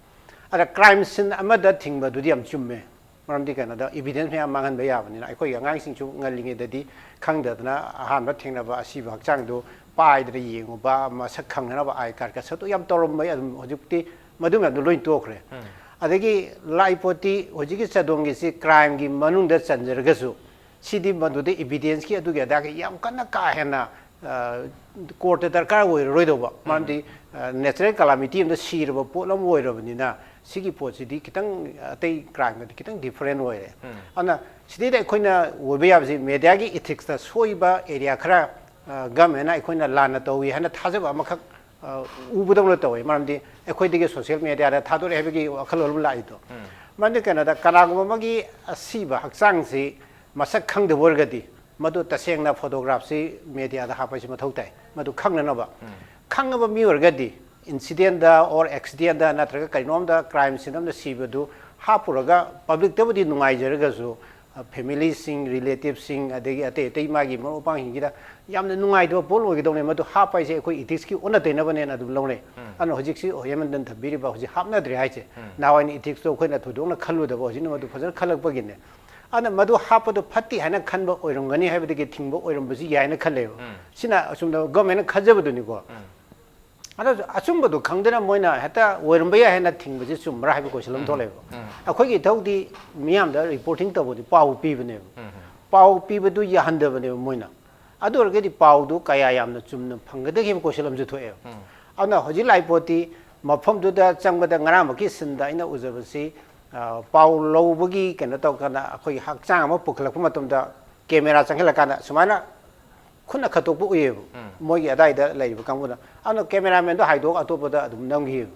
ꯑꯗ crime scene ꯑꯃꯗ ꯊꯤꯡꯕꯗꯨꯗꯤ ꯌꯥꯝ ꯆꯨꯝꯃꯦ꯫ ꯃꯔꯝꯗꯤ ꯀꯩꯅꯣꯗ evidence ꯃꯌꯥꯝ ꯃꯥꯡꯍꯟꯕ ꯌꯥꯕꯅꯤꯅ꯫ ꯑꯩꯈꯣꯏꯒꯤ ꯑꯉꯥꯡꯁꯤꯡꯁꯨ ꯉꯜꯂꯤꯉꯩꯗꯗꯤ ꯈꯪꯗꯗꯅ ꯑꯍꯥꯟꯕ ꯊꯦꯡꯅꯕ ꯑꯁꯤꯕ ꯍꯛꯆꯥꯡꯗꯨ ꯄꯥꯏꯗꯅ ꯌꯦꯡꯉꯨꯕ, ꯃꯁꯛ ꯈꯪꯅꯅꯕ I card ꯀ ꯁꯠꯇꯣ ꯌꯥꯝ ꯇꯧꯔꯝꯕ, ꯑꯗꯨꯝ ꯍꯧꯖꯤꯛꯇꯤ ꯃꯗꯨ ꯃꯌꯥꯝꯗꯣ ꯂꯣꯏ ꯇꯣꯛꯈ꯭ꯔꯦ꯫ ꯎꯝ꯫ ꯑꯗꯒꯤ ꯂꯥꯛꯏ ꯄꯣꯠꯇꯤ ꯍꯧꯖꯤꯛꯀꯤ ꯆꯥꯗꯣꯡꯒꯤꯁꯤ crime ꯒꯤ ꯃꯅꯨꯡꯗ ꯆꯟꯖꯔꯒꯁꯨ, ꯁꯤꯗꯤ ꯃꯗꯨꯗ evidence ꯀꯤ ꯑꯗꯨꯒꯤ ꯑꯗꯥꯒꯤ ꯌꯥꯝ ꯀꯟꯅ ꯀꯥ ꯍꯦꯟꯅ, ꯑ, court ꯇ ꯗꯔꯀꯥꯔ ꯑꯣꯏꯔꯔꯣꯏꯗꯧꯕ꯫ ꯎꯝ꯫ ꯃꯔꯝꯗꯤ, ꯑ, natural calamity ꯑꯃꯗ ꯁꯤꯔꯕ ꯄꯣꯠ ꯑꯃ ꯑꯣꯏꯔꯕꯅꯤꯅ, ꯁꯤꯒꯤ ꯄꯣꯠꯁꯤꯗꯤ ꯈꯤꯇꯪ ꯑꯇꯩ crime ꯒꯗꯤ ꯈꯤꯇꯪ different ꯑꯣꯏꯔꯦ꯫ ꯎꯝ꯫ ꯑꯗꯨꯅ ꯁꯤꯗꯩꯗ ꯑꯩꯈꯣꯏꯅ ꯑꯣꯏꯕ ꯌꯥꯕꯁꯤ media ꯒꯤ ethics ꯇ ꯁꯣꯏꯕ area ꯈꯔ ꯒꯃꯦꯟꯅ ꯑꯩꯈꯣꯏꯅ ꯂꯥꯟꯅ ꯇꯧꯏ ꯍꯥꯏꯅ ꯊꯥꯖꯕ ꯑꯃꯈꯛ ꯎꯕꯗꯧꯅ ꯇꯧꯋꯤ꯫ ꯃꯔꯝꯗꯤ ꯑꯩꯈꯣꯏꯗꯒꯤ ꯁꯣꯁꯤꯌꯦꯜ ꯃꯦꯗꯤꯌꯥꯗ ꯊꯥꯗꯣꯔꯛꯑꯦ ꯍꯥꯏꯕꯒꯤ ꯋꯥꯈꯜꯂꯣꯟ ꯑꯃ ꯂꯥꯛꯏꯗꯣ꯫ ꯃꯔꯝꯗꯤ ꯀꯩꯅꯣꯗ, ꯀꯅꯥꯒꯨꯝꯕ ꯑꯃꯒꯤ ꯑꯁꯤꯕ ꯍꯛꯆꯥꯡꯁꯤ ꯃꯁꯛ ꯈꯪꯗꯕ ꯑꯣꯏꯔꯒꯗꯤ, ꯃꯗꯨ ꯇꯁꯦꯡꯅ ꯐꯣꯇꯣꯒ꯭ꯔꯥꯐꯁꯤ ꯃꯦꯗꯤꯌꯥꯗ ꯍꯥꯞꯄꯁꯤ ꯃꯊꯧ ꯇꯥꯏ, ꯃꯗꯨ ꯈꯪꯅꯅꯕ꯫ ꯈꯪꯉꯕ ꯃꯤ ꯑꯣꯏꯔꯒꯗꯤ, ꯏꯟꯁꯤꯗꯦꯟꯗ ꯑꯣꯔ ꯑꯦꯛꯁꯤꯗꯦꯟꯗ ꯅꯠꯇ꯭ꯔꯒ ꯀꯔꯤꯅꯣꯝꯗ, ꯀ꯭ꯔꯥꯏꯝ ꯁꯤꯟ ꯑꯃꯗ ꯁꯤꯕꯗꯨ ꯍꯥꯞꯄꯨꯔꯒ ꯄꯕ꯭ꯂꯤꯛꯇꯕꯨꯗꯤ ꯅꯨꯡꯉꯥꯏꯖꯔꯒꯁꯨ, ꯐꯦꯃꯤꯂꯤꯁꯤꯡ, ꯔꯤꯂꯦꯇꯤꯚꯁꯤꯡ, ꯑꯗꯒꯤ ꯑꯇꯩ ꯑꯇꯩ ꯃꯥꯒꯤ ꯃꯔꯨꯞ ꯃꯄꯥꯡꯁꯤꯡꯁꯤꯗ ꯌꯥꯝꯅ ꯅꯨꯡꯉꯥꯏꯇꯕ ꯄꯣꯠ ꯑꯣꯏꯒꯗꯧꯅꯦ꯫ ꯃꯗꯨ ꯍꯥꯞꯄ ꯍꯥꯏꯁꯦ ꯑꯩꯈꯣꯏ ꯏꯊꯤꯛꯁꯀꯤ ꯑꯣꯟꯅ ꯇꯩꯅꯕꯅꯦꯅ ꯑꯗꯨꯝ ꯂꯧꯅꯩ꯫ ꯑꯗꯨꯅ ꯍꯧꯖꯤꯛꯁꯤ ꯍꯦꯃꯟꯗꯟ ꯊꯝꯕꯤꯔꯤꯕ ꯍꯧꯖꯤꯛ ꯍꯥꯞꯅꯗ꯭ꯔꯦ ꯍꯥꯏꯁꯦ, ꯅꯍꯥꯟꯋꯥꯏꯅ ꯏꯊꯤꯛꯁꯇꯣ ꯑꯩꯈꯣꯏꯅ ꯊꯣꯏꯗꯣꯛꯅ ꯈꯜꯂꯨꯗꯕ, ꯍꯧꯖꯤꯛꯅ ꯃꯗꯨ ꯐꯖꯅ ꯈꯜꯂꯛꯄꯒꯤꯅꯦ꯫ ꯑꯗꯨꯅ ꯃꯗꯨ ꯍꯥꯞꯄꯗꯣ ꯐꯠꯇꯦ ꯍꯥꯏꯅ ꯈꯟꯕ ꯑꯣꯏꯔꯝꯒꯅꯤ ꯍꯥꯏꯕꯗꯒꯤ ꯊꯤꯡꯕ ꯑꯣꯏꯔꯝꯕꯁꯨ ꯌꯥꯏꯅ ꯈꯜꯂꯦꯕ꯫ ꯁꯤꯅ ꯑꯁꯨꯝꯅ ꯒꯚꯔꯟꯃꯦꯟꯅ ꯈꯟꯖꯕꯗꯨꯅꯤꯀꯣ꯫ ꯑꯗꯣ ꯑꯆꯨꯝꯕꯗꯣ ꯈꯪꯗꯅ ꯃꯣꯏꯅ ꯍꯦꯛꯇ ꯑꯣꯏꯔꯝꯕ ꯌꯥꯏ ꯍꯥꯏꯅ ꯊꯤꯡꯕꯁꯦ ꯆꯨꯝꯕ꯭ꯔꯥ ꯍꯥꯏꯕ ꯀꯣꯏꯁꯟ ꯑꯃ ꯊꯣꯛꯂꯛꯑꯦꯕ꯫ ꯑꯩꯈꯣꯏꯒꯤ ꯏꯊꯧꯗꯤ ꯃꯤꯌꯥꯝꯗ ꯔꯤꯄꯣꯔꯇꯤꯡ ꯇꯧꯕꯗꯤ, ꯄꯥꯎ ꯄꯤꯕꯅꯦꯕ꯫ ꯄꯥꯎ ꯄꯤꯕꯗꯨ ꯌꯥꯍꯟꯗꯕꯅꯦꯕ ꯃꯣꯏꯅ꯫ ꯑꯗꯨ ꯑꯣꯏꯔꯒꯗꯤ ꯄꯥꯎꯗꯨ ꯀꯌꯥ ꯌꯥꯝꯅ ꯆꯨꯝꯅ ꯐꯪꯒꯗꯒꯦ ꯍꯥꯏꯕ ꯀꯣꯏꯁꯟ ꯑꯃꯁꯨ ꯊꯣꯛꯑꯦꯕ꯫ ꯑꯗꯨꯅ ꯍꯧꯖꯤꯛ ꯂꯥꯛꯏ ꯄꯣꯠꯇꯤ ꯃꯐꯝꯗꯨꯗ ꯆꯪꯕꯗ ꯉꯔꯥꯡꯃꯛꯀꯤ ꯁꯤꯟꯗ ꯑꯩꯅ ꯎꯖꯕꯁꯤ, ꯑ, ꯄꯥꯎ ꯂꯧꯕꯒꯤ ꯀꯩꯅꯣ ꯇꯧꯔꯀꯥꯟꯗ ꯑꯩꯈꯣꯏꯒꯤ ꯍꯛꯆꯥꯡ ꯑꯃ ꯄꯨꯈꯠꯂꯛꯄ ꯃꯇꯝꯗ ꯀꯦꯃꯦꯔꯥ ꯆꯪꯁꯤꯜꯂꯀꯥꯟꯗ ꯁꯨꯃꯥꯏꯅ ꯈꯨꯠꯅ ꯈꯠꯇꯣꯛꯄ ꯎꯏꯌꯦꯕ꯫ ꯃꯣꯏꯒꯤ ꯑꯗꯥꯏꯗ ꯂꯩꯔꯤꯕ ꯀꯥꯡꯕꯨꯅ꯫ ꯑꯗꯨꯅ ꯀꯦꯃꯦꯔꯥꯃꯦꯟꯗꯣ ꯍꯥꯏꯗꯣꯛꯑꯒ ꯑꯇꯣꯞꯄꯗ ꯑꯗꯨꯝ ꯅꯝꯈꯤꯕ꯫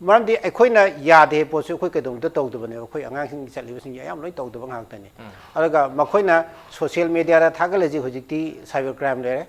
ꯃꯔꯝꯗꯤ ꯑꯩꯈꯣꯏꯅ ꯌꯥꯗꯦ ꯍꯥꯏꯕ ꯄꯣꯠꯁꯨ ꯑꯩꯈꯣꯏ ꯀꯩꯗꯧꯅꯨꯡꯗ ꯇꯧꯗꯕꯅꯦꯕ꯫ ꯑꯩꯈꯣꯏ ꯑꯉꯥꯡꯁꯤꯡ ꯆꯠꯂꯤꯕꯁꯤꯡꯁꯦ ꯑꯌꯥꯝꯕ ꯂꯣꯏ ꯇꯧꯗꯕ ꯉꯥꯛꯇꯅꯤ꯫ ꯑꯗꯨꯒ ꯃꯈꯣꯏꯅ ꯁꯣꯁꯤꯌꯦꯜ ꯃꯦꯗꯤꯌꯥꯗ ꯊꯥꯒꯠꯂꯁꯤ, ꯍꯧꯖꯤꯛꯇꯤ ꯁꯥꯏꯕꯔ ꯀ꯭ꯔꯥꯏꯝ ꯂꯩꯔꯦ꯫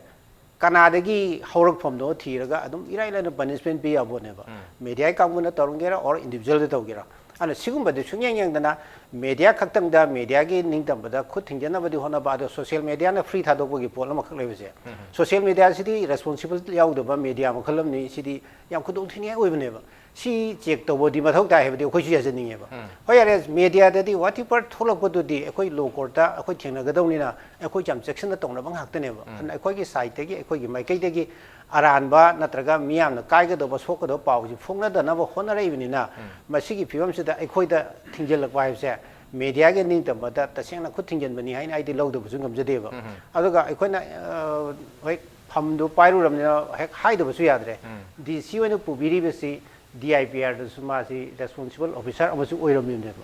ꯀꯅꯥꯗꯒꯤ ꯍꯧꯔꯛꯐꯝꯅꯣ ꯊꯤꯔꯒ ꯑꯗꯨꯝ ꯏꯔꯥꯏ ꯂꯥꯏꯅ ꯄꯅꯤꯁꯃꯦꯟ ꯄꯤ ꯌꯥꯕꯣꯠꯅꯦꯕ꯫ ꯃꯦꯗꯤꯌꯥꯒꯤ ꯀꯥꯡꯕꯨꯅ ꯇꯧꯔꯝꯒꯦꯔꯥ ꯑꯣꯔ ꯏꯟꯗꯤꯕꯤꯖꯨꯋꯦꯜꯗ ꯇꯧꯒꯦꯔꯥ꯫ ꯑꯗꯨꯅ ꯁꯤꯒꯨꯝꯕꯗꯤ ꯁꯨꯡꯌꯦꯡ ꯌꯦꯡꯗꯅ ꯃꯦꯗꯤꯌꯥ ꯈꯛꯇꯪꯗ ꯃꯦꯗꯤꯌꯥꯒꯤ ꯅꯤꯡꯇꯝꯕꯗ ꯈꯨꯠ ꯊꯤꯡꯖꯅꯕꯗꯤ ꯍꯣꯠꯅꯕ, ꯑꯗꯣ ꯁꯣꯁꯤꯌꯦꯜ ꯃꯦꯗꯤꯌꯥꯅ ꯐ꯭ꯔꯤ ꯊꯥꯗꯣꯛꯄꯒꯤ ꯄꯣꯠ ꯑꯃꯈꯛ ꯂꯩꯕꯁꯦ, ꯁꯣꯁꯤꯌꯦꯜ ꯃꯦꯗꯤꯌꯥꯁꯤꯗꯤ ꯔꯦꯁꯄꯣꯟꯁꯤꯕꯜ ꯌꯥꯎꯗꯕ ꯃꯦꯗꯤꯌꯥ ꯃꯈꯜ ꯑꯃꯅꯤ꯫ ꯁꯤꯗꯤ ꯌꯥꯝ ꯈꯨꯗꯣꯡꯊꯤꯅꯤꯡꯉꯥꯏ ꯑꯣꯏꯕꯅꯦꯕ꯫ ꯁꯤ ꯆꯦꯛ ꯇꯧꯕꯗꯤ ꯃꯊꯧ ꯇꯥꯏ ꯍꯥꯏꯕꯗꯤ ꯑꯩꯈꯣꯏꯁꯨ ꯌꯥꯖꯅꯤꯡꯉꯦꯕ꯫ ꯍꯣꯏ, ꯌꯥꯔꯦ, ꯃꯦꯗꯤꯌꯥꯗꯗꯤ ꯋꯥꯠ ꯏꯚꯔ ꯊꯣꯛꯂꯛꯄꯗꯨꯗꯤ ꯑꯩꯈꯣꯏ ꯂꯣ ꯀꯣꯔꯠꯇ ꯑꯩꯈꯣꯏ ꯊꯦꯡꯅꯒꯗꯧꯅꯤꯅ ꯑꯩꯈꯣꯏ ꯌꯥꯝ ꯆꯦꯛꯁꯤꯟꯅ ꯇꯧꯅꯕ ꯉꯥꯛꯇꯅꯦꯕ꯫ ꯑꯗꯨꯅ ꯑꯩꯈꯣꯏꯒꯤ ꯁꯥꯏꯠꯇꯒꯤ, ꯑꯩꯈꯣꯏꯒꯤ ꯃꯥꯏꯀꯩꯗꯒꯤ ꯑꯔꯥꯟꯕ ꯅꯠꯇ꯭ꯔꯒ ꯃꯤꯌꯥꯝꯅ ꯀꯥꯏꯒꯗꯧꯕ, ꯁꯣꯛꯀꯗꯧꯕ ꯄꯥꯎꯁꯤ ꯐꯣꯡꯅꯗꯅꯕ ꯍꯣꯠꯅꯔꯛꯏꯕꯅꯤꯅ, ꯃꯁꯤꯒꯤ ꯐꯤꯕꯝꯁꯤꯗ ꯑꯩꯈꯣꯏꯗ ꯊꯤꯡꯖꯤꯜꯂꯛꯄ ꯍꯥꯏꯕꯁꯦ ꯃꯦꯗꯤꯌꯥꯒꯤ ꯅꯤꯡꯇꯝꯕꯗ ꯇꯁꯦꯡꯅ ꯈꯨꯠ ꯊꯤꯡꯖꯤꯟꯕꯅꯤ ꯍꯥꯏꯅ ꯑꯩꯗꯤ ꯂꯧꯗꯕꯁꯨ ꯉꯝꯖꯗꯦꯕ꯫ ꯑꯗꯨꯒ ꯑꯩꯈꯣꯏꯅ, ꯑ, ꯍꯣꯏ, ꯐꯝꯗꯨ ꯄꯥꯏꯔꯨꯔꯕꯅꯤꯅ ꯍꯦꯛ ꯍꯥꯏꯗꯕꯁꯨ ꯌꯥꯗ꯭ꯔꯦ꯫ ꯗꯤ ꯁꯤ ꯑꯣꯏꯅ ꯄꯨꯕꯤꯔꯤꯕꯁꯤ ꯗꯤ ꯑꯥꯏ ꯄꯤ ꯑꯥꯔꯗꯁꯨ ꯃꯥꯁꯤ ꯔꯦꯁꯄꯣꯟꯁꯤꯕꯜ ꯑꯣꯐꯤꯁꯥꯔ ꯑꯃꯁꯨ ꯑꯣꯏꯔꯝꯃꯤꯕꯅꯦꯕ꯫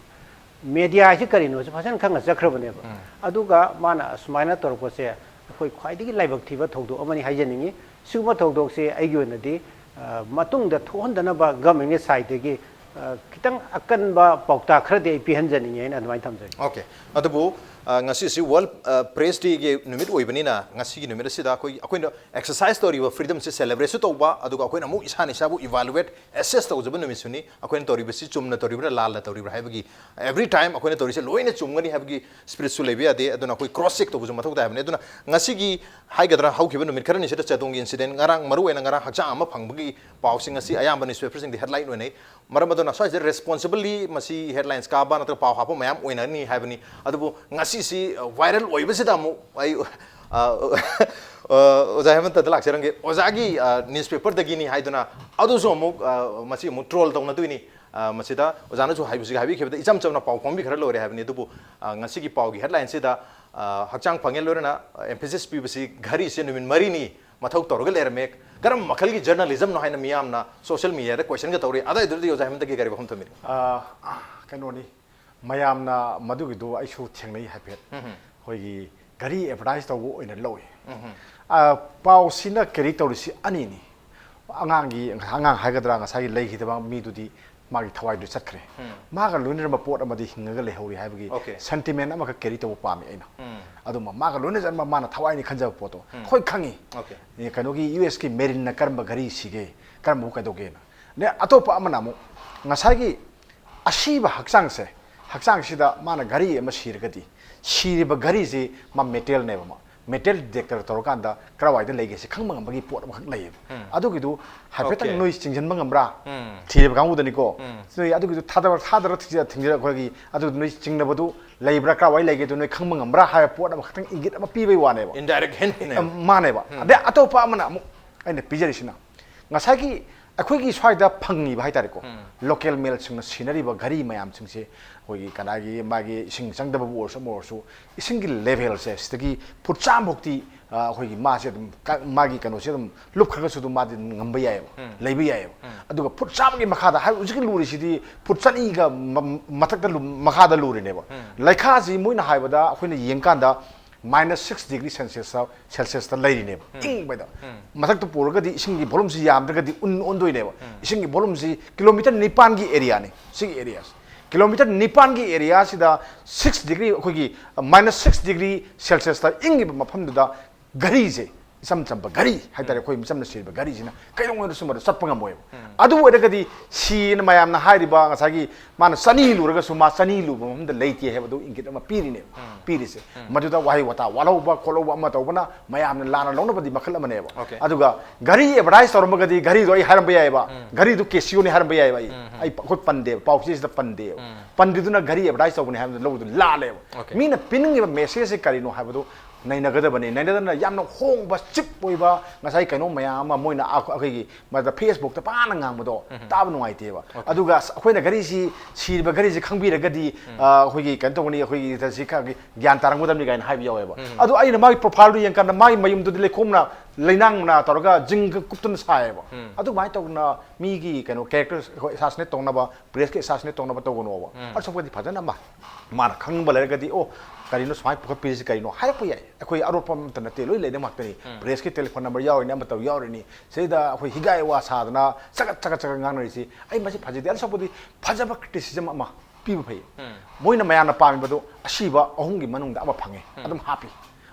ꯃꯦꯗꯤꯌꯥ ꯍꯥꯏꯁꯤ ꯀꯔꯤꯅꯣꯁꯤ ꯐꯖꯅ ꯈꯪꯅ ꯆꯠꯈ꯭ꯔꯕꯅꯦꯕ꯫ ꯑꯗꯨꯒ ꯃꯥꯅ ꯑꯁꯨꯃꯥꯏꯅ ꯇꯧꯔꯛꯄꯁꯦ ꯑꯩꯈꯣꯏ ꯈ꯭ꯋꯥꯏꯗꯒꯤ ꯂꯥꯏꯕꯛ ꯊꯤꯕ ꯊꯧꯗꯣꯛ ꯑꯃꯅꯤ ꯍꯥꯏꯖꯅꯤꯡꯉꯤ꯫ ꯁꯤꯒꯨꯝꯕ ꯊꯧꯗꯣꯛꯁꯦ ꯑꯩꯒꯤ ꯑꯣꯏꯅꯗꯤ, ꯑ, ꯃꯇꯨꯡꯗ ꯊꯣꯛꯍꯟꯗꯅꯕ government ꯀꯤ side ꯇꯒꯤ, ꯑ, ꯈꯤꯇꯪ ꯑꯀꯟꯕ ꯄꯥꯎꯇꯥꯛ ꯈꯔꯗꯤ ꯑꯩ ꯄꯤꯍꯟꯖꯅꯤꯡꯉꯤ ꯍꯥꯏꯅ ꯑꯗꯨꯃꯥꯏꯅ ꯊꯝꯖꯒꯦ꯫ Okay, ꯑꯗꯨꯕꯨ ꯑ, ꯉꯁꯤꯁꯤ World, ꯑ, Press Day ꯒꯤ ꯅꯨꯃꯤꯠ ꯑꯣꯏꯕꯅꯤꯅ, ꯉꯁꯤꯒꯤ ꯅꯨꯃꯤꯠ ꯑꯁꯤꯗ ꯑꯩꯈꯣꯏ, ꯑꯩꯈꯣꯏꯅ exercise ꯇꯧꯔꯤꯕ freedom ꯁꯤ celebrate ꯁꯨ ꯇꯧꯕ, ꯑꯗꯨꯒ ꯑꯩꯈꯣꯏꯅ ꯑꯃꯨꯛ ꯏꯁꯥꯅ ꯏꯁꯥꯕꯨ evaluate, assess ꯇꯧꯖꯕ ꯅꯨꯃꯤꯠꯁꯨꯅꯤ꯫ ꯑꯩꯈꯣꯏꯅ ꯇꯧꯔꯤꯕꯁꯤ ꯆꯨꯝꯅ ꯇꯧꯔꯤꯕ꯭ꯔꯥ, ꯂꯥꯟꯅ ꯇꯧꯔꯤꯕ꯭ꯔꯥ ꯍꯥꯏꯕꯒꯤ every time ꯑꯩꯈꯣꯏꯅ ꯇꯧꯔꯤꯁꯦ ꯂꯣꯏꯅ ꯆꯨꯝꯒꯅꯤ ꯍꯥꯏꯕꯒꯤ spirit ꯁꯨ ꯂꯩꯕ ꯌꯥꯗꯦ꯫ ꯑꯗꯨꯅ ꯑꯩꯈꯣꯏ cross check ꯇꯧꯕꯁꯨ ꯃꯊꯧ ꯇꯥꯏ ꯍꯥꯏꯕꯅꯤ꯫ ꯑꯗꯨꯅ ꯉꯁꯤꯒꯤ ꯍꯥꯏꯒꯗ꯭ꯔꯥ, ꯍꯧꯈꯤꯕ ꯅꯨꯃꯤꯠ ꯈꯔꯅꯤꯁꯤꯗ ꯆꯥꯗꯣꯡꯒꯤ incident, ꯉꯔꯥꯡ ꯃꯔꯨꯑꯣꯏꯅ ꯉꯔꯥꯡ ꯍꯛꯆꯥꯡ ꯑꯃ ꯐꯪꯕꯒꯤ ꯄꯥꯎꯁꯤ ꯉꯁꯤ ꯑꯌꯥꯝꯕ newspaper ꯁꯤꯡꯗ headline ꯑꯣꯏꯅꯩ꯫ ꯃꯔꯝ ꯑꯗꯨꯅ ꯁ꯭ꯋꯥꯏꯁꯤꯗ responsibly ꯃꯁꯤ headlines ꯀꯥꯕ ꯅꯠꯇ꯭ꯔꯒ ꯄꯥꯎ ꯍꯥꯞꯄ ꯃꯌꯥꯝ ꯑꯣꯏꯅꯅꯤ ꯍꯥꯏꯕꯅꯤ꯫ ꯑꯗꯨꯕꯨ ꯉꯁꯤꯁꯤ, ꯑ, viral ꯑꯣꯏꯕꯁꯤꯗ ꯑꯃꯨꯛ ꯑꯩ, ꯑ, ꯑ, ꯑꯣꯖꯥ ꯍꯦꯃꯟꯇꯗ ꯂꯥꯛꯆꯔꯝꯒꯦ꯫ ꯑꯣꯖꯥꯒꯤ, ꯑ, newspaper ꯗꯒꯤꯅꯤ ꯍꯥꯏꯗꯨꯅ ꯑꯗꯨꯁꯨ ꯑꯃꯨꯛ, ꯑ, ꯃꯁꯤ ꯑꯃꯨꯛ troll ꯇꯧꯅꯗꯣꯏꯅꯤ꯫ ꯑ, ꯃꯁꯤꯗ ꯑꯣꯖꯥꯅꯁꯨ ꯍꯥꯏ-, ꯍꯧꯖꯤꯛ ꯍꯥꯏꯕꯤꯈꯤꯕꯗ ꯏꯆꯝ ꯆꯝꯅ ꯄꯥꯎ ꯐꯣꯡꯕꯤꯈ꯭ꯔ ꯂꯣꯏꯔꯦ ꯍꯥꯏꯕꯅꯤ꯫ ꯑꯗꯨꯕꯨ, ꯑ, ꯉꯁꯤꯒꯤ ꯄꯥꯎꯒꯤ headline ꯁꯤꯗ, ꯑ, ꯍꯛꯆꯥꯡ ꯐꯪꯉꯦ ꯂꯣꯏꯅꯅ, ꯑ, emphasis ꯄꯤꯕꯁꯤ ꯘꯔꯤꯁꯦ ꯅꯨꯃꯤꯠ ꯃꯔꯤꯅꯤ ꯃꯊꯧ ꯇꯧꯔꯒ ꯂꯩꯔꯝꯃꯦ꯫ ꯀꯔꯝꯕ ꯃꯈꯜꯒꯤ journalism ꯅꯣ ꯍꯥꯏꯅ ꯃꯤꯌꯥꯝꯅ social media ꯗ question ꯒ ꯇꯧꯔꯤ꯫ ꯑꯗꯨꯋꯥꯏꯗꯨꯗꯤ ꯑꯣꯖꯥ ꯍꯦꯃꯟꯇꯒꯤ ꯀꯔꯤ ꯋꯥꯐꯝ ꯊꯝꯕꯤꯅꯤ? ꯑ, ꯀꯩꯅꯣꯅꯤ, ꯃꯌꯥꯝꯅ ꯃꯗꯨꯒꯤꯗꯨ ꯑꯩꯁꯨ ꯊꯦꯡꯅꯩ ꯍꯥꯏꯐꯦꯠ꯫ ꯑꯩꯈꯣꯏꯒꯤ ꯘꯔꯤ advertise ꯇꯧꯕ ꯑꯣꯏꯅ ꯂꯧꯏ꯫ ꯑ, ꯄꯥꯎꯁꯤꯅ carry ꯇꯧꯔꯤꯁꯤ ꯑꯅꯤꯅꯤ꯫ ꯑꯉꯥꯡꯒꯤ, ꯑꯉꯥꯡ ꯍꯥꯏꯒꯗ꯭ꯔꯥ, ꯉꯁꯥꯏꯒꯤ ꯂꯩꯈꯤꯗꯕ ꯃꯤꯗꯨꯗꯤ ꯃꯥꯒꯤ ꯊꯋꯥꯏꯗꯨ ꯆꯠꯈ꯭ꯔꯦ꯫ ꯃꯥꯒ ꯂꯣꯏꯅꯔꯝꯕ ꯄꯣꯠ ꯑꯃꯗꯤ ꯍꯤꯡꯉꯒ ꯂꯩꯍꯧꯔꯤ ꯍꯥꯏꯕꯒꯤ Okay. sentiment ꯑꯃꯈꯛ carry ꯇꯧꯕ ꯄꯥꯝꯃꯤ ꯑꯩꯅ꯫ ꯑꯗꯨꯃ ꯃꯥꯒ ꯂꯣꯏꯅꯖꯔꯝꯕ ꯃꯥꯅ ꯊꯋꯥꯏꯅꯤ ꯈꯟꯖꯕ ꯄꯣꯠꯇꯣ ꯑꯩꯈꯣꯏ ꯈꯪꯉꯤ꯫ Okay. ꯑꯦ, ꯀꯩꯅꯣꯒꯤ ꯌꯨ ꯑꯦꯁ ꯀꯤ Marine ꯅ ꯀꯔꯝꯕ ꯘꯔꯤ ꯁꯤꯒꯦ, ꯀꯔꯝꯕꯕꯨ ꯀꯩꯗꯧꯒꯦꯅ꯫ ꯑꯗꯩ ꯑꯇꯣꯞꯄ ꯑꯃꯅ ꯑꯃꯨꯛ ꯉꯁꯥꯏꯒꯤ ꯑꯁꯤꯕ ꯍꯛꯆꯥꯡꯁꯦ, ꯍꯛꯆꯥꯡꯁꯤꯗ ꯃꯥꯅ ꯘꯔꯤ ꯑꯃ ꯁꯤꯔꯒꯗꯤ, ꯁꯤꯔꯤꯕ ꯘꯔꯤꯁꯤ ꯃꯥ metal ꯅꯦꯕ, ꯃꯥ metal detector ꯇꯧꯔꯀꯥꯟꯗ ꯀꯔꯥꯏꯋꯥꯏꯗ ꯂꯩꯒꯦ ꯁꯤ ꯈꯪꯕ ꯉꯝꯕꯒꯤ ꯄꯣꯠ ꯑꯃꯈꯛ ꯂꯩꯌꯦꯕ꯫ ꯑꯗꯨꯒꯤꯗꯨ ꯍꯥꯏꯐꯦꯠꯇꯪ Okay. ꯅꯣꯏ ꯆꯤꯡꯁꯤꯟꯕ ꯉꯝꯕ꯭ꯔꯥ? ꯊꯤꯔꯤꯕ ꯀꯥꯡꯕꯨꯗꯅꯤꯀꯣ꯫ ꯅꯣꯏ ꯑꯗꯨꯒꯤꯗꯨ ꯊꯥꯗꯔ, ꯊꯥꯗꯔ ꯊꯤꯡꯖꯤꯜꯂ, ꯊꯤꯡꯖꯤꯜꯂ ꯑꯩꯈꯣꯏꯒꯤ ꯑꯗꯨ ꯅꯣꯏ ꯆꯤꯡꯅꯕꯗꯨ ꯂꯩꯕ꯭ꯔꯥ, ꯀꯔꯥꯏꯋꯥꯏ ꯂꯩꯒꯦꯗꯨ ꯅꯣꯏ ꯈꯪꯕ ꯉꯝꯕ꯭ꯔꯥ ꯍꯥꯏꯕ ꯄꯣꯠ ꯑꯃꯈꯛꯇꯪ ꯏꯪꯒꯤꯠ ꯑꯃ ꯄꯤꯕꯩ ꯋꯥꯅꯦꯕ꯫ Indirect hint ꯅꯦ꯫ ꯃꯥꯅꯦꯕ꯫ ꯑꯗꯩ ꯑꯇꯣꯞꯄ ꯑꯃꯅ ꯑꯃꯨꯛ ꯑꯩꯅ ꯄꯤꯖꯔꯤꯁꯤꯅ ꯉꯁꯥꯏꯒꯤ ꯑꯩꯈꯣꯏꯒꯤ ꯁ꯭ꯋꯥꯏꯗ ꯐꯪꯉꯤꯕ ꯍꯥꯏꯇꯥꯔꯦꯀꯣ, local mail ꯁꯤꯡꯅ ꯁꯤꯅꯔꯤꯕ ꯘꯔꯤ ꯃꯌꯥꯝꯁꯤꯡꯁꯦ ꯑꯩꯈꯣꯏꯒꯤ ꯀꯅꯥꯒꯤ ꯃꯥꯒꯤ ꯏꯁꯤꯡ ꯆꯪꯗꯕꯕꯨ ꯑꯣꯏꯔꯁꯨ ꯑꯃ ꯑꯣꯏꯔꯁꯨ ꯏꯁꯤꯡꯒꯤ level ꯁꯦ ꯁꯤꯗꯒꯤ ꯐꯨꯠ ꯆꯥꯝꯃꯐꯥꯎꯇꯤ, ꯑ, ꯑꯩꯈꯣꯏꯒꯤ ꯃꯥꯁꯦ ꯑꯗꯨꯝ ꯀ-, ꯃꯥꯒꯤ ꯀꯩꯅꯣꯁꯦ ꯑꯗꯨꯝ ꯂꯨꯞꯈ꯭ꯔꯒꯁꯨ ꯑꯗꯨꯝ ꯃꯥꯗꯤ ꯑꯗꯨꯝ ꯉꯝꯕ ꯌꯥꯏꯑꯕ, ꯂꯩꯕ ꯌꯥꯏꯑꯕ꯫ ꯑꯗꯨꯒ ꯐꯨꯠ ꯆꯥꯝꯃꯒꯤ ꯃꯈꯥꯗ ꯍꯥꯏ, ꯍꯧꯖꯤꯛꯀꯤ ꯂꯨꯔꯤꯁꯤꯗꯤ ꯐꯨꯠ ꯆꯅꯤꯒ ꯃ-, ꯃꯊꯛꯇ ꯂꯨ-, ꯃꯈꯥꯗ ꯂꯨꯔꯤꯅꯦꯕ꯫ ꯂꯩꯈꯥꯁꯤ ꯃꯣꯏꯅ ꯍꯥꯏꯕꯗ ꯑꯩꯈꯣꯏꯅ ꯌꯦꯡꯀꯥꯟꯗ minus six degree Celsius Celsius ꯇ ꯂꯩꯔꯤꯅꯦꯕ, ꯏꯪꯕꯗ꯫ ꯃꯊꯛꯇ ꯄꯨꯔꯒꯗꯤ ꯏꯁꯤꯡꯒꯤ volume ꯁꯤ ꯌꯥꯝꯗ꯭ꯔꯒꯗꯤ ꯎꯟ ꯑꯣꯟꯗꯣꯏꯅꯦꯕ꯫ ꯏꯁꯤꯡꯒꯤ volume ꯁꯤ kilometre ꯅꯤꯄꯥꯟꯒꯤ area ꯅꯤ ꯁꯤꯒꯤ area ꯁꯤ꯫ Kilometre ꯅꯤꯄꯥꯟꯒꯤ area ꯁꯤꯗ six degree, ꯑꯩꯈꯣꯏꯒꯤ minus six degree Celsius ꯇ ꯏꯪꯉꯤꯕ ꯃꯐꯝꯗꯨꯗ ꯘꯔꯤꯁꯦ, ꯏꯆꯝ ꯆꯝꯕ ꯘꯔꯤ ꯍꯥꯏꯇꯥꯔꯦ, ꯑꯩꯈꯣꯏ ꯃꯤꯆꯝꯅ ꯁꯤꯔꯤꯕ ꯘꯔꯤꯁꯤꯅ ꯀꯩꯗꯧꯉꯩꯗꯁꯨ ꯃꯗꯨ ꯆꯠꯄ ꯉꯝꯃꯣꯏꯕ꯫ ꯑꯗꯨ ꯑꯣꯏꯔꯒꯗꯤ ꯁꯤꯅ ꯃꯌꯥꯝꯅ ꯍꯥꯏꯔꯤꯕ ꯉꯁꯥꯏꯒꯤ ꯃꯥꯅ ꯆꯅꯤ ꯂꯨꯔꯒꯁꯨ ꯃꯥ ꯆꯅꯤ ꯂꯨꯕ ꯃꯐꯝꯗ ꯂꯩꯇꯦ ꯍꯥꯏꯕꯗꯨ ꯏꯪꯒꯤꯠ ꯑꯃ ꯄꯤꯔꯤꯅꯦꯕ꯫ ꯄꯤꯔꯤꯁꯦ ꯃꯗꯨꯗ ꯋꯥꯍꯩ ꯋꯥꯇꯥ ꯋꯥꯠꯍꯧꯕ ꯈꯣꯠꯍꯧꯕ ꯑꯃ ꯇꯧꯕꯅ ꯃꯌꯥꯝꯅ ꯂꯥꯟꯅ ꯂꯧꯅꯕꯗꯤ ꯃꯈꯜ ꯑꯃꯅꯦꯕ꯫ Okay. ꯑꯗꯨꯒ ꯘꯔꯤ advertise ꯇꯧꯔꯝꯃꯒꯗꯤ ꯘꯔꯤꯗꯣ ꯑꯩ ꯍꯥꯏꯔꯝꯕ ꯌꯥꯏꯑꯕ, ꯘꯔꯤꯗꯨ Casio ꯅꯤ ꯍꯥꯏꯔꯝꯕ ꯌꯥꯏꯑꯕ꯫ ꯑꯩ ꯑꯩ ꯑꯩꯈꯣꯏ ꯄꯟꯗꯦꯕ, ꯄꯥꯎ ꯆꯦꯁꯤꯗ ꯄꯟꯗꯦꯕ꯫ ꯄꯟꯗ꯭ꯔꯤꯗꯨꯅ ꯘꯔꯤ advertise ꯇꯧꯕꯅꯤ ꯍꯥꯏꯕꯗꯨ ꯂꯧꯕꯗꯨ ꯂꯥꯜꯂꯦꯕ꯫ Okay. ꯃꯤꯅ ꯄꯤꯅꯤꯡꯉꯤꯕ message ꯁꯦ ꯀꯔꯤꯅꯣ ꯍꯥꯏꯕꯗꯨ ꯅꯩꯅꯒꯗꯕꯅꯤ꯫ ꯅꯩꯅꯗꯅ ꯌꯥꯝꯅ ꯍꯣꯡꯕ cheap ꯑꯣꯏꯕ ꯉꯁꯥꯏ ꯀꯩꯅꯣ ꯃꯌꯥꯝ ꯑꯃ ꯃꯣꯏꯅ ꯑꯩꯈꯣꯏꯒꯤ ꯃꯗ Facebook ꯇ ꯄꯥꯅ ꯉꯥꯡꯕꯗꯣ ꯇꯥꯕ ꯅꯨꯡꯉꯥꯏꯇꯦꯕ꯫ ꯑꯗꯨꯒ ꯑꯁ, ꯑꯩꯈꯣꯏꯅ ꯘꯔꯤꯁꯤ, ꯁꯤꯔꯤꯕ ꯘꯔꯤꯁꯤ ꯈꯪꯕꯤꯔꯒꯗꯤ, ꯑ, ꯑꯩꯈꯣꯏꯒꯤ ꯀꯩꯅꯣ ꯇꯧꯒꯅꯤ, ꯑꯩꯈꯣꯏꯒꯤ ꯁꯤ ꯈꯔ ꯒ꯭ꯌꯥꯟ ꯇꯥꯔꯝꯒꯗꯕꯅꯤ ꯀꯥꯏꯅ ꯍꯥꯏꯕ ꯌꯥꯎꯋꯦꯕ꯫ ꯑꯗꯨ ꯑꯩꯅ ꯃꯥꯒꯤ profile ꯗꯨ ꯌꯦꯡꯀꯥꯟꯗ ꯃꯥꯒꯤ ꯃꯌꯨꯝꯗꯨꯗꯤ ꯂꯩꯈꯣꯝꯅ, ꯂꯩꯅꯥꯡꯅ ꯇꯧꯔꯒ ꯖꯤꯡꯒ ꯀꯨꯞꯇꯅ ꯁꯥꯏꯌꯦꯕ꯫ ꯑꯗꯨꯃꯥꯏꯅ ꯇꯧꯗꯅ ꯃꯤꯒꯤ ꯀꯩꯅꯣ character ꯑꯩꯈꯣꯏ assassinate ꯇꯧꯅꯕ, press ꯀꯤ assassinate ꯇꯧꯅꯕ ꯇꯧꯒꯅꯣꯕ꯫ ꯑꯁꯣꯛꯄꯗꯤ ꯐꯖꯅ ꯑꯃ ꯃꯥꯅ ꯈꯪꯕ ꯂꯩꯔꯒꯗꯤ, "ꯑꯣ, ꯀꯔꯤꯅꯣ ꯁꯨꯃꯥꯏꯅ ꯄꯨꯈꯠꯄꯤꯔꯤꯁꯤ ꯀꯔꯤꯅꯣ?" ꯍꯥꯏꯔꯛꯄ ꯌꯥꯏ꯫ ꯑꯩꯈꯣꯏ ꯑꯔꯣꯠꯄ ꯑꯃꯠꯇ ꯅꯠꯇꯦ, ꯂꯣꯏ ꯂꯩꯅ ꯉꯥꯛꯇꯅꯤ꯫ Press ꯀꯤ telephone number ꯌꯥꯎꯔꯤꯅꯤ, ꯑꯃ ꯇꯧ ꯌꯥꯎꯔꯤꯅꯤ꯫ ꯁꯤꯗ ꯑꯩꯈꯣꯏ ꯍꯤꯒꯥꯏ ꯋꯥ ꯁꯥꯗꯅ ꯆꯒꯠ ꯆꯒꯠ ꯆꯒꯠ ꯉꯥꯡꯅꯔꯤꯁꯤ ꯑꯩ ꯃꯁꯤ ꯐꯖꯗꯦ꯫ ꯑꯁꯣꯛꯄꯗꯤ ꯐꯖꯕ criticism ꯑꯃ ꯄꯤꯕ ꯐꯩ꯫ ꯃꯣꯏꯅ ꯃꯌꯥꯝꯅ ꯄꯥꯝꯃꯤꯕꯗꯨ ꯑꯁꯤꯕ ꯑꯍꯨꯝꯒꯤ ꯃꯅꯨꯡꯗ ꯑꯃ ꯐꯪꯉꯦ, ꯑꯗꯨꯝ ꯍꯥꯞꯄꯤ꯫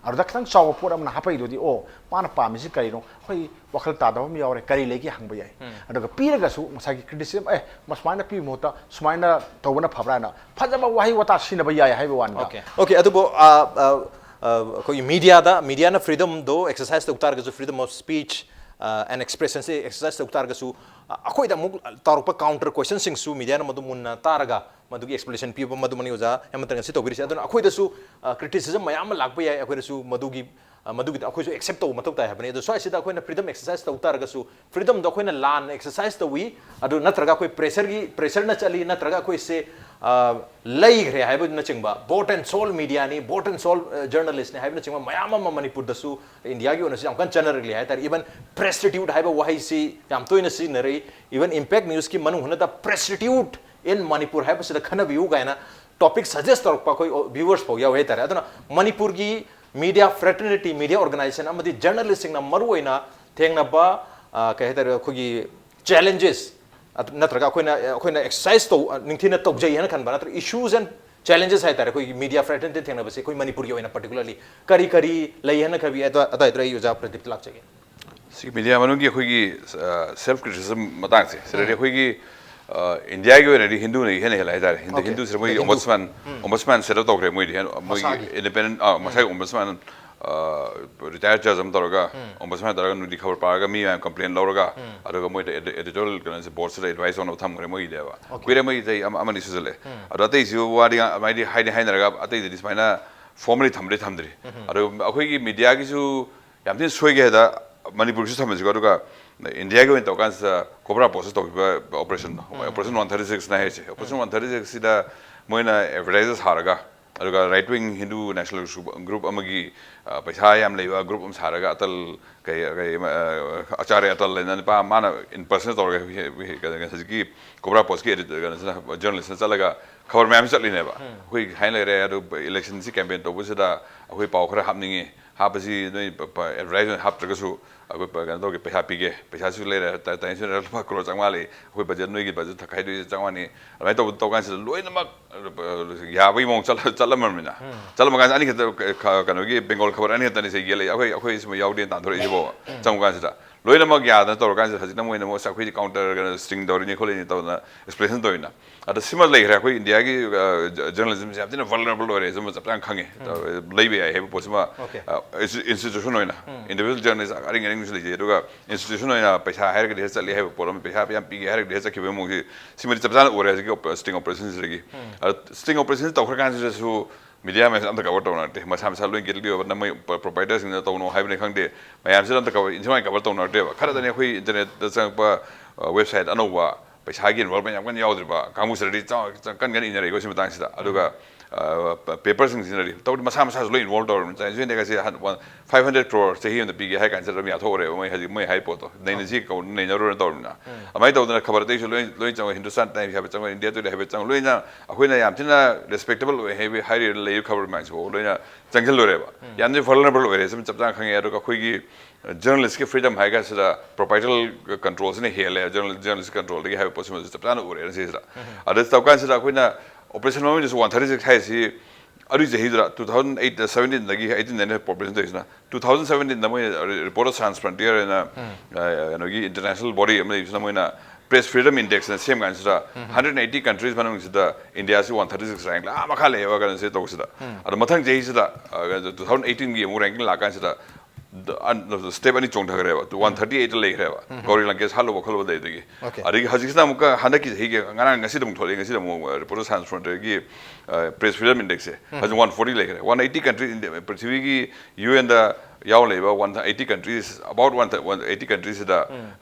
ꯑꯗꯨꯗ ꯈꯤꯇꯪ ꯆꯥꯎꯕ ꯄꯣꯠ ꯑꯃꯅ ꯍꯥꯞꯄꯛꯏꯗꯨꯗꯤ, "ꯑꯣ, ꯃꯥꯅ ꯄꯥꯝꯃꯤꯁꯤ ꯀꯔꯤꯅꯣ? ꯑꯩꯈꯣꯏ ꯋꯥꯈꯜ ꯇꯥꯗꯕ ꯑꯃ ꯌꯥꯎꯔꯦ, ꯀꯔꯤ ꯂꯩꯒꯦ?" ꯍꯪꯕ ꯌꯥꯏ꯫ ꯑꯗꯨꯒ ꯄꯤꯔꯒꯁꯨ ꯉꯁꯥꯏꯒꯤ criticism, "ꯑꯦ, ꯃ-, ꯁꯨꯃꯥꯏꯅ ꯄꯤꯕ ꯃꯍꯨꯠꯇ ꯁꯨꯃꯥꯏꯅ ꯇꯧꯕꯅ ꯐꯕ꯭ꯔꯥ?" ꯍꯥꯏꯅ ꯐꯖꯕ ꯋꯥꯍꯩ ꯋꯥꯇꯥ ꯁꯤꯖꯤꯟꯅꯕ ꯌꯥꯏ ꯍꯥꯏꯕ ꯋꯥꯅꯤꯗ꯫ Okay. Okay, ꯑꯗꯨꯕꯨ, ꯑ, ꯑ, ꯑ, ꯑꯩꯈꯣꯏꯒꯤ media ꯗ, media ꯅ freedom ꯗꯣ exercise ꯇꯧ ꯇꯥꯔꯒꯁꯨ, freedom of speech, ꯑ, and expression ꯁꯦ exercise ꯇꯧ ꯇꯥꯔꯒꯁꯨ, ꯑ, ꯑꯩꯈꯣꯏꯗ ꯑꯃꯨꯛ ꯇꯧꯔꯛꯄ counter question ꯁꯤꯡꯁꯨ media ꯅ ꯃꯗꯨ ꯃꯨꯟꯅ ꯇꯥꯔꯒ, ꯃꯗꯨꯒꯤ explanation ꯄꯤꯕ ꯃꯗꯨꯃꯛꯅꯤ ꯑꯣꯖꯥ ꯍꯦꯃꯟꯇꯅ ꯉꯁꯤ ꯇꯧꯕꯤꯔꯤꯁꯦ꯫ ꯑꯗꯨꯅ ꯑꯩꯈꯣꯏꯗꯁꯨ, ꯑ, criticism ꯃꯌꯥꯝ ꯑꯃ ꯂꯥꯛꯄ ꯌꯥꯏ, ꯑꯩꯈꯣꯏꯗꯁꯨ ꯃꯗꯨꯒꯤ, ꯑ, ꯃꯗꯨꯒꯤꯗ ꯑꯩꯈꯣꯏꯁꯨ accept ꯇꯧꯕ ꯃꯊꯧ ꯇꯥꯏ ꯍꯥꯏꯕꯅꯤ꯫ ꯑꯗꯣ ꯁ꯭ꯋꯥꯏꯁꯤꯗ ꯑꯩꯈꯣꯏꯅ freedom exercise ꯇꯧ ꯇꯥꯔꯒꯁꯨ, freedom ꯗꯣ ꯑꯩꯈꯣꯏꯅ ꯂꯥꯟꯅ exercise ꯇꯧꯏ, ꯑꯗꯨ ꯅꯠꯇ꯭ꯔꯒ ꯑꯩꯈꯣꯏ pressure ꯒꯤ, pressure ꯅ ꯆꯠꯂꯤ, ꯅꯠꯇ꯭ꯔꯒ ꯑꯩꯈꯣꯏꯁꯦ, ꯑ, ꯂꯩꯈ꯭ꯔꯦ ꯍꯥꯏꯕꯅꯆꯤꯡꯕ, bought and sold media ꯅꯤ, bought and sold, ꯑ, journalist ꯅꯤ ꯍꯥꯏꯕꯅꯆꯤꯡꯕ ꯃꯌꯥꯝ ꯑꯃ ꯃꯅꯤꯄꯨꯔꯗꯁꯨ, ꯏꯟꯗꯤꯌꯥꯒꯤ ꯑꯣꯏꯅꯁꯨ ꯌꯥꯝ ꯀꯟꯅ ꯆꯠꯅꯔꯛꯂꯤ ꯍꯥꯏ ꯇꯥꯔꯦ꯫ Even prostitute ꯍꯥꯏꯕ ꯋꯥꯍꯩꯁꯤ ꯌꯥꯝ ꯇꯣꯏꯅ ꯁꯤꯖꯤꯟꯅꯔꯛꯏ꯫ Even Impact News ꯀꯤ ꯃꯅꯨꯡ ꯍꯨꯠꯅꯗ prostitute in Manipur ꯍꯥꯏꯕꯁꯤꯗ ꯈꯟꯅꯕꯤꯌꯨ ꯀꯥꯏꯅ topic suggest ꯇꯧꯔꯛꯄ ꯑꯩꯈꯣꯏ viewers ꯐꯥꯎ ꯌꯥꯎꯋꯦ ꯍꯥꯏ ꯇꯥꯔꯦ꯫ ꯑꯗꯨꯅ ꯃꯅꯤꯄꯨꯔꯒꯤ media fraternity, media organization ꯑꯃꯗꯤ journalistꯁꯤꯡꯅ ꯃꯔꯨꯑꯣꯏꯅ ꯊꯦꯡꯅꯕ, ꯑ, ꯀꯩ ꯍꯥꯏꯇꯥꯔꯦ, ꯑꯩꯈꯣꯏꯒꯤ challenges, ꯑꯗꯨ ꯅꯠꯇ꯭ꯔꯒ ꯑꯩꯈꯣꯏꯅ, ꯑꯩꯈꯣꯏꯅ exercise ꯇꯧ-, ꯑ, ꯅꯤꯡꯊꯤꯅ ꯇꯧꯖꯩ ꯍꯥꯏꯅ ꯈꯟꯕ, ꯅꯠꯇ꯭ꯔꯒ issues and challenges ꯍꯥꯏꯇꯥꯔꯦ, ꯑꯩꯈꯣꯏꯒꯤ media fraternity ꯊꯦꯡꯅꯕꯁꯦ ꯑꯩꯈꯣꯏ ꯃꯅꯤꯄꯨꯔꯒꯤ ꯑꯣꯏꯅ particularly ꯀꯔꯤ ꯀꯔꯤ ꯂꯩ ꯍꯥꯏꯅ ꯈꯟꯕꯤ? ꯑꯗꯨ-, ꯑꯗꯨꯋꯥꯏꯗꯨꯗ ꯑꯩ ꯑꯣꯖꯥ ꯄ꯭ꯔꯗꯤꯞꯇ ꯂꯥꯛꯆꯒꯦ꯫ ꯁꯤ media ꯃꯅꯨꯡꯒꯤ ꯑꯩꯈꯣꯏꯒꯤ, ꯑ, self criticism ꯃꯇꯥꯡꯁꯦ, ꯁꯤꯗꯗꯤ ꯎꯝ꯫ ꯑꯩꯈꯣꯏꯒꯤ, ꯑ, ꯏꯟꯗꯤꯌꯥꯒꯤ ꯑꯣꯏꯅꯗꯤ ꯍꯤꯟꯗꯨꯅ ꯍꯦꯟꯅ ꯍꯦꯜꯂꯦ ꯍꯥꯏꯇꯥꯔꯦ꯫ ꯍꯤꯟꯗꯨ, Okay. ꯍꯤꯟꯗꯨꯁꯤꯗ ꯃꯣꯏꯒꯤ The Hindu. Ombudsman, um. Ombudsman set up ꯇꯧꯈ꯭ꯔꯦ ꯃꯣꯏꯗꯤ ꯍꯦꯟꯅ, ꯃꯣꯏꯒꯤ ꯃꯁꯥꯒꯤ꯫ Independent, ꯑ, ꯃꯁꯥꯒꯤ ꯎꯝ꯫ Ombudsman, ꯑ, retired judge ꯑꯃ ꯇꯧꯔꯒ, ꯎꯝ꯫ Ombudsman ꯇꯧꯔꯒ ꯅꯨꯡꯇꯤ ꯈꯕꯔ ꯄꯥꯔꯒ ꯃꯤ ꯃꯌꯥꯝ complain ꯂꯧꯔꯒ, ꯎꯝ꯫ ꯑꯗꯨꯒ ꯃꯣꯏꯗ edi-, editorial ꯀꯩꯅꯣꯁꯦ, boardꯁꯤꯗ advice ꯇꯧꯅꯕ ꯊꯝꯈ꯭ꯔꯦ ꯃꯣꯏꯒꯤꯗꯤ ꯍꯥꯏꯕ꯫ Okay. ꯀꯨꯏꯔꯦ ꯃꯣꯏꯒꯤ ꯆꯍꯤ ꯑꯃ, ꯑꯃ ꯑꯅꯤ ꯁꯨꯖꯜꯂꯦ꯫ ꯎꯝ꯫ ꯑꯗꯣ ꯑꯇꯩꯁꯨ ꯋꯥꯗꯤ ꯉꯥ-, ꯃꯥꯏꯗꯤ ꯍꯥꯏꯗꯤ ꯍꯥꯏꯅꯔꯒ ꯑꯇꯩꯗꯗꯤ ꯁꯨꯃꯥꯏꯅ formally ꯊꯝꯕꯗꯤ ꯊꯝꯗ꯭ꯔꯤ꯫ ꯎꯝ꯫ ꯑꯗꯣ ꯑꯩꯈꯣꯏꯒꯤ mediaꯒꯤꯁꯨ ꯌꯥꯝ ꯊꯤꯅ ꯁꯣꯏꯒꯦ ꯍꯥꯏꯗ ꯃꯅꯤꯄꯨꯔꯒꯤꯁꯨ ꯊꯝꯃꯁꯤꯀꯣ, ꯑꯗꯨꯒ ꯏꯟꯗꯤꯌꯥꯒꯤ ꯑꯣꯏꯅ ꯇꯧꯔꯀꯥꯟꯁꯤꯗ COBRA postꯇ ꯇꯧꯈꯤꯕ operationꯗꯣ, ꯎꯝ꯫ Operation one thirty sixꯅ ꯍꯥꯏꯔꯤꯁꯦ, Operation ꯎꯝ꯫ One thirty sixꯁꯤꯗ ꯃꯣꯏꯅ advertise ꯁꯥꯔꯒ, ꯑꯗꯨꯒ right wing Hindu nationalist group ꯑꯃꯒꯤ, ꯑ, ꯄꯩꯁꯥ ꯌꯥꯝ ꯂꯩꯕ group ꯑꯃ ꯁꯥꯔꯒ ꯑꯇꯜ, ꯀꯩ, ꯀꯩ, ꯑ, ꯑꯆꯥꯔꯌ ꯑꯇꯜ ꯍꯥꯏꯅ ꯅꯨꯄꯥ ꯑꯃꯅ in person ꯇꯧꯔꯒ ꯍꯧꯖꯤꯛꯀꯤ COBRA postꯀꯤ edit-, ꯀꯩꯅꯣꯁꯤꯅ, journalistꯅ ꯆꯠꯂꯒ ꯈꯕꯔ ꯃꯌꯥꯝ ꯆꯠꯂꯤꯅꯦꯕ꯫ ꯎꯝ꯫ ꯑꯩꯈꯣꯏ ꯍꯥꯏꯅ ꯂꯩꯔꯦ, ꯑꯗꯨ electionꯁꯤ campaign ꯇꯧꯕꯁꯤꯗ ꯑꯩꯈꯣꯏ ꯄꯥꯎ ꯈꯔ ꯍꯥꯞꯅꯤꯡꯉꯤ, ꯍꯥꯞꯄꯁꯤ ꯅꯣꯏ ꯄ-, ꯄ-, advertise ꯑꯣꯏꯅ ꯍꯥꯞꯇ꯭ꯔꯒꯁꯨ ꯑꯩꯈꯣꯏ ꯄ-, ꯀꯩꯅꯣ ꯇꯧꯒꯦ, ꯄꯩꯁꯥ ꯄꯤꯒꯦ, ꯄꯩꯁꯥꯁꯨ ꯂꯩꯔꯦ, ꯇ-, ꯇꯥꯏꯝꯁꯨ ꯂꯩꯔꯦ, ꯂꯨꯄꯥ ꯀ꯭ꯔꯣꯔ ꯆꯥꯝꯃꯉꯥ ꯂꯩ, ꯑꯩꯈꯣꯏ budget, ꯅꯣꯏꯒꯤ budget ꯈꯥꯏꯗꯣꯛꯏꯁꯦ ꯆꯥꯝꯃꯉꯥꯅꯤ, ꯑꯗꯨꯃꯥꯏꯅ ꯇꯧꯕ, ꯇꯧ ꯀꯥꯟꯁꯤꯗ ꯂꯣꯏꯅꯃꯛ, ꯑ, ꯌꯥꯕꯒꯤ ꯃꯑꯣꯡ ꯆꯠꯂ-, ꯆꯠꯂꯝꯃꯕꯅꯤꯅ꯫ ꯎꯝ꯫ ꯆꯠꯂꯝꯃ ꯀꯥꯟꯁꯤꯗ ꯑꯅꯤꯈꯛꯇ ꯀ-, ꯀ-, ꯀꯩꯅꯣꯒꯤ Bengal ꯈꯕꯔ ꯑꯅꯤꯈꯛꯇꯅꯤ ꯁꯤ ꯌꯦꯜꯂꯛꯏ, ꯑꯩꯈꯣꯏ, ꯑꯩꯈꯣꯏ ꯁꯤꯃ ꯌꯥꯎꯗꯦꯅ ꯇꯥꯟꯊꯣꯔꯛꯏꯁꯤꯕꯣ꯫ ꯎꯝ꯫ ꯆꯪꯕ ꯀꯥꯟꯁꯤꯗ ꯂꯣꯏꯅꯃꯛ ꯌꯥꯗꯅ ꯇꯧꯔ ꯀꯥꯟꯁꯤꯗ ꯍꯧꯖꯤꯛꯅ ꯃꯣꯏꯅ ꯑꯃꯨꯛ ꯑꯁ ꯑꯩꯈꯣꯏꯗꯤ counter ꯀꯩꯅꯣ sting ꯇꯧꯔꯤꯅꯤ ꯈꯣꯠꯂꯤꯅꯤ ꯇꯧꯗꯅ explanation ꯇꯧꯔꯤꯅ꯫ ꯑꯗꯣ ꯁꯤꯃ ꯂꯩꯈ꯭ꯔꯦ, ꯑꯩꯈꯣꯏ ꯏꯟꯗꯤꯌꯥꯒꯤ, ꯑ, ꯖ-, journalismꯁꯦ ꯌꯥꯝ ꯊꯤꯅ vulnerable ꯑꯣꯏꯔꯦ, ꯁꯤꯃ ꯆꯞ ꯆꯥꯅ ꯈꯪꯉꯦ꯫ ꯎꯝ꯫ ꯑ, ꯂꯩꯕ ꯌꯥꯏ ꯍꯥꯏꯕ ꯄꯣꯠꯁꯤꯃ, Okay. ꯑ, ꯏꯟꯁꯇꯤ-, institution ꯑꯣꯏꯅ, ꯎꯝ꯫ Individual journalist ꯑꯔꯤꯡ ꯑꯔꯤꯡꯕꯁꯨ ꯂꯩꯖꯩ, ꯑꯗꯨꯒ institution ꯑꯣꯏꯅ ꯄꯩꯁꯥ ꯍꯥꯏꯔꯒꯗꯤ ꯍꯦꯛ ꯆꯠꯂꯤ ꯍꯥꯏꯕ ꯄꯣꯠ ꯑꯃ, ꯄꯩꯁꯥ ꯌꯥꯝ ꯄꯤꯒꯦ ꯍꯥꯏꯔꯒꯗꯤ ꯍꯦꯛ ꯆꯠꯈꯤꯕꯒꯤ ꯃꯑꯣꯡꯁꯤ, ꯁꯤꯃꯗꯤ ꯆꯞ ꯆꯥꯅ ꯎꯔꯦ ꯍꯧꯖꯤꯛꯀꯤ op-, sting operationꯁꯤꯗꯒꯤ꯫ ꯎꯝ꯫ ꯑꯗꯣ sting operationꯁꯤ ꯇꯧꯈ꯭ꯔ ꯀꯥꯟꯁꯤꯗꯁꯨ media ꯃꯌꯥꯝꯁꯦ ꯑꯝꯇ cover ꯇꯧꯅꯔꯛꯇꯦ, ꯃꯁꯥ ꯃꯁꯥ ꯂꯣꯏ guilty ꯑꯣꯏꯕ, ꯅ ꯃꯣꯏ ꯄ-, proprietorꯁꯤꯡꯅ ꯇꯧꯅꯣ ꯍꯥꯏꯕꯅꯤ ꯈꯪꯗꯦ, ꯃꯌꯥꯝꯁꯤꯗ ꯑꯝꯇ cover, ꯏꯟꯊꯤ ꯅꯨꯡꯉꯥꯏ cover ꯇꯧꯅꯔꯛꯇꯦꯕ꯫ ꯈꯔꯗꯅꯤ ꯑꯩꯈꯣꯏ internetꯇ ꯆꯪꯉꯛꯄ, ꯑ, website ꯑꯅꯧꯕ, ꯄꯩꯁꯥꯒꯤ involvement ꯌꯥꯝ ꯀꯟꯅ ꯌꯥꯎꯗ꯭ꯔꯤꯕ ꯀꯥꯡꯕꯨꯁꯤꯗꯗꯤ ꯆꯥꯎ-, ꯆꯥꯎ-, ꯀꯟ ꯀꯟꯅ ꯏꯟꯅꯔꯛꯏꯀꯣ ꯁꯤ ꯃꯇꯥꯡꯁꯤꯗ꯫ ꯑꯗꯨꯒ ꯄꯦꯄꯔꯁꯤꯡ ꯁꯤꯖꯤꯟꯅꯔꯤ꯫ ꯇꯧꯔꯤ, ꯃꯁꯥ ꯃꯁꯥꯁꯨ ꯂꯣꯏ ꯏꯟꯚꯣꯜꯕ ꯇꯧꯔꯕꯅꯤ꯫ ꯆꯥꯏꯅꯤꯁ ꯏꯟꯗꯤꯌꯥꯒꯁꯦ ꯐꯥꯏꯚ ꯍꯟꯗ꯭ꯔꯦꯠ ꯀ꯭ꯔꯣꯔ ꯆꯍꯤ ꯑꯃꯗ ꯄꯤꯒꯦ ꯍꯥꯏ ꯀꯥꯟꯁꯤꯗ ꯑꯗꯨꯝ ꯌꯥꯊꯣꯛꯎꯔꯦꯕ꯫ ꯃꯣꯏ ꯍꯧꯖꯤꯛ ꯃꯣꯏ ꯍꯥꯏ ꯄꯣꯠꯇꯣ ꯅꯩꯅꯁꯤ ꯀꯧ ꯅꯩꯅꯔꯨꯔꯅ ꯇꯧꯔꯕꯅꯤꯅ꯫ ꯑꯗꯨꯃꯥꯏꯅ ꯇꯧꯗꯅ ꯈꯕꯔ ꯑꯇꯩꯁꯨ ꯂꯣꯏ ꯂꯣꯏ ꯆꯪꯉꯦ꯫ ꯍꯤꯟꯗꯨꯁꯇꯥꯟ ꯇꯥꯏꯝꯁ ꯍꯥꯏꯕ ꯆꯪꯉꯦ, ꯏꯟꯗꯤꯌꯥ ꯇꯨꯗꯦ ꯍꯥꯏꯕ ꯆꯪꯉꯦ꯫ ꯂꯣꯏꯅ ꯑꯩꯈꯣꯏꯅ ꯌꯥꯝ ꯊꯤꯅ ꯔꯦꯁꯄꯦꯛꯇꯦꯕꯜ ꯑꯣꯏ ꯍꯥꯏꯕ ꯍꯥꯏꯔꯤꯕ ꯂꯩꯔꯤꯕ ꯈꯕꯔ ꯃꯌꯥꯝꯁꯤꯐꯥꯎ ꯂꯣꯏꯅ ꯆꯪꯁꯤꯜꯂꯨꯔꯦꯕ꯫ ꯌꯥꯝꯅ ꯚꯜꯅꯔꯕꯜ ꯑꯣꯏꯔꯦ ꯁꯨꯝ ꯆꯞ ꯆꯥꯅ ꯈꯪꯉꯦ꯫ ꯑꯗꯨꯒ ꯑꯩꯈꯣꯏꯒꯤ ꯖꯔꯅꯦꯂꯤꯁꯀꯤ ꯐ꯭ꯔꯤꯗꯝ ꯍꯥꯏ ꯀꯥꯟꯁꯤꯗ ꯄ꯭ꯔꯣꯄꯥꯏꯇꯔ ꯀꯟꯇ꯭ꯔꯣꯜꯁꯤꯅ ꯍꯦꯜꯂꯦ, ꯖꯔꯅꯦꯂꯤꯁ ꯀꯟꯇ꯭ꯔꯣꯜꯗꯒꯤ ꯍꯥꯏꯕ ꯄꯣꯠꯁꯤꯃꯁꯨ ꯆꯞ ꯆꯥꯅ ꯎꯔꯦ ꯁꯤꯁꯤꯗ꯫ ꯑꯗ ꯇꯧ ꯀꯥꯟꯁꯤꯗ ꯑꯩꯈꯣꯏꯅ ꯑꯣꯄꯔꯦꯁꯟ ꯃꯃꯤꯡꯗꯁꯨ ꯋꯥꯟ ꯊꯥꯔꯇꯤ ꯁꯤꯛꯁ ꯍꯥꯏꯁꯤ ꯑꯗꯨꯒꯤ ꯆꯍꯤꯗꯨꯗ ꯇꯨ ꯊꯥꯎꯖꯟ ꯑꯩꯠ ꯁꯕꯦꯟꯇꯤꯟꯗꯒꯤ ꯑꯩꯠꯇꯤꯟꯗꯅ ꯄꯣꯄꯨꯂꯦꯁꯟ ꯇꯧꯔꯤꯁꯤꯅ꯫ ꯇꯨ ꯊꯥꯎꯖꯟ ꯁꯕꯦꯟꯇꯤꯟꯗ ꯃꯣꯏ ꯔꯤꯄꯣꯔꯇꯔ ꯁꯥꯟꯁ ꯐ꯭ꯔꯟꯇꯤꯌꯔ ꯍꯥꯏꯅ ꯀꯩꯅꯣꯒꯤ ꯏꯟꯇꯔꯅꯦꯁꯅꯦꯜ ꯕꯣꯗꯤ ꯑꯃ ꯂꯩꯕꯁꯤꯅ ꯃꯣꯏꯅ ꯄ꯭ꯔꯦꯁ ꯐ꯭ꯔꯤꯗꯝ ꯏꯟꯗꯦꯛꯁꯅ ꯁꯦꯝ ꯀꯥꯟꯁꯤꯗ ꯍꯟꯗ꯭ꯔꯦꯠ ꯑꯩꯠꯇꯤ ꯀꯟꯇ꯭ꯔꯤꯁ ꯃꯅꯨꯡꯁꯤꯗ ꯏꯟꯗꯤꯌꯥꯁꯤ ꯋꯥꯟ ꯊꯥꯔꯇꯤ ꯁꯤꯛꯁ ꯔꯦꯡꯛ ꯑꯥ ꯃꯈꯥ ꯂꯩꯌꯦꯕ ꯀꯩꯅꯣꯁꯦ ꯇꯧꯕꯁꯤꯗ꯫ ꯑꯗꯣ ꯃꯊꯪ ꯆꯍꯤꯁꯤꯗ ꯇꯨ ꯊꯥꯎꯖꯟ ꯑꯩꯠꯇꯤꯟꯒꯤ ꯑꯃꯨꯛ ꯔꯦꯡꯀꯤꯡ ꯂꯥꯛꯀꯥꯟꯁꯤꯗ ꯁ꯭ꯇꯦꯞ ꯑꯅꯤ ꯆꯣꯡꯊꯈ꯭ꯔꯦꯕ꯫ ꯇꯨ ꯋꯥꯟ ꯊꯥꯔꯇꯤ ꯑꯩꯠꯇ ꯂꯩꯈ꯭ꯔꯦꯕ꯫ ꯒꯧꯔꯤ ꯂꯪꯀꯦꯁ ꯍꯥꯠꯂꯨꯕ ꯈꯣꯠꯂꯨꯕꯗꯩꯗꯒꯤ꯫ ꯑꯗꯒꯤ ꯍꯧꯖꯤꯛꯁꯤꯅ ꯑꯃꯨꯛꯀ ꯍꯟꯗꯛꯀꯤ ꯆꯍꯤꯒꯤ ꯉꯔꯥꯡ ꯉꯁꯤꯗ ꯑꯃꯨꯛ ꯊꯣꯛꯂꯛꯑꯦ꯫ ꯉꯁꯤꯗ ꯑꯃꯨꯛ ꯔꯤꯄꯣꯔꯇꯔ ꯁꯥꯟꯁ ꯐ꯭ꯔꯟꯇꯤꯌꯔꯒꯤ ꯄ꯭ꯔꯦꯁ ꯐ꯭ꯔꯤꯗꯝ ꯏꯟꯗꯦꯛꯁꯁꯦ ꯍꯧꯖꯤꯛ ꯋꯥꯟ ꯐꯣꯔꯇꯤ ꯂꯩꯈ꯭ꯔꯦ꯫ ꯋꯥꯟ ꯑꯩꯠꯇꯤ ꯀꯟꯇ꯭ꯔꯤ ꯄ꯭ꯔꯤꯊꯤꯕꯤꯒꯤ ꯌꯨ ꯑꯦꯟꯗ ꯌꯥꯎ ꯂꯩꯕ one eighty countries about one one eighty ꯀꯟꯇ꯭ꯔꯤꯁꯤꯗ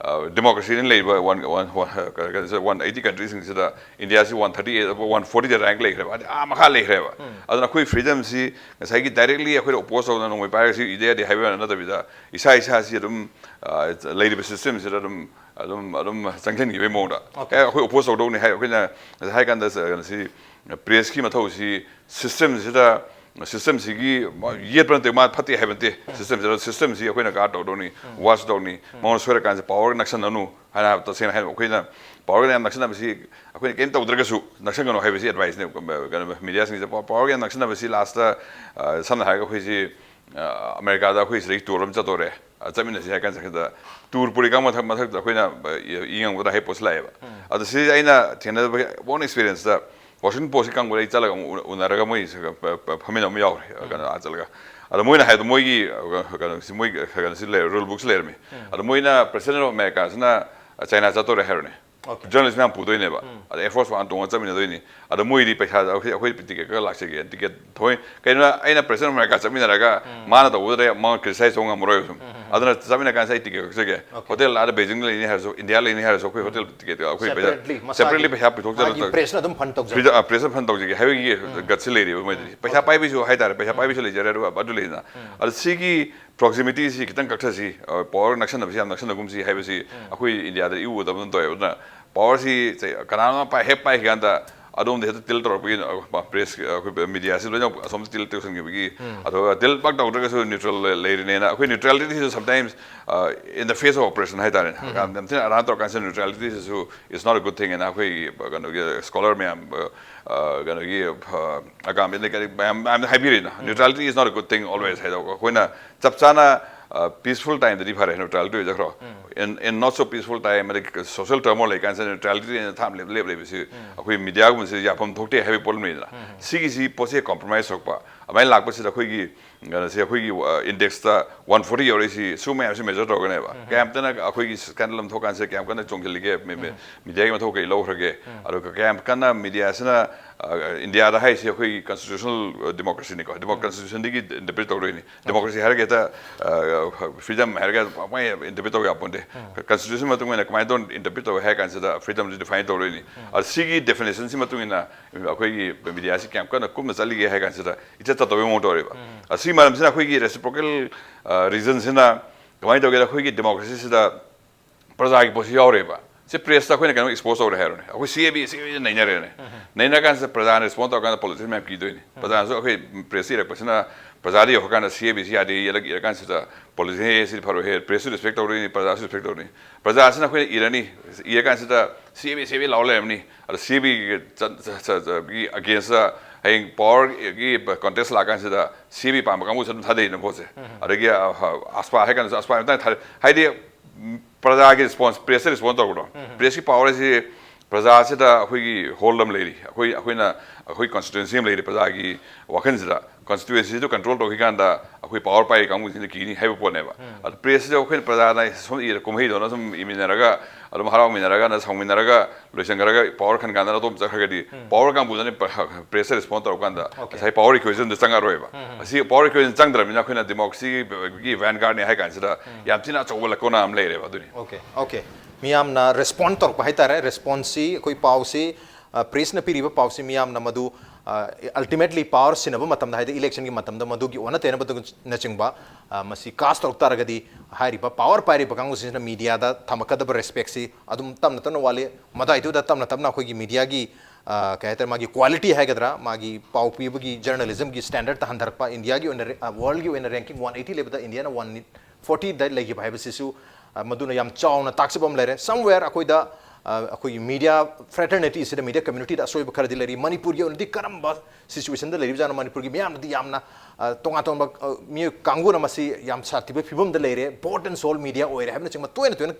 ꯗꯦꯃꯣꯀ꯭ꯔꯦꯁꯤꯅ ꯂꯩꯕ ꯋꯥꯟ ꯋꯥꯟ ꯋꯥꯟ ꯑꯩꯠꯇꯤ ꯀꯟꯇ꯭ꯔꯤꯁꯤꯡꯁꯤꯗ ꯏꯟꯗꯤꯌꯥꯁꯤ ꯋꯥꯟ ꯊꯥꯔꯇꯤ ꯑꯩꯠ ꯋꯥꯟ ꯐꯣꯔꯇꯤꯗ ꯔꯦꯡꯛ ꯂꯩꯈ꯭ꯔꯦꯕ꯫ ꯑꯗꯤ ꯑꯥ ꯃꯈꯥ ꯂꯩꯈ꯭ꯔꯦꯕ꯫ ꯑꯗꯨꯅ ꯑꯩꯈꯣꯏ ꯐ꯭ꯔꯤꯗꯝꯁꯤ ꯉꯁꯥꯏꯒꯤ ꯗꯥꯏꯔꯦꯛꯂꯤ ꯑꯩꯈꯣꯏꯅ ꯑꯣꯄꯣꯖ ꯇꯧꯗꯅ ꯅꯣꯡꯃꯩ ꯄꯥꯏꯔꯒ ꯁꯤ ꯏꯗ ꯌꯥꯗꯦ ꯍꯥꯏꯕ ꯅꯠꯇꯕꯤꯗ ꯏꯁꯥ ꯏꯁꯥꯁꯤ ꯑꯗꯨꯝ ꯂꯩꯔꯤꯕ ꯁꯤꯁꯇꯦꯝꯁꯤꯗ ꯑꯗꯨꯝ ꯑꯗꯨꯝ ꯑꯗꯨꯝ ꯆꯪꯁꯤꯟꯈꯤꯕꯒꯤ ꯃꯑꯣꯡꯗ꯫ ꯑꯦ ꯑꯩꯈꯣꯏ ꯑꯣꯄꯣꯖ ꯇꯧꯗꯧꯅꯤ ꯍꯥꯏ ꯑꯩꯈꯣꯏꯅ ꯉꯁꯥꯏ ꯍꯥꯏ ꯀꯥꯟꯗ ꯀꯩꯅꯣꯁꯤ ꯄ꯭ꯔꯦꯁꯀꯤ ꯃꯊꯧꯁꯤ ꯁꯤꯁꯇꯦꯝꯁꯤꯗ ꯁꯤꯁꯇꯦꯝꯁꯤꯒꯤ ꯌꯦꯠꯄ ꯅꯠꯇꯦ, ꯃꯥ ꯐꯠꯇꯦ ꯍꯥꯏꯕ ꯅꯠꯇꯦ꯫ ꯁꯤꯁꯇꯦꯝꯁꯤꯗ ꯁꯤꯁꯇꯦꯝꯁꯤ ꯑꯩꯈꯣꯏꯅ ꯒꯥꯔꯗ ꯇꯧꯗꯧꯅꯤ, ꯋꯥꯆ ꯇꯧꯅꯤ꯫ ꯃꯉꯣꯟꯗ ꯁꯣꯏꯔꯀꯥꯟꯁꯦ ꯄꯋꯥꯔꯒ ꯅꯛꯁꯟꯅꯅꯨ ꯍꯥꯏꯅ ꯍꯥꯏꯕ꯫ ꯇꯁꯦꯡꯅ ꯍꯥꯏꯕ ꯑꯩꯈꯣꯏꯅ ꯄꯋꯥꯔꯒ ꯌꯥꯝ ꯅꯛꯁꯟꯅꯕꯁꯤ ꯑꯩꯈꯣꯏꯅ ꯀꯩꯝ ꯇꯧꯗ꯭ꯔꯒꯁꯨ ꯅꯛꯁꯟꯒꯅꯨ ꯍꯥꯏꯕꯁꯤ ꯑꯦꯗꯚꯥꯏꯁꯅꯦ꯫ ꯀꯩꯅꯣ ꯃꯤꯗꯤꯌꯥꯁꯤꯡꯁꯦ ꯄꯋꯥꯔꯒ ꯌꯥꯝ ꯅꯛꯁꯟꯅꯕꯁꯤ ꯂꯥꯁꯇ ꯁꯝꯅ ꯍꯥꯏꯔꯒ ꯑꯩꯈꯣꯏꯁꯤ ꯑꯃꯦꯔꯤꯀꯥꯗ ꯑꯩꯈꯣꯏ ꯁꯤꯗꯒꯤ ꯇꯨꯔ ꯑꯃ ꯆꯠꯇꯣꯔꯦ꯫ ꯆꯠꯃꯤꯟꯅꯁꯤ ꯍꯥꯏ ꯀꯥꯟꯗ ꯁꯤꯗ ꯇꯨꯔ ꯄꯨꯔꯤꯀꯥꯟ ꯃꯊꯛ ꯃꯊꯛꯇ ꯑꯩꯈꯣꯏꯅ ꯏ ꯉꯝꯒꯗ꯭ꯔꯥ ꯍꯥꯏ ꯄꯣꯠꯁꯤ ꯂꯥꯛꯑꯦꯕ꯫ ꯑꯗꯣ ꯁꯤꯁꯦ ꯑꯩꯅ ꯊꯦꯡꯅꯕ ꯑꯣꯟ ꯑꯦꯛꯁꯄꯤꯔꯤꯌꯦꯟꯁꯇ ꯋꯥꯁꯤꯡꯇꯟ ꯄꯣꯁꯀꯤ ꯀꯥꯡꯕꯨꯗ ꯑꯩ ꯆꯠꯂꯒ ꯑꯃꯨꯛ ꯎꯅꯔꯒ ꯃꯣꯏ ꯐꯝꯃꯤꯟꯅꯕ ꯑꯃ ꯌꯥꯎꯈ꯭ꯔꯦ꯫ ꯀꯩꯅꯣ ꯑꯥ ꯆꯠꯂꯒ ꯑꯗꯣ ꯃꯣꯏꯅ ꯍꯥꯏꯕꯗꯣ ꯃꯣꯏꯒꯤ ꯀꯩꯅꯣꯁꯤ ꯃꯣꯏ ꯀꯩꯅꯣꯁꯤ ꯂꯩꯔꯦ, ꯔꯨꯜ ꯕꯨꯛꯁꯤ ꯂꯩꯔꯝꯃꯤ꯫ ꯑꯗꯣ ꯃꯣꯏꯅ ꯄ꯭ꯔꯦꯁꯤꯗꯦꯟ ꯑꯣꯐ ꯑꯃꯦꯔꯤꯀꯥꯁꯤꯅ ꯆꯥꯏꯅꯥ ꯆꯠꯇꯣꯔꯦ ꯍꯥꯏꯔꯣꯅꯦ꯫ ꯖꯔꯅꯦꯂꯤꯁ ꯃꯌꯥꯝ ꯄꯨꯗꯣꯏꯅꯦꯕ꯫ ꯑꯗ ꯑꯦꯌꯔ ꯐꯣꯔꯁ ꯋꯥꯟ ꯇꯣꯡꯉꯒ ꯆꯠꯃꯤꯟꯅꯗꯣꯏꯅꯤ꯫ ꯑꯗꯣ ꯃꯣꯏꯗꯤ ꯄꯩꯁꯥ ꯑꯩꯈꯣꯏ ꯑꯩꯈꯣꯏ ꯇꯤꯀꯦꯠ ꯀꯛꯑ ꯂꯥꯛꯆꯒꯦ꯫ ꯇꯤꯀꯦꯠ ꯊꯣꯏ ꯀꯩꯅꯣ ꯑꯩꯅ ꯄ꯭ꯔꯦꯁꯤꯗꯦꯟ ꯑꯣꯐ ꯑꯃꯦꯔꯤꯀꯥ ꯆꯠꯃꯤꯟꯅꯔꯒ ꯃꯥꯅ ꯇꯧꯕꯗꯨꯗ ꯃꯉꯣꯟꯗ ꯀ꯭ꯔꯤꯇꯤꯁꯥꯏꯁ ꯇꯧꯕ ꯉꯝꯃꯔꯣꯏꯕ ꯁꯨꯝ꯫ ꯑꯗꯨꯅ ꯆꯠꯃꯤꯟꯅ ꯀꯥꯟꯁꯤꯗ ꯑꯩ ꯇꯤꯀꯦꯠ ꯀꯛꯆꯒꯦ, ꯍꯣꯇꯦꯜ ꯑꯥꯗ ꯕꯩꯖꯤꯡꯗ ꯂꯩꯅꯤ ꯍꯥꯏꯔꯁꯨ, ꯏꯟꯗꯤꯌꯥ ꯂꯩꯅꯤ ꯍꯥꯏꯔꯁꯨ, ꯑꯩꯈꯣꯏ ꯍꯣꯇꯦꯜ ꯇꯤꯀꯦꯠ ꯑꯩꯈꯣꯏ ꯄꯩꯁꯥ Separately, ꯃꯁꯥꯒꯤ separately ꯄꯩꯁꯥ ꯄꯨꯊꯣꯛꯆꯔꯒ ꯃꯥꯒꯤ press ꯅ ꯑꯗꯨꯝ fund ꯇꯧꯖꯕ꯫ ꯄ꯭ꯔꯦꯁꯅ ꯐꯟ ꯇꯧꯖꯒꯦ ꯍꯥꯏꯕꯒꯤ ꯒꯠꯁꯤ ꯂꯩꯔꯤꯕ ꯃꯣꯏꯗꯗꯤ꯫ ꯄꯩꯁꯥ ꯄꯥꯏꯕꯤꯁꯨ ꯍꯥꯏꯇꯥꯔꯦ, ꯄꯩꯁꯥ ꯄꯥꯏꯕꯤꯁꯨ ꯂꯩꯖꯔꯦ, ꯑꯗꯨꯒ ꯑꯗꯨ ꯂꯩꯗꯅ꯫ ꯑꯗ ꯁꯤꯒꯤ proximity ꯁꯤ ꯈꯤꯇꯪ ꯀꯛꯊꯁꯤ, power ꯅꯛꯁꯟꯅꯕꯁꯤ ꯌꯥꯝ ꯅꯛꯁꯟꯅꯒꯨꯝꯁꯤ ꯍꯥꯏꯕꯁꯤ ꯑꯩꯈꯣꯏ ꯏꯟꯗꯤꯌꯥꯗ ꯏꯎ ꯎꯗꯕ ꯑꯗꯨꯝ ꯇꯧꯋꯦ꯫ ꯑꯗꯨꯅ power ꯁꯤ ꯀꯅꯥꯅꯣꯝ ꯄꯥꯏ, ꯍꯦꯛ ꯄꯥꯏꯈꯤꯀꯥꯟꯗ ꯑꯗꯣꯝꯗ ꯍꯦꯛꯇ tilt ꯇꯧꯔꯛꯄꯒꯤ, press, ꯑꯩꯈꯣꯏ media ꯁꯤ ꯂꯣꯏꯅ ꯑꯁꯣꯝꯗ tilt ꯇꯧꯁꯟꯈꯤꯕꯒꯤ, ꯑꯗꯨꯒ tilt ꯄꯥꯛ ꯇꯧꯗ꯭ꯔꯒꯁꯨ neutral ꯂꯩꯔꯤꯅꯦꯅ꯫ ꯑꯩꯈꯣꯏ neutrality ꯁꯤꯁꯨ sometimes, uh, in the face of oppression ꯍꯥꯏꯇꯥꯔꯦꯅꯦ, ꯌꯥꯝ ꯊꯤꯅ ꯑꯔꯥꯟ ꯇꯧꯔꯀꯥꯟꯁꯤꯗ neutrality ꯁꯤꯁꯨ is not a good thing ꯍꯥꯏꯅ ꯑꯩꯈꯣꯏꯒꯤ ꯀꯩꯅꯣꯒꯤ scholar ꯃꯌꯥꯝ, ꯑ, ꯀꯩꯅꯣꯒꯤ, ꯑ, ꯑꯀꯥꯝꯕ ꯂꯩꯀꯥꯏ ꯃꯌꯥꯝ ꯃꯌꯥꯝꯅ ꯍꯥꯏꯕꯤꯔꯤꯅ, neutrality is not a good thing always ꯍꯥꯏꯗꯣ꯫ ꯑꯩꯈꯣꯏꯅ ꯆꯞ ꯆꯥꯅ, ꯑ, peaceful time ꯗꯗꯤ ꯐꯔꯦ neutrality ꯑꯣꯏꯖꯈ꯭ꯔꯣ꯫ In, in not so peaceful time, ꯑꯗꯩ social turmoil ꯂꯩꯀꯥꯟꯁꯤꯗ neutrality ꯑꯣꯏꯅ ꯊꯥꯝ ꯂꯦꯞ ꯂꯦꯞ ꯂꯩꯕꯁꯤ ꯑꯩꯈꯣꯏ media ꯒꯨꯝꯕꯁꯤ ꯌꯥꯐꯝ ꯊꯣꯛꯇꯦ ꯍꯥꯏꯕꯒꯤ ꯄꯣꯠ ꯑꯃ ꯂꯩꯗꯅ꯫ ꯁꯤꯒꯤꯁꯤ ꯄꯣꯠꯁꯦ compromise ꯊꯣꯛꯄ ꯑꯗꯨꯃꯥꯏꯅ ꯂꯥꯛꯄꯁꯤꯗ ꯑꯩꯈꯣꯏꯒꯤ ꯀꯩꯅꯣꯁꯦ, ꯑꯩꯈꯣꯏꯒꯤ, ꯑ, index ꯇ one forty ꯌꯧꯔꯛꯏꯁꯤ ꯁꯨ ꯃꯌꯥꯝꯁꯤ measure ꯇꯧꯔꯒꯅꯦꯕ꯫ ꯀꯌꯥꯝ ꯀꯟꯅ ꯑꯩꯈꯣꯏꯒꯤ scandal ꯑꯃ ꯊꯣꯛꯀꯥꯟꯁꯤꯗ ꯀꯌꯥꯝ ꯀꯟꯅ ꯆꯣꯡꯁꯤꯜꯂꯤꯒꯦ, ꯃꯤ-, ꯃꯤ-, media ꯒꯤ ꯃꯊꯧ ꯀꯩ ꯂꯧꯈ꯭ꯔꯒꯦ, ꯑꯗꯨꯒ ꯀꯌꯥꯝ ꯀꯟꯅ media ꯁꯤꯅ, ꯑ, ꯏꯟꯗꯤꯌꯥꯗ ꯍꯥꯏꯔꯤꯁꯤ ꯑꯩꯈꯣꯏꯒꯤ constitutional democracy ꯅꯤꯀꯣ, demo-, constitution ꯗꯒꯤ interpret ꯇꯧꯗꯣꯏꯅꯤ꯫ Democracy ꯍꯥꯏꯔꯒ ꯍꯦꯛꯇ, ꯑ, freedom ꯍꯥꯏꯔꯒ ꯄꯪꯄꯥꯏ interpret ꯇꯧꯕ ꯌꯥꯄꯣꯟꯇꯦ꯫ Constitution ꯃꯇꯨꯡ ꯏꯟꯅ ꯀꯃꯥꯏꯅ ꯇꯧꯅ interpret ꯇꯧꯋꯦ ꯍꯥꯏ ꯀꯥꯟꯁꯤꯗ freedom ꯁꯤ define ꯇꯧꯗꯣꯏꯅꯤ꯫ ꯑꯗ ꯁꯤꯒꯤ definition ꯁꯤ ꯃꯇꯨꯡ ꯏꯟꯅ ꯑꯩꯈꯣꯏꯒꯤ media ꯁꯤ ꯀꯌꯥꯝ ꯀꯟꯅ ꯀꯨꯞꯅ ꯆꯠꯂꯤꯒꯦ ꯍꯥꯏ ꯀꯥꯟꯁꯤꯗ ꯏꯆꯠ ꯆꯠꯇꯕꯒꯤ ꯃꯑꯣꯡ ꯇꯧꯔꯦꯕ꯫ ꯑꯁꯤꯒꯤ ꯃꯔꯝꯁꯤꯅ ꯑꯩꯈꯣꯏꯒꯤ reciprocal, ꯑ, reason ꯁꯤꯅ ꯀꯃꯥꯏꯅ ꯇꯧꯒꯦꯗ, ꯑꯩꯈꯣꯏꯒꯤ democracy ꯁꯤꯗ ꯄ꯭ꯔꯖꯥꯒꯤ ꯄꯣꯠꯁꯤ ꯌꯥꯎꯔꯦꯕ꯫ ꯁꯤ press ꯇ ꯑꯩꯈꯣꯏꯅ ꯀꯩꯅꯣ expose ꯇꯧꯔꯦ ꯍꯥꯏꯔꯣꯅꯦ, ꯑꯩꯈꯣꯏ C A B, C A B ꯅꯩꯅꯔꯦꯅꯦ꯫ ꯅꯩꯅꯔ ꯀꯥꯟꯁꯤꯗ ꯄ꯭ꯔꯖꯥꯅ respond ꯇꯧꯔꯀꯥꯟꯗ politician ꯃꯌꯥꯝ ꯀꯤꯗꯣꯏꯅꯤ꯫ ꯄ꯭ꯔꯖꯥꯅꯁꯨ ꯑꯩꯈꯣꯏ press ꯇ ꯏꯔꯛꯄꯁꯤꯅ ꯄ꯭ꯔꯖꯥꯗ ꯌꯧꯔꯀꯥꯟꯗ C A B C ꯌꯥꯗꯦ, ꯌꯦꯜꯂꯛ ꯏꯔꯀꯥꯟꯁꯤꯗ politician ꯁꯤ ꯐꯔꯣꯏꯍꯦ, press ꯁꯨ respect ꯇꯧꯗꯣꯏꯅꯤ, ꯄ꯭ꯔꯖꯥꯁꯨ respect ꯇꯧꯗꯣꯏꯅꯤ꯫ ꯄ꯭ꯔꯖꯥꯁꯤꯅ ꯑꯩꯈꯣꯏꯅ ꯏꯔꯅꯤ, ꯏꯔꯀꯥꯟꯁꯤꯗ C A B, C A B ꯂꯥꯎꯔ ꯂꯩꯔꯝꯅꯤ꯫ ꯑꯗ C A B ꯒꯤ against ꯇ ꯍꯌꯦꯡ power ꯒꯤ contest ꯂꯥꯛꯀꯥꯟꯁꯤꯗ C A B ꯄꯥꯝꯕ ꯀꯥꯡꯕꯨꯁꯨ ꯑꯗꯨꯝ ꯊꯥꯗꯩꯅ ꯄꯣꯠꯁꯦ꯫ ꯑꯗꯒꯤ, ꯑ, AFSPA ꯍꯥꯏ ꯀꯥꯟꯗꯁꯨ AFSPA ꯃꯇꯥꯡ ꯊꯥꯗꯩ꯫ ꯍꯥꯏꯗꯤ, ꯎꯝ, ꯄ꯭ꯔꯖꯥꯒꯤ response, press ꯇ respond ꯇꯧꯕꯗꯣ, press ꯀꯤ power ꯍꯥꯏꯁꯤ ꯄ꯭ꯔꯖꯥꯁꯤꯗ ꯑꯩꯈꯣꯏꯒꯤ hold ꯑꯃ ꯂꯩꯔꯤ, ꯑꯩꯈꯣꯏ, ꯑꯩꯈꯣꯏꯅ, ꯑꯩꯈꯣꯏ constituency ꯑꯃ ꯂꯩꯔꯤ ꯄ꯭ꯔꯖꯥꯒꯤ ꯋꯥꯈꯜꯁꯤꯗ꯫ ꯀꯟꯁꯇꯤꯇ꯭ꯋꯦꯟꯁꯤꯗꯨ ꯀꯟꯇ꯭ꯔꯣꯜ ꯇꯧꯈꯤ ꯀꯥꯟꯗ ꯑꯩꯈꯣꯏ ꯄꯥꯋꯔ ꯄꯥꯏꯔꯤ ꯀꯥꯡꯕꯨꯁꯤꯡꯗ ꯀꯤꯅꯤ ꯍꯥꯏꯕ ꯄꯣꯠꯅꯦꯕ꯫ ꯑꯗꯣ ꯄ꯭ꯔꯦꯁꯁꯤꯗ ꯑꯩꯈꯣꯏꯅ ꯄ꯭ꯔꯖꯥꯅ ꯁꯨꯝ ꯏꯔ ꯀꯨꯝꯍꯩꯗꯧꯅ ꯁꯨꯝ ꯏꯃꯤꯟꯅꯔꯒ ꯑꯗꯨꯝ ꯍꯔꯥꯎꯃꯤꯟꯅꯔꯒ ꯅ ꯁꯥꯎꯃꯤꯟꯅꯔꯒ ꯂꯣꯏꯁꯤꯟꯈ꯭ꯔꯒ ꯄꯥꯋꯔ ꯈꯟ ꯀꯥꯟꯗ ꯑꯗꯣꯝ ꯆꯠꯈ꯭ꯔꯒꯗꯤ ꯄꯥꯋꯔ ꯀꯥꯡꯕꯨꯗꯨꯅ ꯄ꯭ꯔꯦꯁꯇ ꯔꯦꯁꯄꯣꯟ ꯇꯧꯔꯀꯥꯟꯗ ꯉꯁꯥꯏ ꯄꯥꯋꯔ ꯏꯀ꯭ꯋꯦꯁꯟꯗ ꯆꯪꯉꯔꯣꯏꯕ꯫ ꯑꯁꯤ ꯄꯥꯋꯔ ꯏꯀ꯭ꯋꯦꯁꯟ ꯆꯪꯗ꯭ꯔꯕꯅꯤꯅ ꯑꯩꯈꯣꯏꯅ ꯗꯦꯃꯣꯀ꯭ꯔꯦꯁꯤꯒꯤ ꯚꯦꯟꯒꯥꯔꯗꯅꯤ ꯍꯥꯏ ꯀꯥꯟꯁꯤꯗ ꯌꯥꯝ ꯊꯤꯅ ꯑꯆꯧꯕ ꯂꯀꯣꯅ ꯑꯃ ꯂꯩꯔꯦꯕ꯫ ꯑꯗꯨꯅꯤ꯫ ꯑꯣꯀꯦ ꯑꯣꯀꯦ ꯃꯤꯌꯥꯝꯅ ꯔꯦꯁꯄꯣꯟ ꯇꯧꯔꯛꯄ ꯍꯥꯏꯇꯥꯔꯦ꯫ ꯔꯦꯁꯄꯣꯟꯁꯁꯤ ꯑꯩꯈꯣꯏ ꯄꯥꯎꯁꯤ ꯄ꯭ꯔꯦꯁꯅ ꯄꯤꯔꯤꯕ ꯄꯥꯎꯁꯤ ꯃꯤꯌꯥꯝꯅ ꯃꯗꯨ ꯑꯜꯇꯤꯃꯦꯠꯂꯤ ꯄꯥꯋꯔ ꯁꯤꯟꯅꯕ ꯃꯇꯝꯗ ꯍꯥꯏꯗꯤ ꯏꯂꯦꯛꯁꯟꯒꯤ ꯃꯇꯝꯗ ꯃꯗꯨꯒꯤ ꯑꯣꯟꯅ ꯇꯩꯅꯕꯅꯆꯤꯡꯕ ꯃꯁꯤ ꯀꯥꯁ ꯇꯧꯔꯛ ꯇꯥꯔꯒꯗꯤ ꯍꯥꯏꯔꯤꯕ ꯄꯥꯋꯔ ꯄꯥꯏꯔꯤꯕ ꯀꯥꯡꯕꯨꯁꯤꯡꯁꯤꯅ ꯃꯤꯗꯤꯌꯥꯗ ꯊꯝꯃꯛꯀꯗꯕ ꯔꯦꯁꯄꯦꯛꯁꯤ ꯑꯗꯨꯝ ꯇꯞꯅ ꯇꯞꯅ ꯋꯥꯠꯂꯤ꯫ ꯃꯗꯥꯏꯗꯨꯗ ꯇꯞꯅ ꯇꯞꯅ ꯑꯩꯈꯣꯏꯒꯤ ꯃꯤꯗꯤꯌꯥꯒꯤ ꯀꯩ ꯍꯥꯏꯇꯥꯔꯦ ꯃꯥꯒꯤ ꯀ꯭ꯋꯥꯂꯤꯇꯤ ꯍꯥꯏꯒꯗ꯭ꯔꯥ ꯃꯥꯒꯤ ꯄꯥꯎ ꯄꯤꯕꯒꯤ ꯖꯔꯅꯦꯂꯤꯖꯝꯒꯤ ꯁ꯭ꯇꯦꯟꯗꯔꯠꯇ ꯍꯟꯊꯔꯛꯄ ꯏꯟꯗꯤꯌꯥꯒꯤ ꯑꯣꯏꯅ ꯋꯥꯔꯜꯒꯤ ꯑꯣꯏꯅ ꯔꯦꯡꯀꯤꯡ ꯋꯥꯟ ꯑꯩꯠꯇꯤ ꯂꯩꯕꯗ ꯏꯟꯗꯤꯌꯥꯅ ꯋꯥꯟ ꯐꯣꯔꯇꯤꯗ ꯂꯩꯈꯤꯕ ꯍꯥꯏꯕꯁꯤꯁꯨ ꯃꯗꯨꯅ ꯌꯥꯝ ꯆꯥꯎꯅ ꯇꯥꯛꯆꯕ ꯑꯃ ꯂꯩꯔꯦ꯫ ꯁꯝꯋꯦꯌꯔ ꯑꯩꯈꯣꯏꯗ ꯑꯩꯈꯣꯏꯒꯤ ꯃꯤꯗꯤꯌꯥ ꯐ꯭ꯔꯦꯇꯔꯅꯤꯇꯤꯁꯤꯗ ꯃꯤꯗꯤꯌꯥ ꯀꯝꯃ꯭ꯌꯨꯅꯤꯇꯤꯗ ꯑꯁꯣꯏꯕ ꯈꯔꯗꯤ ꯂꯩꯔꯤ꯫ ꯃꯅꯤꯄꯨꯔꯒꯤ ꯑꯣꯏꯅꯗꯤ ꯀꯔꯝꯕ ꯁꯤꯆꯨꯋꯦꯁꯟꯗ ꯂꯩꯔꯤꯕꯖꯥꯠꯅꯣ? ꯃꯅꯤꯄꯨꯔꯒꯤ ꯃꯤꯌꯥꯝꯅꯗꯤ ꯌꯥꯝꯅ ꯇꯣꯉꯥꯟ ꯇꯣꯉꯥꯟꯕ ꯃꯤꯑꯣꯏ ꯀꯥꯡꯕꯨꯅ ꯃꯁꯤ ꯌꯥꯝ ꯁꯥꯊꯤꯕ ꯐꯤꯕꯝꯗ ꯂꯩꯔꯦ, ꯕꯣꯠ ꯑꯦꯟ ꯁꯣꯜ ꯃꯤꯗꯤꯌꯥ ꯑꯣꯏꯔꯦ ꯍꯥꯏꯕꯅꯆꯤꯡꯕ ꯇꯣꯏꯅ ꯇꯣꯏꯅ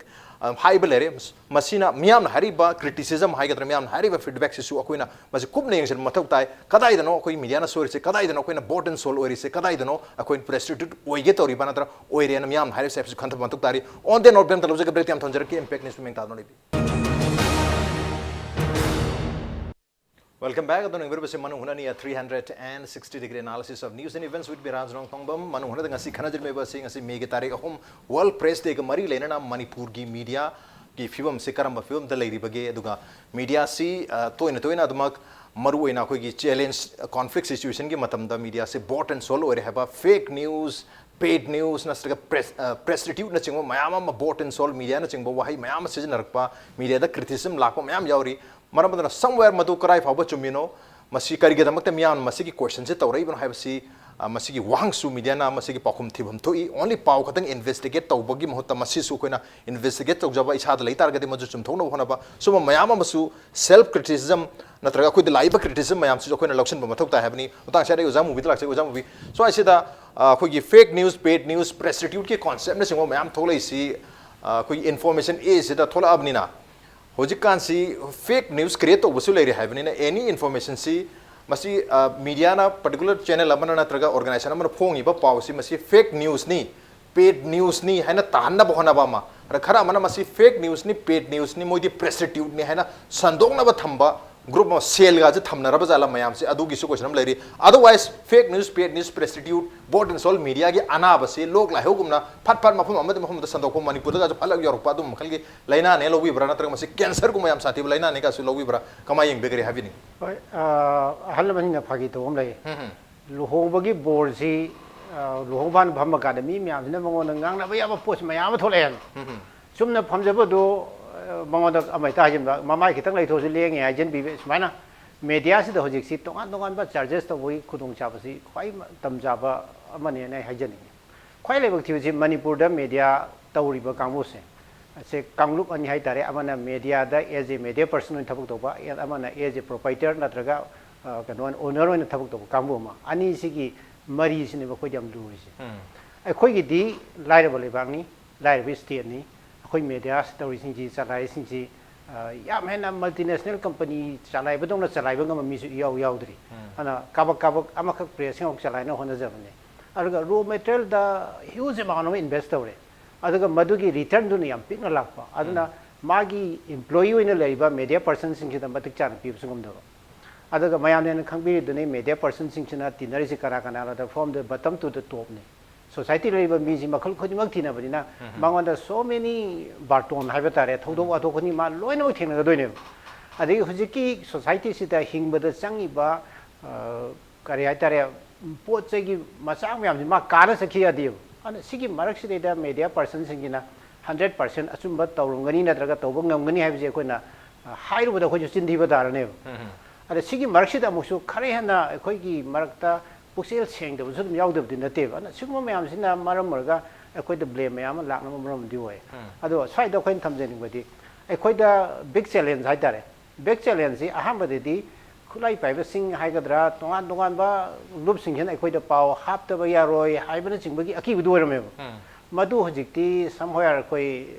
ꯍꯥꯏꯕ ꯂꯩꯔꯦ꯫ ꯃꯁꯤꯅ ꯃꯤꯌꯥꯝꯅ ꯍꯥꯏꯔꯤꯕ ꯀ꯭ꯔꯤꯇꯤꯁꯤꯖꯝ ꯍꯥꯏꯒꯗ꯭ꯔꯥ ꯃꯤꯌꯥꯝꯅ ꯍꯥꯏꯔꯤꯕ ꯐꯤꯗꯕꯦꯛꯁꯤꯁꯨ ꯑꯩꯈꯣꯏꯅ ꯃꯁꯤ ꯀꯨꯞꯅ ꯌꯦꯡꯁꯤꯟꯕ ꯃꯊꯧ ꯇꯥꯏ꯫ ꯀꯗꯥꯏꯗꯅꯣ ꯑꯩꯈꯣꯏ ꯃꯤꯗꯤꯌꯥꯅ ꯁꯣꯏꯔꯤꯁꯦ? ꯀꯗꯥꯏꯗꯅꯣ ꯑꯩꯈꯣꯏꯅ ꯕꯣꯠ ꯑꯦꯟ ꯁꯣꯜ ꯑꯣꯏꯔꯤꯁꯦ? ꯀꯗꯥꯏꯗꯅꯣ ꯑꯩꯈꯣꯏꯅ ꯄ꯭ꯔꯦꯁꯇꯤꯇ꯭ꯌꯨꯠ ꯑꯣꯏꯒꯦ ꯇꯧꯔꯤꯕ ꯅꯠꯇ꯭ꯔ ꯑꯣꯏꯔꯦꯅ ꯃꯤꯌꯥꯝꯅ ꯍꯥꯏꯔꯤꯕꯁꯦ ꯍꯥꯏꯕꯁꯤ ꯈꯟꯊꯕ ꯃꯊꯧ ꯇꯥꯔꯤ꯫ On that note ꯕꯦꯝꯇ ꯂꯧꯖꯒꯦ ꯕ꯭ꯔꯦꯛꯇꯤ ꯌꯥꯝ ꯊꯝꯖꯔꯛꯀꯦ꯫ ꯏꯝꯄꯦꯛ ꯅ꯭ꯌꯨꯁ ꯃꯤꯡ ꯇꯥꯗꯨꯅ ꯂꯩꯕꯤꯌꯨ꯫ Welcome back. ꯑꯗꯨꯅ ꯌꯦꯡꯕꯤꯔꯤꯕꯁꯤ ꯃꯅꯨꯡ ꯍꯨꯠꯅꯅꯤ three hundred and sixty degree analysis of news and events with ꯕꯤꯔꯥꯖ ꯅꯣꯡꯊꯣꯡꯕꯝ꯫ ꯃꯅꯨꯡ ꯍꯨꯠꯅꯗ ꯉꯁꯤ ꯈꯟꯅꯖꯔꯤꯕ ꯑꯁꯤ ꯉꯁꯤ ꯃꯦꯒꯤ ꯇꯥꯔꯤꯛ ꯑꯍꯨꯝ ꯋꯥꯔꯜ ꯄ꯭ꯔꯦꯁ ꯗꯦꯒ ꯃꯔꯤ ꯂꯩꯅꯅ ꯃꯅꯤꯄꯨꯔꯒꯤ ꯃꯤꯗꯤꯌꯥꯒꯤ ꯐꯤꯕꯝꯁꯤ ꯀꯔꯝꯕ ꯐꯤꯕꯝꯗ ꯂꯩꯔꯤꯕꯒꯦ, ꯑꯗꯨꯒ ꯃꯤꯗꯤꯌꯥꯁꯤ ꯇꯣꯏꯅ ꯇꯣꯏꯅ ꯑꯗꯨꯃꯛ ꯃꯔꯨꯑꯣꯏꯅ ꯑꯩꯈꯣꯏꯒꯤ ꯆꯦꯂꯦꯟꯖ ꯀꯣꯟꯐ꯭ꯂꯤꯛ ꯁꯤꯆꯨꯋꯦꯁꯟꯒꯤ ꯃꯇꯝꯗ ꯃꯤꯗꯤꯌꯥꯁꯤ ꯕꯣꯠ ꯑꯦꯟ ꯁꯣꯜ ꯑꯣꯏꯔꯦ ꯍꯥꯏꯕ ꯐꯦꯛ ꯅ꯭ꯌꯨꯁ, ꯄꯦꯗ ꯅ꯭ꯌꯨꯁ ꯅꯠꯇ꯭ꯔꯒ ꯄ꯭ꯔꯦꯁ ꯄ꯭ꯔꯦꯁꯇꯤꯇ꯭ꯌꯨꯠꯅꯆꯤꯡꯕ ꯃꯌꯥꯝ ꯑꯃ, ꯕꯣꯠ ꯑꯦꯟ ꯁꯣꯜ ꯃꯤꯗꯤꯌꯥꯅꯆꯤꯡꯕ ꯋꯥꯍꯩ ꯃꯌꯥꯝ ꯑꯃ ꯁꯤꯖꯤꯟꯅꯔꯛꯄ, ꯃꯤꯗꯤꯌꯥꯗ ꯀ꯭ꯔꯤꯇꯤꯁꯤꯖꯝ ꯂꯥꯛꯄ ꯃꯌꯥꯝ ꯌꯥꯎꯔꯤ꯫ ꯃꯔꯝ ꯑꯗꯨꯅ ꯁꯝꯋꯦꯌꯔ ꯃꯗꯨ ꯀꯔꯥꯏ ꯐꯥꯎꯕ ꯆꯨꯝꯃꯤꯅꯣ, ꯃꯁꯤ ꯀꯔꯤꯒꯤꯗꯃꯛꯇ ꯃꯤꯌꯥꯝꯅ ꯃꯁꯤꯒꯤ ꯀꯣꯏꯁꯟꯁꯦ ꯇꯧꯔꯛꯏꯕꯅꯣ ꯍꯥꯏꯕꯁꯤ ꯃꯁꯤꯒꯤ ꯋꯥꯍꯪꯁꯨ ꯃꯤꯗꯤꯌꯥꯅ ꯃꯁꯤꯒꯤ ꯄꯥꯎꯈꯨꯝ ꯊꯤꯐꯝ ꯊꯣꯛꯏ꯫ ꯑꯣꯟꯂꯤ ꯄꯥꯎ ꯈꯛꯇꯪ ꯏꯟꯚꯦꯁꯇꯤꯒꯦꯠ ꯇꯧꯕꯒꯤ ꯃꯍꯨꯠꯇ ꯃꯁꯤꯁꯨ ꯑꯩꯈꯣꯏꯅ ꯏꯟꯚꯦꯁꯇꯤꯒꯦꯠ ꯇꯧꯖꯕ ꯏꯁꯥꯗ ꯂꯩ ꯇꯥꯔꯒꯗꯤ ꯃꯗꯨ ꯆꯨꯝꯊꯣꯛꯅꯕ ꯍꯣꯠꯅꯕ, ꯁꯨꯝꯕ ꯃꯌꯥꯝ ꯑꯃꯁꯨ ꯁꯦꯜꯐ ꯀ꯭ꯔꯤꯇꯤꯁꯤꯖꯝ ꯅꯠꯇ꯭ꯔꯒ ꯑꯩꯈꯣꯏꯗ ꯂꯥꯛꯏꯕ ꯀ꯭ꯔꯤꯇꯤꯁꯤꯖꯝ ꯃꯌꯥꯝꯁꯤꯁꯨ ꯑꯩꯈꯣꯏꯅ ꯂꯧꯁꯤꯟꯕ ꯃꯊꯧ ꯇꯥꯏ ꯍꯥꯏꯕꯅꯤ꯫ ꯃꯇꯥꯡꯁꯤꯗ ꯑꯩ ꯑꯣꯖꯥ ꯃꯨꯕꯤꯗ ꯂꯥꯛꯆꯒꯦ꯫ ꯑꯣꯖꯥ ꯃꯨꯕꯤ, ꯁ꯭ꯋꯥꯏꯁꯤꯗ ꯑꯩꯈꯣꯏꯒꯤ ꯐꯦꯛ ꯅ꯭ꯌꯨꯁ, ꯄꯦꯗ ꯅ꯭ꯌꯨꯁ, ꯄ꯭ꯔꯦꯁꯇꯤꯇ꯭ꯌꯨꯠꯀꯤ ꯀꯣꯟꯁꯦꯞꯅꯆꯤꯡꯕ ꯃꯌꯥꯝ ꯊꯣꯛꯂꯛꯏꯁꯤ ꯑꯩꯈꯣꯏꯒꯤ ꯏꯟꯐꯣꯔꯃꯦꯁꯟ ꯑꯦꯖꯁꯤꯗ ꯊꯣꯛꯂꯛꯑꯕꯅꯤꯅ ꯍꯧꯖꯤꯛꯀꯥꯟꯁꯤ ꯐꯦꯛ ꯅ꯭ꯌꯨꯁ ꯀ꯭ꯔꯤꯌꯦꯠ ꯇꯧꯕꯁꯨ ꯂꯩꯔꯦ ꯍꯥꯏꯕꯅꯤꯅ ꯑꯦꯅꯤ ꯏꯟꯐꯣꯔꯃꯦꯁꯟꯁꯤ ꯃꯁꯤ ꯃꯤꯗꯤꯌꯥꯅ, ꯄꯔꯇꯤꯀꯨꯂꯔ ꯆꯦꯅꯦꯜ ꯑꯃꯅ ꯅꯠꯇ꯭ꯔꯒ ꯑꯣꯔꯒꯅꯥꯏꯖꯦꯁꯟ ꯑꯃꯅ ꯐꯣꯡꯉꯤꯕ ꯄꯥꯎꯁꯤ ꯃꯁꯤ ꯐꯦꯛ ꯅ꯭ꯌꯨꯁꯅꯤ, ꯄꯦꯗ ꯅ꯭ꯌꯨꯁꯅꯤ ꯍꯥꯏꯅ ꯇꯥꯍꯟꯅꯕ ꯍꯣꯠꯅꯕ ꯑꯃ, ꯑꯗ ꯈꯔ ꯑꯃꯅ ꯃꯁꯤ ꯐꯦꯛ ꯅ꯭ꯌꯨꯁꯅꯤ, ꯄꯦꯗ ꯅ꯭ꯌꯨꯁꯅꯤ, ꯃꯣꯏꯗꯤ ꯄ꯭ꯔꯦꯁꯇꯤꯇ꯭ꯌꯨꯠꯅꯤ ꯍꯥꯏꯅ ꯁꯟꯗꯣꯛꯅꯕ ꯊꯝꯕ ꯒ꯭ꯔꯨꯞ ꯑꯃ, ꯁꯦꯜꯒꯁꯦ ꯊꯝꯅꯔꯕ ꯖꯥꯠꯂ ꯃꯌꯥꯝꯁꯦ, ꯑꯗꯨꯒꯤꯁꯨ ꯀꯣꯏꯁꯟ ꯑꯃ ꯂꯩꯔꯤ꯫ Otherwise fake news, paid news, prestitute, both and social ꯃꯤꯗꯤꯌꯥꯒꯤ ꯑꯅꯥꯕꯁꯤ ꯂꯣꯛ ꯂꯥꯏꯍꯧꯒꯨꯝꯅ ꯐꯠ ꯐꯠ ꯃꯐꯝ ꯑꯃꯗꯒꯤ ꯃꯐꯝ ꯑꯃꯗ ꯁꯟꯗꯣꯛꯄ, ꯃꯅꯤꯄꯨꯔꯗꯒꯁꯨ ꯐꯠꯂꯒ ꯌꯧꯔꯛꯄ ꯑꯗꯨꯝꯕ ꯃꯈꯜꯒꯤ ꯂꯥꯏꯅꯥꯅꯦ ꯂꯧꯕꯤꯕ꯭ꯔꯥ, ꯅꯠꯇ꯭ꯔꯒ ꯃꯁꯤ ꯀꯦꯟꯁꯔꯒꯨꯝꯕ ꯌꯥꯝ ꯁꯥꯊꯤꯕ ꯂꯥꯏꯅꯥꯅꯦ ꯀꯥꯏꯁꯨ ꯂꯧꯕꯤꯕ꯭ꯔꯥ, ꯀꯃꯥꯏꯅ ꯌꯦꯡꯕꯤꯒꯔꯤ ꯍꯥꯏꯕꯤꯅꯤꯡꯉꯤ꯫ ꯍꯣꯏ, ꯑ, ꯑꯍꯜ ꯂꯃꯟꯁꯤꯡꯅ ꯐꯥꯒꯤ ꯇꯧꯕ ꯑꯃ ꯂꯩ꯫ ꯎꯝ, ꯎꯝ꯫ ꯂꯨꯍꯣꯡꯕꯒꯤ ꯕꯣꯔꯁꯤ, ꯑ, ꯂꯨꯍꯣꯡꯕ ꯍꯥꯟꯅ ꯐꯝꯕ ꯀꯥꯟꯗ ꯃꯤ ꯃꯌꯥꯝꯁꯤꯅ ꯃꯉꯣꯟꯗ ꯉꯥꯡꯅꯕ ꯌꯥꯕ ꯄꯣꯠꯁꯤ ꯃꯌꯥꯝ ꯑꯃ ꯊꯣꯛꯂꯛꯑꯦ ꯍꯥꯏꯕ꯫ ꯎꯝ, ꯎꯝ꯫ ꯆꯨꯝꯅ ꯐꯝꯖꯕꯗꯨ, ꯑ, ꯃꯉꯣꯟꯗ ꯑꯃ ꯍꯦꯛꯇ ꯍꯥꯏꯖꯤꯟꯕ, ꯃꯃꯥꯏ ꯈꯤꯇꯪ ꯂꯩꯊꯣꯛꯑꯁꯨ ꯂꯦꯡꯉꯦ ꯍꯥꯏꯖꯤꯟꯕꯤꯕ, ꯁꯨꯃꯥꯏꯅ ꯃꯦꯗꯤꯌꯥꯁꯤꯗ ꯍꯧꯖꯤꯛꯁꯤ ꯇꯣꯉꯥꯟ ꯇꯣꯉꯥꯟꯕ ꯆꯥꯔꯖꯦꯁ ꯇꯧꯕꯒꯤ ꯈꯨꯗꯣꯡꯆꯥꯕꯁꯤ ꯈ꯭ꯋꯥꯏ ꯃꯇꯝ ꯆꯥꯕ ꯑꯃꯅꯦꯅ ꯑꯩ ꯍꯥꯏꯖꯅꯤꯡꯉꯤ꯫ ꯈ꯭ꯋꯥꯏ ꯂꯥꯏꯕꯛ ꯊꯤꯕꯁꯤ ꯃꯅꯤꯄꯨꯔꯗ ꯃꯦꯗꯤꯌꯥ ꯇꯧꯔꯤꯕ ꯀꯥꯡꯕꯨꯁꯦ, ꯑꯁꯦ ꯀꯥꯡꯂꯨꯞ ꯑꯅꯤ ꯍꯥꯏꯇꯥꯔꯦ, ꯑꯃꯅ ꯃꯦꯗꯤꯌꯥꯗ as a media person ꯑꯣꯏꯅ ꯊꯕꯛ ꯇꯧꯕ, ꯑꯃꯅ as a proprietor ꯅꯠꯇ꯭ꯔꯒ, ꯑ, ꯀꯩꯅꯣ ꯑꯣꯏꯅ, ꯑꯣꯅꯔ ꯑꯣꯏꯅ ꯊꯕꯛ ꯇꯧꯕ ꯀꯥꯡꯕꯨ ꯑꯃ, ꯑꯅꯤꯁꯤꯒꯤ ꯃꯔꯤꯁꯤꯅꯦꯕ ꯑꯩꯈꯣꯏꯗ ꯌꯥꯝ ꯂꯨꯔꯤꯁꯦ꯫ ꯎꯝ꯫ ꯑꯩꯈꯣꯏꯒꯤꯗꯤ ꯂꯥꯏꯔꯕ ꯂꯩꯕꯥꯛꯅꯤ, ꯂꯥꯏꯔꯕ ꯁ꯭ꯇꯦꯠꯅꯤ꯫ ꯑꯩꯈꯣꯏ ꯃꯦꯗꯤꯌꯥ ꯇꯧꯔꯤꯁꯤꯡꯁꯤ, ꯆꯂꯥꯏꯔꯤꯁꯤꯡꯁꯤ, ꯑ, ꯌꯥꯝ ꯍꯦꯟꯅ ꯃꯜꯇꯤꯅꯦꯁꯅꯦꯜ ꯀꯝꯄꯅꯤ ꯆꯂꯥꯏꯕꯗꯧꯅ ꯆꯂꯥꯏꯕ ꯉꯝꯕ ꯃꯤꯁꯨ ꯏꯌꯥꯎ ꯌꯥꯎꯗ꯭ꯔꯤ꯫ ꯎꯝ꯫ ꯑꯗꯨꯅ ꯀꯥꯕꯛ ꯀꯥꯕꯛ ꯑꯃꯈꯛ ꯄ꯭ꯔꯦꯁ ꯑꯃꯈꯛ ꯆꯂꯥꯏꯅꯕ ꯍꯣꯠꯅꯖꯕꯅꯦ꯫ ꯑꯗꯨꯒ ꯔꯣ ꯃꯦꯇꯔꯤꯌꯦꯜꯗ ꯍ꯭ꯌꯨꯖ ꯑꯦꯃꯥꯎꯟ ꯑꯃ ꯏꯟꯚꯦꯁ ꯇꯧꯔꯦ, ꯑꯗꯨꯒ ꯃꯗꯨꯒꯤ ꯔꯤꯇꯔꯟꯗꯨꯅ ꯌꯥꯝ ꯄꯤꯛꯅ ꯂꯥꯛꯄ, ꯑꯗꯨꯅ ꯎꯝ꯫ ꯃꯥꯒꯤ ꯏꯝꯄ꯭ꯂꯣꯌꯤ ꯑꯣꯏꯅ ꯂꯩꯔꯤꯕ ꯃꯦꯗꯤꯌꯥ ꯄꯔꯁꯟꯁꯤꯡꯁꯤꯗ ꯃꯇꯤꯛ ꯆꯥꯅ ꯄꯤꯕꯁꯨ ꯉꯝꯗꯕ꯫ ꯑꯗꯨꯒ ꯃꯌꯥꯝꯅ ꯍꯦꯟꯅ ꯈꯪꯕꯤꯔꯤꯗꯨꯅꯤ, ꯃꯦꯗꯤꯌꯥ ꯄꯔꯁꯟꯁꯤꯡꯁꯤꯅ ꯇꯤꯟꯅꯔꯤꯁꯤ ꯀꯅꯥ ꯀꯅꯥꯅꯣꯗ, from the bottom to the topꯅꯤ꯫ ꯁꯣꯁꯥꯏꯇꯤꯗ ꯂꯩꯔꯤꯕ ꯃꯤꯁꯤ ꯃꯈꯜ ꯈꯨꯗꯤꯡꯃꯛ ꯊꯤꯅꯕꯅꯤꯅ, ꯎꯝ꯫ ꯃꯉꯣꯟꯗ so many ꯕꯥꯔꯇꯣꯟ ꯍꯥꯏꯕ ꯇꯥꯔꯦ, ꯊꯧꯗꯣꯛ ꯎꯝ꯫ ꯋꯥꯊꯣꯛ ꯈꯨꯗꯤꯡꯃꯛ ꯃꯥ ꯂꯣꯏꯅꯃꯛ ꯊꯦꯡꯅꯒꯗꯣꯏꯅꯦꯕ꯫ ꯑꯗꯒꯤ ꯍꯧꯖꯤꯛꯀꯤ ꯁꯣꯁꯥꯏꯇꯤꯁꯤꯗ ꯍꯤꯡꯕꯗ ꯆꯪꯉꯤꯕ, ꯑ, ꯀꯔꯤ ꯍꯥꯏꯇꯥꯔꯦ, ꯄꯣꯠ ꯆꯩꯒꯤ ꯃꯆꯥꯛ ꯃꯌꯥꯝꯁꯤ ꯃꯥ ꯀꯥꯔ ꯆꯠꯈꯤ ꯌꯥꯗꯦꯕ꯫ ꯑꯗꯨꯅ ꯁꯤꯒꯤ ꯃꯔꯛꯁꯤꯗꯩꯗ ꯃꯦꯗꯤꯌꯥ ꯄꯔꯁꯟꯁꯤꯡꯁꯤꯅ ꯍꯟꯗ꯭ꯔꯦꯠ ꯄꯥꯔꯁꯦꯟ ꯑꯆꯨꯝꯕ ꯇꯧꯔꯝꯒꯅꯤ ꯅꯠꯇ꯭ꯔꯒ ꯇꯧꯕ ꯉꯝꯒꯅꯤ ꯍꯥꯏꯕꯁꯦ ꯑꯩꯈꯣꯏꯅ, ꯑ, ꯍꯥꯏꯔꯨꯕꯗ ꯑꯩꯈꯣꯏꯁꯨ ꯆꯤꯟ ꯊꯤꯕ ꯇꯥꯔꯅꯦꯕ꯫ ꯎꯝ, ꯎꯝ꯫ ꯑꯗ ꯁꯤꯒꯤ ꯃꯔꯛꯁꯤꯗ ꯑꯃꯨꯛꯁꯨ ꯈꯔ ꯍꯦꯟꯅ ꯑꯩꯈꯣꯏꯒꯤ ꯃꯔꯛꯇ ꯄꯨꯛꯆꯦꯜ ꯁꯦꯡꯗꯕꯁꯨ ꯑꯗꯨꯝ ꯌꯥꯎꯗꯕꯗꯤ ꯅꯠꯇꯦꯕ꯫ ꯑꯗꯨꯅ ꯁꯤꯒꯨꯝꯕ ꯃꯌꯥꯝꯁꯤꯅ ꯃꯔꯝ ꯑꯣꯏꯔꯒ ꯑꯩꯈꯣꯏꯗ ꯕ꯭ꯂꯦꯝ ꯃꯌꯥꯝ ꯑꯃ ꯂꯥꯛꯅꯕ ꯃꯔꯝ ꯑꯃꯗꯤ ꯑꯣꯏ꯫ ꯎꯝ꯫ ꯑꯗꯣ ꯁ꯭ꯋꯥꯏꯗ ꯑꯩꯈꯣꯏꯅ ꯊꯝꯖꯅꯤꯡꯕꯗꯤ, ꯑꯩꯈꯣꯏꯗ ꯕꯤꯛ ꯆꯦꯂꯦꯟꯖ ꯍꯥꯏꯇꯥꯔꯦ, ꯕꯦꯛ ꯆꯦꯂꯦꯟꯖꯁꯤ ꯑꯍꯥꯟꯕꯗꯗꯤ ꯈꯨꯠꯂꯥꯏ ꯄꯥꯏꯕꯁꯤꯡ ꯍꯥꯏꯒꯗ꯭ꯔꯥ, ꯇꯣꯉꯥꯟ ꯇꯣꯉꯥꯟꯕ ꯂꯨꯞꯁꯤꯡꯁꯤꯅ ꯑꯩꯈꯣꯏꯗ ꯄꯥꯎ ꯍꯥꯞꯇꯕ ꯌꯥꯔꯣꯏ ꯍꯥꯏꯕꯅꯆꯤꯡꯕꯒꯤ ꯑꯀꯤꯕꯗꯨ ꯑꯣꯏꯔꯝꯃꯦꯕ꯫ ꯎꯝ꯫ ꯃꯗꯨ ꯍꯧꯖꯤꯛꯇꯤ somewhere ꯑꯩꯈꯣꯏ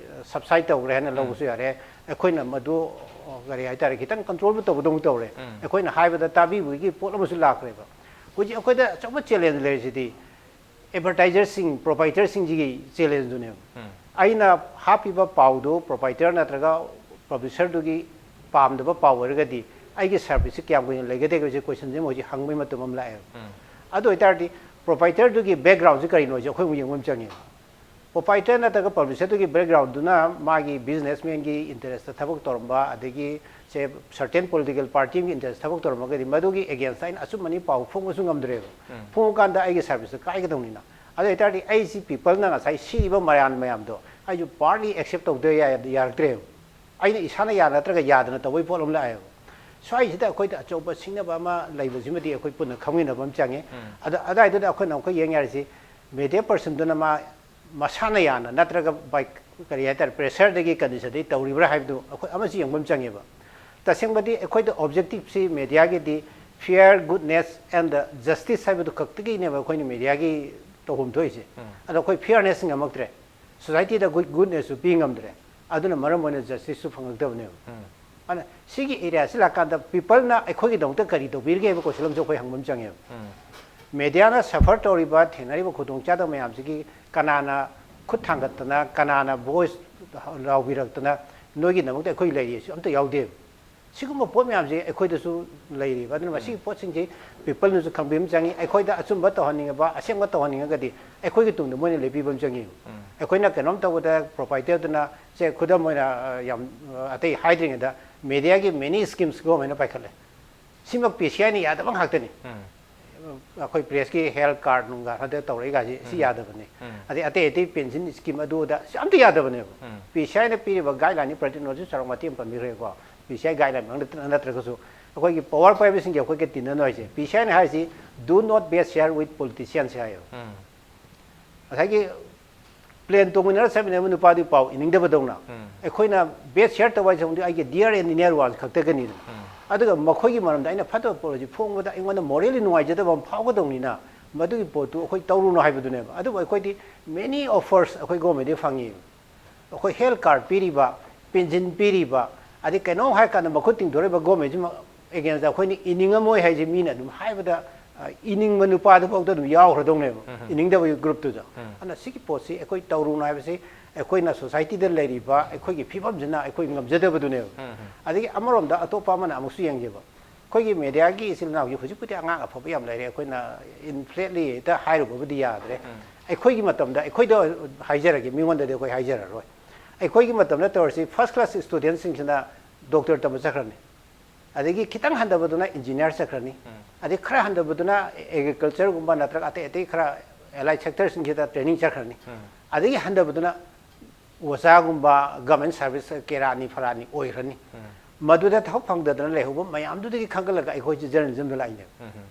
subside ꯇꯧꯈ꯭ꯔꯦ ꯍꯥꯏꯅ ꯎꯝ꯫ ꯂꯧꯕꯁꯨ ꯌꯥꯔꯦ꯫ ꯑꯩꯈꯣꯏꯅ ꯃꯗꯨ ꯀꯔꯤ ꯍꯥꯏꯇꯥꯔꯦ, ꯈꯤꯇꯪ ꯀꯟꯇ꯭ꯔꯣꯜꯕꯨ ꯇꯧꯕꯗꯧꯅ ꯇꯧꯔꯦ꯫ ꯎꯝ. ꯑꯩꯈꯣꯏꯅ ꯍꯥꯏꯕꯗ ꯇꯥꯕꯤꯕꯒꯤ ꯄꯣꯠ ꯑꯃꯁꯨ ꯂꯥꯛꯈ꯭ꯔꯦꯕ꯫ ꯍꯧꯖꯤꯛ ꯑꯩꯈꯣꯏꯗ ꯑꯆꯧꯕ ꯆꯦꯂꯦꯟꯖ ꯂꯩꯔꯤꯁꯤꯗꯤ ꯑꯦꯗꯚꯔꯇꯥꯏꯖꯔꯁꯤꯡ, ꯄ꯭ꯔꯣꯄꯥꯏꯇꯔꯁꯤꯡꯁꯤꯒꯤ ꯆꯦꯂꯦꯟꯖꯇꯨꯅꯦꯕ꯫ ꯎꯝ. ꯑꯩꯅ ꯍꯥꯞꯄꯤꯕ ꯄꯥꯎꯗꯨ ꯄ꯭ꯔꯣꯄꯥꯏꯇꯔ ꯅꯠꯇ꯭ꯔꯒ ꯄꯕ꯭ꯂꯤꯁꯔꯗꯨꯒꯤ ꯄꯥꯝꯗꯕ ꯄꯥꯎ ꯑꯣꯏꯔꯒꯗꯤ ꯑꯩꯒꯤ ꯁꯥꯔꯚꯤꯁꯁꯤ ꯀꯌꯥꯝ ꯀꯨꯏꯅ ꯂꯩꯒꯗꯒꯦ ꯍꯥꯏꯕꯁꯤ ꯀꯣꯏꯁꯟꯁꯤ ꯑꯃ ꯍꯧꯖꯤꯛ ꯍꯪꯕꯒꯤ ꯃꯇꯝ ꯑꯃ ꯂꯥꯛꯑꯦꯕ꯫ ꯎꯝ. ꯑꯗꯨ ꯑꯣꯏꯇꯥꯔꯗꯤ ꯄ꯭ꯔꯣꯄꯥꯏꯇꯔꯗꯨꯒꯤ ꯕꯦꯛꯒ꯭ꯔꯥꯎꯟꯁꯤ ꯀꯔꯤꯅꯣ ꯍꯥꯏꯁꯦ ꯑꯩꯈꯣꯏ ꯑꯃꯨꯛ ꯌꯦꯡꯕ ꯑꯃ ꯆꯪꯉꯦꯕ꯫ ꯄ꯭ꯔꯣꯄꯥꯏꯇꯔ ꯅꯠꯇ꯭ꯔꯒ ꯄꯕ꯭ꯂꯤꯁꯔꯗꯨꯒꯤ ꯕꯦꯛꯒ꯭ꯔꯥꯎꯟꯗꯨꯅ ꯃꯥꯒꯤ ꯕꯤꯖꯤꯅꯦꯁꯃꯦꯟꯒꯤ ꯏꯟꯇꯔꯦꯁꯇ ꯊꯕꯛ ꯇꯧꯔꯝꯕ, ꯑꯗꯒꯤ ꯁꯦ ꯁꯔꯇꯦꯟ ꯄꯣꯂꯤꯇꯤꯀꯦꯜ ꯄꯥꯔꯇꯤ ꯑꯃꯒꯤ ꯏꯟꯇꯔꯦꯁ ꯊꯕꯛ ꯇꯧꯔꯝꯃꯒꯗꯤ ꯃꯗꯨꯒꯤ ꯑꯦꯒꯦꯟꯁꯇ ꯑꯩꯅ ꯑꯆꯨꯝꯕꯅꯤ ꯄꯥꯎ ꯐꯣꯡꯕꯁꯨ ꯉꯝꯗ꯭ꯔꯦꯕ꯫ ꯎꯝ. ꯐꯣꯡꯉꯀꯥꯟꯗ ꯑꯩꯒꯤ ꯁꯥꯔꯚꯤꯁꯇ ꯀꯥꯏꯒꯗꯧꯅꯤꯅ꯫ ꯑꯗꯨ ꯑꯣꯏꯇꯥꯔꯗꯤ ꯑꯩꯁꯤ ꯄꯤꯄꯜꯅ ꯉꯁꯥꯏ ꯁꯤꯔꯤꯕ ꯃꯌꯥꯝ ꯃꯌꯥꯝꯗꯣ ꯑꯩꯁꯨ ꯄꯥꯔꯠꯂꯤ ꯑꯦꯛꯁꯦꯞ ꯇꯧꯗ ꯌꯥ-, ꯌꯥꯔꯛꯇ꯭ꯔꯦꯕ꯫ ꯑꯩꯅ ꯏꯁꯥꯅ ꯌꯥ ꯅꯠꯇ꯭ꯔꯒ ꯌꯥꯗꯅ ꯇꯧꯕꯒꯤ ꯄꯣꯠ ꯑꯃ ꯂꯥꯛꯑꯦꯕ꯫ ꯁ꯭ꯋꯥꯏꯁꯤꯗ ꯑꯩꯈꯣꯏꯗ ꯑꯆꯧꯕ ꯁꯤꯡꯅꯕ ꯑꯃ ꯂꯩꯕꯁꯤꯃꯗꯤ ꯑꯩꯈꯣꯏ ꯄꯨꯟꯅ ꯈꯪꯃꯤꯟꯅꯕ ꯑꯃ ꯆꯪꯉꯦ꯫ ꯎꯝ. ꯑꯗ ꯑꯗꯥꯏꯗꯨꯗ ꯑꯩꯈꯣꯏꯅ ꯑꯃꯨꯛꯀ ꯌꯦꯡ ꯌꯥꯔꯤꯁꯤ ꯃꯦꯗꯤꯌꯥ ꯄꯔꯁꯟꯗꯨꯅ ꯃꯥ ꯃꯁꯥꯅ ꯌꯥꯅ ꯅꯠꯇ꯭ꯔꯒ by ꯀꯔꯤ ꯍꯥꯏꯇꯥꯔꯦ, ꯄ꯭ꯔꯦꯁꯔꯗꯒꯤ ꯀꯟꯗꯤꯁꯟꯗꯒꯤ ꯇꯧꯔꯤꯕ꯭ꯔꯥ ꯍꯥꯏꯕꯗꯨ ꯑꯩꯈꯣꯏ ꯑꯃꯁꯨ ꯌꯦꯡꯕ ꯑꯃ ꯆꯪꯉꯦꯕ꯫ ꯇꯁꯦꯡꯕꯗꯤ ꯑꯩꯈꯣꯏꯗ ꯑꯣꯕꯖꯦꯛꯇꯤꯞꯁꯤ ꯃꯦꯗꯤꯌꯥꯒꯤꯗꯤ fair, goodness and justice ꯍꯥꯏꯕꯗꯨ ꯈꯛꯇꯒꯤꯅꯦꯕ ꯑꯩꯈꯣꯏꯅ ꯃꯦꯗꯤꯌꯥꯒꯤ ꯇꯧꯐꯝ ꯊꯣꯛꯏꯁꯦ꯫ ꯎꯝ. ꯑꯗꯣ ꯑꯩꯈꯣꯏ ꯐꯤꯌꯔꯅꯦꯁ ꯉꯝꯃꯛꯇ꯭ꯔꯦ, ꯁꯣꯁꯥꯏꯇꯤꯗ ꯒꯨꯗ ꯒꯨꯗꯅꯦꯁꯁꯨ ꯄꯤ ꯉꯝꯗ꯭ꯔꯦ, ꯑꯗꯨꯅ ꯃꯔꯝ ꯑꯣꯏꯅ ꯖꯁꯇꯤꯁꯁꯨ ꯐꯪꯉꯛꯇꯕꯅꯦꯕ꯫ ꯎꯝ. ꯑꯗꯨꯅ ꯁꯤꯒꯤ ꯑꯦꯔꯤꯌꯥꯁꯤ ꯂꯥꯛꯀꯥꯟꯗ ꯄꯤꯄꯜꯅ ꯑꯩꯈꯣꯏꯒꯤꯗꯃꯛꯇ ꯀꯔꯤ ꯇꯧꯕꯤꯔꯤꯒꯦ ꯍꯥꯏꯕ ꯀꯣꯏꯁꯟ ꯑꯃꯁꯨ ꯑꯩꯈꯣꯏ ꯍꯪꯕ ꯑꯃ ꯆꯪꯉꯦꯕ꯫ ꯎꯝ. ꯃꯦꯗꯤꯌꯥꯅ ꯁꯐꯔ ꯇꯧꯔꯤꯕ, ꯊꯦꯡꯅꯔꯤꯕ ꯈꯨꯗꯣꯡꯆꯥꯗꯕ ꯃꯌꯥꯝꯁꯤꯒꯤ ꯀꯅꯥꯅ ꯈꯨꯠ ꯊꯥꯡꯒꯠꯇꯅ, ꯀꯅꯥꯅ ꯚꯣꯏꯁ ꯂꯥꯎꯕꯤꯔꯛꯇꯅ ꯅꯣꯏꯒꯤꯗꯃꯛꯇ ꯑꯩꯈꯣꯏ ꯂꯩꯔꯤ ꯍꯥꯏꯁꯨ ꯑꯝꯇ ꯌꯥꯎꯗꯦꯕ꯫ ꯁꯤꯒꯨꯝꯕ ꯄꯣꯠ ꯃꯌꯥꯝꯁꯦ ꯑꯩꯈꯣꯏꯗꯁꯨ ꯂꯩꯔꯤꯕ꯫ ꯑꯗꯨꯅ ꯃꯁꯤꯒꯤ ꯄꯣꯠꯁꯤꯡꯁꯤ ꯄꯤꯄꯜꯅꯁꯨ ꯈꯪꯕꯤꯕ ꯑꯃ ꯆꯪꯉꯤ꯫ ꯑꯩꯈꯣꯏꯗ ꯑꯆꯨꯝꯕ ꯇꯧꯍꯟꯅꯤꯡꯉꯕ, ꯑꯁꯦꯡꯕ ꯇꯧꯍꯟꯅꯤꯡꯉꯒꯗꯤ ꯑꯩꯈꯣꯏꯒꯤ ꯇꯨꯡꯗ ꯃꯣꯏꯅ ꯂꯦꯞꯄꯤꯕ ꯑꯃ ꯆꯪꯉꯤ꯫ ꯎꯝ. ꯑꯩꯈꯣꯏꯅ ꯀꯩꯅꯣꯝ ꯇꯧꯕꯗ ꯄ꯭ꯔꯣꯄꯥꯏꯇꯔꯗꯨꯅ, ꯁꯦ ꯈꯨꯗꯝ ꯑꯣꯏꯅ, ꯑ, ꯌꯥꯝ, ꯑ, ꯑꯇꯩ ꯍꯥꯏꯗ꯭ꯔꯤꯉꯩꯗ ꯃꯦꯗꯤꯌꯥꯒꯤ many schemes ꯒꯣꯔꯃꯦꯟꯅ ꯄꯥꯏꯈꯠꯂꯦ꯫ ꯁꯤꯃꯛ ꯄꯤ ꯁꯤ ꯑꯥꯏꯅ ꯌꯥꯗꯕ ꯉꯥꯛꯇꯅꯤ꯫ ꯎꯝ. ꯑꯩꯈꯣꯏ ꯄ꯭ꯔꯦꯁꯀꯤ ꯍꯦꯜꯊ ꯀꯥꯔꯗ ꯅꯨꯡꯒ ꯍꯟꯗꯛ ꯇꯧꯔꯛꯏ ꯀꯥꯏꯁꯤ ꯁꯤ ꯎꯝ. ꯌꯥꯗꯕꯅꯤ꯫ ꯎꯝ. ꯑꯗꯩ ꯑꯇꯩ ꯑꯇꯩ ꯄꯦꯟꯁꯤꯟ ꯁ꯭ꯀꯤꯝ ꯑꯗꯨ ꯑꯗꯥ ꯁꯤ ꯑꯝꯇ ꯌꯥꯗꯕꯅꯦꯕ꯫ ꯎꯝ. ꯄꯤ ꯁꯤ ꯑꯥꯏꯅ ꯄꯤꯔꯤꯕ ꯒꯥꯏꯗꯂꯥꯏꯟꯅꯤ, ꯄ꯭ꯔꯗꯤꯞꯅꯣꯁꯨ ꯆꯥꯎꯔꯥꯛ ꯃꯇꯦꯡ ꯑꯃ ꯄꯟꯕꯤꯈ꯭ꯔꯦꯀꯣ꯫ ꯄꯤ ꯁꯤ ꯑꯥꯏ ꯒꯥꯏꯗꯂꯥꯏꯟ ꯅꯠꯇ꯭ꯔꯒꯁꯨ ꯑꯩꯈꯣꯏꯒꯤ ꯄꯋꯥꯔ ꯄꯥꯏꯕꯁꯤꯡꯒꯤ ꯑꯩꯈꯣꯏꯒ ꯇꯤꯟꯅꯅꯨ ꯍꯥꯏꯁꯦ꯫ ꯄꯤ ꯁꯤ ꯑꯥꯏꯅ ꯍꯥꯏꯔꯤꯁꯤ, "Do not base share with politicians" ꯍꯥꯏꯌꯦꯕ꯫ ꯎꯝ. ꯉꯁꯥꯏꯒꯤ ꯄ꯭ꯂꯦꯟ ꯇꯣꯡꯃꯤꯟꯅꯔ ꯆꯠꯃꯤꯟꯅꯕ ꯅꯨꯄꯥꯗꯨꯒꯤ ꯄꯥꯎ ꯏꯅꯤꯡꯗꯕꯗꯧꯅ ꯎꯝ. ꯑꯩꯈꯣꯏꯅ ꯕꯦꯁ ꯁꯤꯌꯔ ꯇꯧꯕ ꯍꯥꯏꯁꯦ ꯑꯩꯒꯤ dear and near ones ꯈꯛꯇꯒꯅꯤꯗꯅ꯫ ꯎꯝ. ꯑꯗꯨꯒ ꯃꯈꯣꯏꯒꯤ ꯃꯔꯝꯗ ꯑꯩꯅ ꯐꯠꯇꯕ ꯄꯣꯠ ꯑꯁꯤ ꯐꯣꯡꯕꯗ ꯑꯩꯉꯣꯟꯗ ꯃꯣꯔꯦꯜꯂꯤ ꯅꯨꯡꯉꯥꯏꯖꯗꯕ ꯑꯃ ꯐꯥꯎꯒꯗꯧꯅꯤꯅ ꯃꯗꯨꯒꯤ ꯄꯣꯠꯇꯨ ꯑꯩꯈꯣꯏ ꯇꯧꯔꯨꯅꯨ ꯍꯥꯏꯕꯗꯨꯅꯦꯕ꯫ ꯑꯗꯨꯕꯨ ꯑꯩꯈꯣꯏꯗꯤ many offers ꯑꯩꯈꯣꯏ ꯒꯣꯔꯃꯦꯟꯗꯒꯤ ꯐꯪꯉꯤ꯫ ꯑꯩꯈꯣꯏ ꯍꯦꯜꯊ ꯀꯥꯔꯗ ꯄꯤꯔꯤꯕ, ꯄꯦꯟꯁꯤꯟ ꯄꯤꯔꯤꯕ, ꯑꯗꯩ ꯀꯩꯅꯣꯝ ꯍꯥꯏꯔ ꯀꯥꯟꯗ ꯃꯈꯨꯠ ꯇꯤꯡꯊꯣꯔꯛꯏꯕ ꯒꯣꯔꯃꯦꯟꯁꯤꯃ ꯑꯦꯒꯦꯟꯁꯇ ꯑꯩꯈꯣꯏꯅ ꯏꯅꯤꯡꯉꯝꯃꯣꯏ ꯍꯥꯏꯁꯦ ꯃꯤꯅ ꯑꯗꯨꯝ ꯍꯥꯏꯕꯗ, ꯑ, ꯏꯅꯤꯡꯕ ꯅꯨꯄꯥꯗꯨꯐꯥꯎꯗ ꯑꯗꯨꯝ ꯌꯥꯎꯈ꯭ꯔꯗꯧꯅꯦꯕ, ꯎꯝ꯫ ꯏꯅꯤꯡꯗꯕ ꯒ꯭ꯔꯨꯞꯇꯨꯗ꯫ ꯎꯝ꯫ ꯑꯗꯨꯅ ꯁꯤꯒꯤ ꯄꯣꯠꯁꯤ ꯑꯩꯈꯣꯏ ꯇꯧꯔꯨꯅꯨ ꯍꯥꯏꯕꯁꯤ ꯑꯩꯈꯣꯏꯅ ꯁꯣꯁꯥꯏꯇꯤꯗ ꯂꯩꯔꯤꯕ ꯑꯩꯈꯣꯏꯒꯤ ꯐꯤꯕꯝꯁꯤꯅ ꯑꯩꯈꯣꯏ ꯉꯝꯖꯗꯕꯗꯨꯅꯦꯕ꯫ ꯎꯝ, ꯎꯝ꯫ ꯑꯗꯒꯤ ꯑꯃꯔꯣꯝꯗ ꯑꯇꯣꯞꯄ ꯑꯃꯅ ꯑꯃꯨꯛꯁꯨ ꯌꯦꯡꯒꯦꯕ, ꯑꯩꯈꯣꯏꯒꯤ ꯃꯦꯗꯤꯌꯥꯒꯤ ꯏꯆꯤꯜ ꯏꯅꯥꯎꯁꯤ ꯍꯧꯖꯤꯛꯄꯨꯗꯤ ꯑꯉꯥꯡ ꯑꯐꯕ ꯌꯥꯝ ꯂꯩꯔꯦ, ꯑꯩꯈꯣꯏꯅ ꯏꯟꯐ꯭ꯂꯦꯠꯂꯤ ꯍꯦꯛꯇ ꯍꯥꯏꯔꯨꯕꯕꯨꯗꯤ ꯌꯥꯗ꯭ꯔꯦ꯫ ꯎꯝ꯫ ꯑꯩꯈꯣꯏꯒꯤ ꯃꯇꯝꯗ ꯑꯩꯈꯣꯏꯗ ꯍꯥꯏꯖꯔꯒꯦ, ꯃꯤꯉꯣꯟꯗꯗꯤ ꯑꯩꯈꯣꯏ ꯍꯥꯏꯖꯔꯔꯣꯏ꯫ ꯑꯩꯈꯣꯏꯒꯤ ꯃꯇꯝꯗ ꯇꯧꯔꯤꯁꯤ ꯐꯥꯔꯁ ꯀ꯭ꯂꯥꯁ ꯁ꯭ꯇꯨꯗꯦꯟꯁꯤꯡꯁꯤꯅ ꯗꯣꯛꯇꯔ ꯇꯝꯕ ꯆꯠꯈ꯭ꯔꯅꯤ, ꯑꯗꯒꯤ ꯈꯤꯇꯪ ꯍꯟꯊꯕꯗꯨꯅ ꯏꯟꯖꯤꯅꯤꯌꯥꯔ ꯆꯠꯈ꯭ꯔꯅꯤ, ꯎꯝ꯫ ꯑꯗꯩ ꯈꯔ ꯍꯟꯊꯕꯗꯨꯅ ꯑꯦꯒ꯭ꯔꯤꯀꯜꯆꯔꯒꯨꯝꯕ ꯅꯠꯇ꯭ꯔꯒ ꯑꯇꯩ ꯑꯇꯩ ꯈꯔ ꯑꯦꯂꯥꯏꯠ ꯁꯦꯛꯇꯔꯁꯤꯡꯁꯤꯗ ꯇ꯭ꯔꯦꯅꯤꯡ ꯆꯠꯈ꯭ꯔꯅꯤ꯫ ꯎꯝ꯫ ꯑꯗꯒꯤ ꯍꯟꯊꯕꯗꯨꯅ ꯑꯣꯖꯥꯒꯨꯝꯕ, ꯒꯚꯔꯟꯃꯦꯟ ꯁꯥꯔꯚꯤꯁ ꯀꯦꯔꯥꯅꯤ ꯐꯔꯥꯅꯤ ꯑꯣꯏꯈ꯭ꯔꯅꯤ꯫ ꯎꯝ꯫ ꯃꯗꯨꯗ ꯊꯕꯛ ꯐꯪꯗꯗꯅ ꯂꯩꯍꯧꯕ ꯃꯌꯥꯝꯗꯨꯗꯒꯤ ꯈꯟꯒꯠꯂꯒ ꯑꯩꯈꯣꯏꯁꯦ ꯖꯔꯅꯦꯂꯤꯖꯝꯗ ꯂꯥꯛꯏꯅꯦꯕ꯫ ꯎꯝ, ꯎꯝ꯫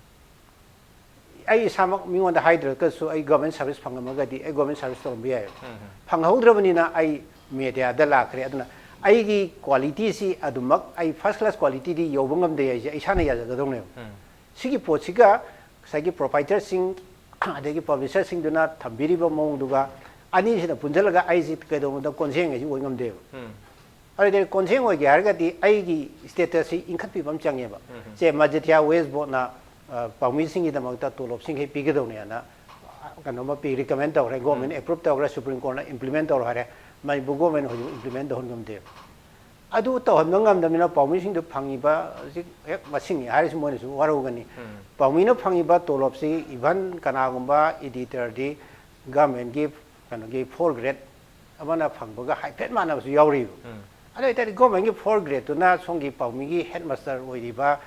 ꯑꯩ ꯏꯁꯥꯃꯛ ꯃꯤꯉꯣꯟꯗ ꯍꯥꯏꯗ꯭ꯔꯒꯁꯨ ꯑꯩ ꯒꯚꯔꯟꯃꯦꯟ ꯁꯥꯔꯚꯤꯁ ꯐꯪꯉꯝꯃꯒꯗꯤ ꯑꯩ ꯒꯚꯔꯟꯃꯦꯟ ꯁꯥꯔꯚꯤꯁ ꯇꯧꯔꯝꯕ ꯌꯥꯏꯑꯕ꯫ ꯎꯝ, ꯎꯝ꯫ ꯐꯪꯍꯧꯗ꯭ꯔꯕꯅꯤꯅ ꯑꯩ ꯃꯦꯗꯤꯌꯥꯗ ꯂꯥꯛꯈ꯭ꯔꯦ꯫ ꯑꯗꯨꯅ ꯑꯩꯒꯤ ꯀ꯭ꯋꯥꯂꯤꯇꯤꯁꯤ ꯑꯗꯨꯃꯛ, ꯑꯩ ꯐꯥꯔꯁ ꯀ꯭ꯂꯥꯁ ꯀ꯭ꯋꯥꯂꯤꯇꯤꯗꯤ ꯌꯧꯕ ꯉꯝꯗꯦ ꯍꯥꯏꯁꯦ ꯑꯩ ꯏꯁꯥꯅ ꯌꯥꯖꯒꯗꯧꯅꯦꯕ꯫ ꯎꯝ꯫ ꯁꯤꯒꯤ ꯄꯣꯠꯁꯤꯒ ꯉꯁꯥꯏꯒꯤ ꯄ꯭ꯔꯣꯄꯥꯏꯇꯔꯁꯤꯡ ꯑꯗꯒꯤ ꯄꯕ꯭ꯂꯤꯁꯔꯁꯤꯡꯗꯨꯅ ꯊꯝꯕꯤꯔꯤꯕ ꯃꯑꯣꯡꯗꯨꯒ ꯑꯅꯤꯁꯤꯅ ꯄꯨꯟꯁꯤꯜꯂꯒ ꯑꯩꯁꯤ ꯀꯩꯗꯧꯕꯗ ꯀꯣꯟꯁꯦꯡ ꯍꯥꯏꯁꯤ ꯑꯣꯏ ꯉꯝꯗꯦꯕ꯫ ꯎꯝ꯫ ꯑꯗꯨꯗꯤ ꯀꯣꯟꯁꯦꯡ ꯑꯣꯏꯒꯦ ꯍꯥꯏꯔꯒꯗꯤ ꯑꯩꯒꯤ ꯁ꯭ꯇꯦꯇꯁꯁꯤ ꯏꯟꯈꯠꯄꯤꯕ ꯑꯃ ꯆꯪꯉꯦꯕ꯫ ꯎꯝ꯫ ꯁꯦ, ꯃꯖꯤꯊꯤꯌꯥ ꯋꯦꯁ ꯕꯣꯔꯗꯅ, ꯑ, ꯄꯥꯎꯃꯤꯁꯤꯡꯒꯤꯗꯃꯛꯇ ꯇꯣꯂꯣꯞꯁꯤꯡꯈꯩ ꯄꯤꯒꯗꯧꯅꯦꯅ, ꯑ, ꯀꯩꯅꯣꯝꯃ ꯄꯤ, ꯔꯤꯀꯃꯦꯟ ꯇꯧꯈ꯭ꯔꯦ, ꯒꯣꯔꯃꯦꯟ ꯎꯝ꯫ ꯑꯦꯄ꯭ꯔꯨꯞ ꯇꯧꯈ꯭ꯔꯦ, ꯁꯨꯄ꯭ꯔꯤꯝ ꯀꯣꯔꯠꯅ ꯏꯝꯄ꯭ꯂꯤꯃꯦꯟ ꯇꯧꯔꯣ ꯍꯥꯏꯔꯦ, ꯃꯅꯤꯄꯨꯔ ꯒꯣꯔꯃꯦꯟ ꯍꯧꯖꯤꯛ ꯏꯝꯄ꯭ꯂꯤꯃꯦꯟ ꯇꯧꯍꯟ ꯉꯝꯗꯦꯕ꯫ ꯑꯗꯨ ꯇꯧꯍꯟꯕ ꯉꯝꯗꯕꯅꯤꯅ ꯄꯥꯎꯃꯤꯁꯤꯡꯗꯨ ꯐꯪꯉꯤꯕ ꯍꯧꯖꯤꯛ ꯍꯦꯛ ꯃꯁꯤꯡꯅꯤ ꯍꯥꯏꯔꯤꯁꯤ ꯃꯣꯏꯅꯁꯨ ꯋꯥꯔꯧꯒꯅꯤ꯫ ꯎꯝ꯫ ꯄꯥꯎꯃꯤꯅ ꯐꯪꯉꯤꯕ ꯇꯣꯂꯣꯞꯁꯤ ꯏꯚꯟ ꯀꯅꯥꯒꯨꯝꯕ ꯏꯗꯤꯇꯔꯗꯤ ꯒꯃꯦꯟꯒꯤ ꯀꯩꯅꯣꯒꯤ ꯐꯣꯔ ꯒ꯭ꯔꯦꯗ ꯑꯃꯅ ꯐꯪꯕꯒ ꯍꯥꯏꯐꯦꯠ ꯃꯥꯟꯅꯕꯁꯨ ꯌꯥꯎꯔꯤꯕ꯫ ꯎꯝ꯫ ꯑꯗꯨ ꯑꯣꯏꯇꯥꯔꯗꯤ ꯒꯣꯔꯃꯦꯟꯒꯤ ꯐꯣꯔ ꯒ꯭ꯔꯦꯗꯇꯨꯅ ꯁꯣꯝꯒꯤ ꯄꯥꯎꯃꯤꯒꯤ ꯍꯦꯗ ꯃꯥꯁꯇꯔ ꯑꯣꯏꯔꯤꯕ,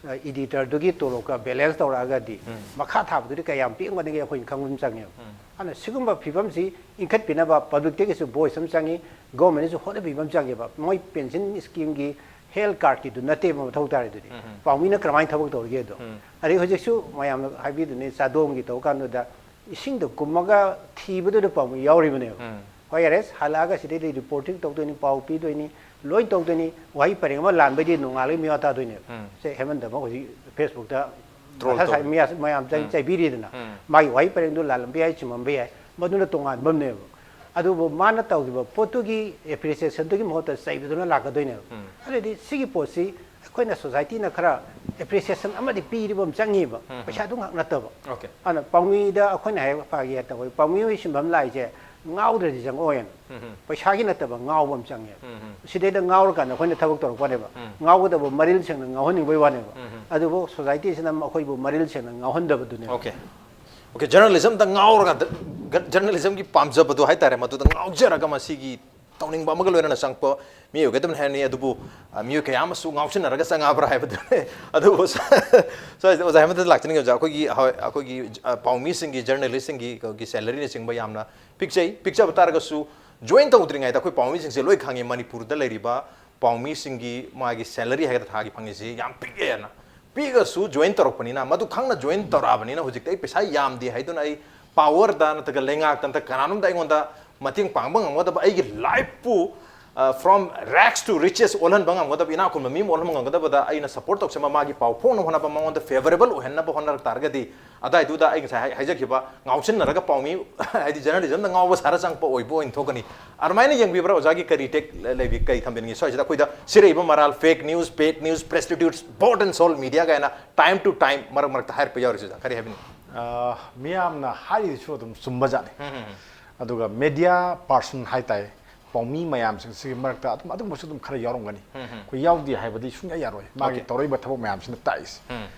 ꯑ, ꯏꯗꯤꯇꯔꯗꯨꯒꯤ ꯇꯣꯂꯣꯞꯀ ꯕꯦꯂꯦꯟꯁ ꯇꯧꯔꯛꯑꯒꯗꯤ ꯎꯝ꯫ ꯃꯈꯥ ꯊꯥꯕꯗꯨꯗꯤ ꯀꯌꯥꯝ ꯄꯤꯛꯑꯝꯒꯅꯤꯒꯦ ꯑꯩꯈꯣꯏꯅ ꯈꯪꯕ ꯑꯃ ꯆꯪꯉꯦꯕ꯫ ꯎꯝ꯫ ꯑꯗꯨꯅ ꯁꯤꯒꯨꯝꯕ ꯐꯤꯕꯝꯁꯤ ꯏꯟꯈꯠꯄꯤꯅꯕ ꯄꯕ꯭ꯂꯤꯛꯇꯒꯤꯁꯨ ꯚꯣꯏꯁ ꯑꯃ ꯆꯪꯉꯤ, ꯒꯣꯔꯃꯦꯟꯅꯁꯨ ꯍꯣꯠꯅꯕꯤꯕ ꯑꯃ ꯆꯪꯉꯦꯕ꯫ ꯃꯣꯏ ꯄꯦꯟꯁꯤꯟ ꯁ꯭ꯀꯤꯝꯒꯤ ꯍꯦꯜꯊ ꯀꯥꯔꯗꯀꯤꯗꯨ ꯅꯠꯇꯦꯕ ꯃꯊꯧ ꯇꯥꯔꯤꯗꯨꯗꯤ꯫ ꯎꯝ, ꯎꯝ꯫ ꯄꯥꯎꯃꯤꯅ ꯀꯔꯝꯍꯥꯏꯅ ꯊꯕꯛ ꯇꯧꯔꯤꯒꯦꯗꯣ꯫ ꯎꯝ꯫ ꯑꯗꯩ ꯍꯧꯖꯤꯛꯁꯨ ꯃꯌꯥꯝꯅ ꯍꯥꯏꯕꯤꯗꯨꯅꯤ, ꯆꯥꯗꯣꯡꯒꯤ ꯇꯧ ꯀꯥꯟꯗꯨꯗ ꯏꯁꯤꯡꯗꯣ ꯀꯨꯝꯃꯒ ꯊꯤꯕꯗꯨꯗ ꯄꯥꯎꯃꯤ ꯌꯥꯎꯔꯤꯕꯅꯦꯕ꯫ ꯎꯝ꯫ ꯍꯣꯏ, ꯌꯥꯔꯦ, ꯍꯜꯂꯛꯑꯒ ꯁꯤꯗꯩꯗꯤ ꯔꯤꯄꯣꯔꯇꯤꯡ ꯇꯧꯗꯣꯏꯅꯤ, ꯄꯥꯎ ꯄꯤꯗꯣꯏꯅꯤ, ꯂꯣꯏ ꯇꯧꯗꯣꯏꯅꯤ, ꯋꯥꯍꯩ ꯄꯔꯦꯡ ꯑꯃ ꯂꯥꯟꯕꯩꯗꯤ ꯅꯣꯡꯉꯥꯜꯂꯒ ꯃꯤꯋꯥ ꯇꯥꯗꯣꯏꯅꯦꯕ꯫ ꯎꯝ꯫ ꯁꯦ, ꯍꯦꯃꯟꯇ ꯑꯃ ꯍꯧꯖꯤꯛ ꯐꯦꯁꯕꯨꯛꯇ ꯇ꯭ꯔꯣꯜ ꯃꯊꯥ ꯁꯥꯏ ꯇꯧꯔꯤ꯫ ꯃꯤꯌꯥ-, ꯃꯌꯥꯝ ꯆꯪ-, ꯎꯝ꯫ ꯆꯩꯕꯤꯔꯤꯗꯅ꯫ ꯎꯝ꯫ ꯃꯥꯒꯤ ꯋꯥꯍꯩ ꯄꯔꯦꯡꯗꯨ ꯂꯥꯜꯂꯝꯕ ꯌꯥꯏ, ꯆꯨꯝꯃꯝꯕ ꯌꯥꯏ, ꯃꯗꯨꯅ ꯇꯣꯉꯥꯟꯕ ꯑꯃꯅꯦꯕ꯫ ꯑꯗꯨꯕꯨ ꯃꯥꯅ ꯇꯧꯈꯤꯕ ꯄꯣꯠꯇꯨꯒꯤ ꯑꯦꯄ꯭ꯔꯤꯁꯤꯌꯦꯁꯟꯗꯨꯒꯤ ꯃꯍꯨꯠꯇ ꯆꯩꯕꯗꯨꯅ ꯂꯥꯛꯀꯗꯣꯏꯅꯦꯕ꯫ ꯎꯝ꯫ ꯑꯗꯨꯗꯤ ꯁꯤꯒꯤ ꯄꯣꯠꯁꯤ ꯑꯩꯈꯣꯏꯅ ꯁꯣꯁꯥꯏꯇꯤꯅ ꯈꯔ ꯑꯦꯄ꯭ꯔꯤꯁꯤꯌꯦꯁꯟ ꯑꯃꯗꯤ ꯄꯤꯔꯤꯕ ꯑꯃ ꯆꯪꯉꯤꯕ, ꯎꯝ. ꯄꯩꯁꯥꯗꯨ ꯉꯥꯛ ꯅꯠꯇꯕ. Okay. ꯑꯗꯨꯅ ꯄꯥꯎꯃꯤꯗ ꯑꯩꯈꯣꯏꯅ ꯍꯥꯏꯕ ꯐꯥꯒꯤ ꯍꯥꯏ ꯇꯧꯕ, ꯄꯥꯎꯃꯤ ꯍꯣꯏ ꯁꯤꯟꯐꯝ ꯂꯥꯛꯏꯁꯦ ꯉꯥꯎꯗ꯭ꯔꯗꯤ ꯆꯪꯉꯛꯑꯣꯏꯅ. ꯎꯝ. ꯄꯩꯁꯥꯒꯤ ꯅꯠꯇꯕ ꯉꯥꯎꯕ ꯑꯃ ꯆꯪꯉꯦꯕ. ꯎꯝ. ꯁꯤꯗꯩꯗ ꯉꯥꯎꯔꯀꯥꯟꯗ ꯑꯩꯈꯣꯏꯅ ꯊꯕꯛ ꯇꯧꯔꯛꯄꯅꯦꯕ. ꯎꯝ. ꯉꯥꯎꯒꯗꯕ ꯃꯔꯤꯜ ꯁꯦꯡꯅ ꯉꯥꯎꯍꯟꯅꯤꯡꯕꯩ ꯋꯥꯅꯦꯕ. ꯎꯝ. ꯑꯗꯨꯕꯨ ꯁꯣꯁꯥꯏꯇꯤꯁꯤꯅ ꯑꯩꯈꯣꯏꯕꯨ ꯃꯔꯤꯜ ꯁꯦꯡꯅ ꯉꯥꯎꯍꯟꯗꯕꯗꯨꯅꯦꯕ. Okay. Okay, ꯖꯔꯅꯦꯂꯤꯖꯝꯗ ꯉꯥꯎꯔꯒ, ꯖꯔꯅꯦꯂꯤꯖꯝꯒꯤ ꯄꯥꯝꯖꯕꯗꯣ ꯍꯥꯏꯇꯥꯔꯦ, ꯃꯗꯨꯗ ꯉꯥꯎꯖꯔꯒ ꯃꯁꯤꯒꯤ ꯇꯧꯅꯤꯡꯕ ꯑꯃꯒ ꯂꯣꯏꯅꯅ ꯆꯪꯉꯛꯄ ꯃꯤꯑꯣꯏ ꯑꯣꯏꯒꯗꯕꯅꯤ ꯍꯥꯏꯅꯤ꯫ ꯑꯗꯨꯕꯨ ꯑ, ꯃꯤꯑꯣꯏ ꯀꯌꯥ ꯑꯃꯁꯨ ꯉꯥꯎꯁꯤꯟꯅꯔꯒ ꯆꯪꯉꯛꯑꯕ꯭ꯔꯥ ꯍꯥꯏꯕꯗꯨꯅꯦ꯫ ꯑꯗꯨꯕꯨ ꯁ꯭ꯋꯥꯏꯁꯤꯗ ꯑꯣꯖꯥ ꯍꯦꯃꯟꯇꯗ ꯂꯥꯛꯆꯅꯤꯡꯉꯤ꯫ ꯑꯣꯖꯥ, ꯑꯩꯈꯣꯏꯒꯤ, ꯍꯣꯏ, ꯑꯩꯈꯣꯏꯒꯤ, ꯑ, ꯄꯥꯎꯃꯤꯁꯤꯡꯒꯤ, ꯖꯔꯅꯦꯂꯤꯁꯁꯤꯡꯒꯤ, ꯑꯩꯈꯣꯏꯒꯤ ꯁꯦꯂꯔꯤꯅꯆꯤꯡꯕ ꯌꯥꯝꯅ ꯄꯤꯛꯆꯩ꯫ ꯄꯤꯛꯆꯕ ꯇꯥꯔꯒꯁꯨ, ꯖꯣꯏꯟ ꯇꯧꯗ꯭ꯔꯤꯉꯩꯗ ꯑꯩꯈꯣꯏ ꯄꯥꯎꯃꯤꯁꯤꯡꯁꯦ ꯂꯣꯏ ꯈꯪꯉꯤ, ꯃꯅꯤꯄꯨꯔꯗ ꯂꯩꯔꯤꯕ ꯄꯥꯎꯃꯤꯁꯤꯡꯒꯤ ꯃꯥꯒꯤ ꯁꯦꯂꯔꯤ ꯍꯥꯏꯒꯗ꯭ꯔꯥ, ꯊꯥꯒꯤ ꯐꯪꯉꯤꯁꯤ ꯌꯥꯝ ꯄꯤꯛꯑꯦꯅ꯫ ꯄꯤꯛꯑꯁꯨ ꯖꯣꯏꯟ ꯇꯧꯔꯛꯄꯅꯤꯅ, ꯃꯗꯨ ꯈꯪꯅ ꯖꯣꯏꯟ ꯇꯧꯔꯛꯑꯕꯅꯤꯅ, ꯍꯧꯖꯤꯛꯇꯤ ꯑꯩ ꯄꯩꯁꯥ ꯌꯥꯝꯗꯦ ꯍꯥꯏꯗꯨꯅ ꯑꯩ ꯄꯥꯋꯔꯗ ꯅꯠꯇ꯭ꯔꯒ ꯂꯩꯉꯥꯛꯇ ꯅꯠꯇ꯭ꯔꯒ ꯀꯅꯥꯅꯣꯝꯗ ꯑꯩꯉꯣꯟꯗ ꯃꯇꯦꯡ ꯄꯥꯡꯕ ꯉꯝꯒꯗꯕ, ꯑꯩꯒꯤ ꯂꯥꯏꯐꯄꯨ, ꯑ, from rags to riches ꯑꯣꯜꯍꯟꯕ ꯉꯝꯒꯗꯕ, ꯏꯅꯥꯛ ꯈꯨꯟꯕ ꯃꯤ ꯑꯃ ꯑꯣꯜꯍꯟꯕ ꯉꯝꯒꯗꯕꯗ ꯑꯩꯅ ꯁꯞꯄꯣꯔꯠ ꯇꯧꯁꯦ, ꯃꯥꯒꯤ ꯄꯥꯎ ꯐꯣꯡꯅꯕ ꯍꯣꯠꯅꯕ, ꯃꯉꯣꯟꯗ ꯐꯦꯕꯔꯦꯕꯜ ꯑꯣꯏꯍꯟꯅꯕ ꯍꯣꯠꯅꯔꯛ ꯇꯥꯔꯒꯗꯤ, ꯑꯗꯥꯏꯗꯨꯗ ꯑꯩ ꯉꯁꯥꯏ ꯍꯥꯏ-, ꯍꯥꯏꯖꯈꯤꯕ ꯉꯥꯎꯁꯤꯟꯅꯔꯒ ꯄꯥꯎꯃꯤ, ꯍꯥꯏꯗꯤ ꯖꯔꯅꯦꯂꯤꯖꯝꯗ ꯉꯥꯎꯕ ꯁꯥꯔ ꯆꯪꯉꯛꯄ ꯑꯣꯏꯕ ꯑꯣꯏꯅ ꯊꯣꯛꯀꯅꯤ꯫ ꯑꯗꯨꯃꯥꯏꯅ ꯌꯦꯡꯕꯤꯕ꯭ꯔꯥ? ꯑꯣꯖꯥꯒꯤ ꯀꯔꯤ ꯇꯦꯛ ꯂꯩꯕꯤ, ꯀꯔꯤ ꯊꯝꯕꯤꯅꯤꯡꯉꯤ? ꯁ꯭ꯋꯥꯏꯁꯤꯗ ꯑꯩꯈꯣꯏꯗ ꯁꯤꯔꯛꯏꯕ ꯃꯔꯥꯜ, fake news, paid news, prostitutes, bought and sold media ꯀꯥꯏꯅ time to time ꯃꯔꯛ ꯃꯔꯛꯇ ꯍꯥꯏꯔꯛꯄ ꯌꯥꯎꯔꯤꯁꯦ, ꯑꯣꯖꯥ, ꯀꯔꯤ ꯍꯥꯏꯕꯤꯅꯤꯡꯉꯤ? ꯑ, ꯃꯤꯌꯥꯝꯅ ꯍꯥꯏꯔꯤꯗꯨꯁꯨ ꯑꯗꯨꯝ ꯆꯨꯝꯕꯖꯥꯠꯅꯤ꯫ ꯑꯗꯨꯒ ꯃꯦꯗꯤꯌꯥ ꯄꯥꯔꯁꯟ ꯍꯥꯏꯇꯥꯔꯦ, ꯄꯥꯎꯃꯤ ꯃꯌꯥꯝꯁꯤꯡꯁꯤꯒꯤ ꯃꯔꯛꯇ ꯑꯗꯨꯝ ꯑꯗꯨꯒꯨꯝꯕꯁꯨ ꯑꯗꯨꯝ ꯈꯔ ꯌꯥꯎꯔꯝꯒꯅꯤ꯫ ꯑꯩꯈꯣꯏ ꯌꯥꯎꯗꯦ ꯍꯥꯏꯕꯗꯤ ꯁꯨꯡꯌꯥ ꯌꯥꯔꯣꯏ, ꯃꯥꯒꯤ Okay. ꯇꯧꯔꯛꯏꯕ ꯊꯕꯛ ꯃꯌꯥꯝꯁꯤꯅ ꯇꯥꯛꯏꯁꯦ꯫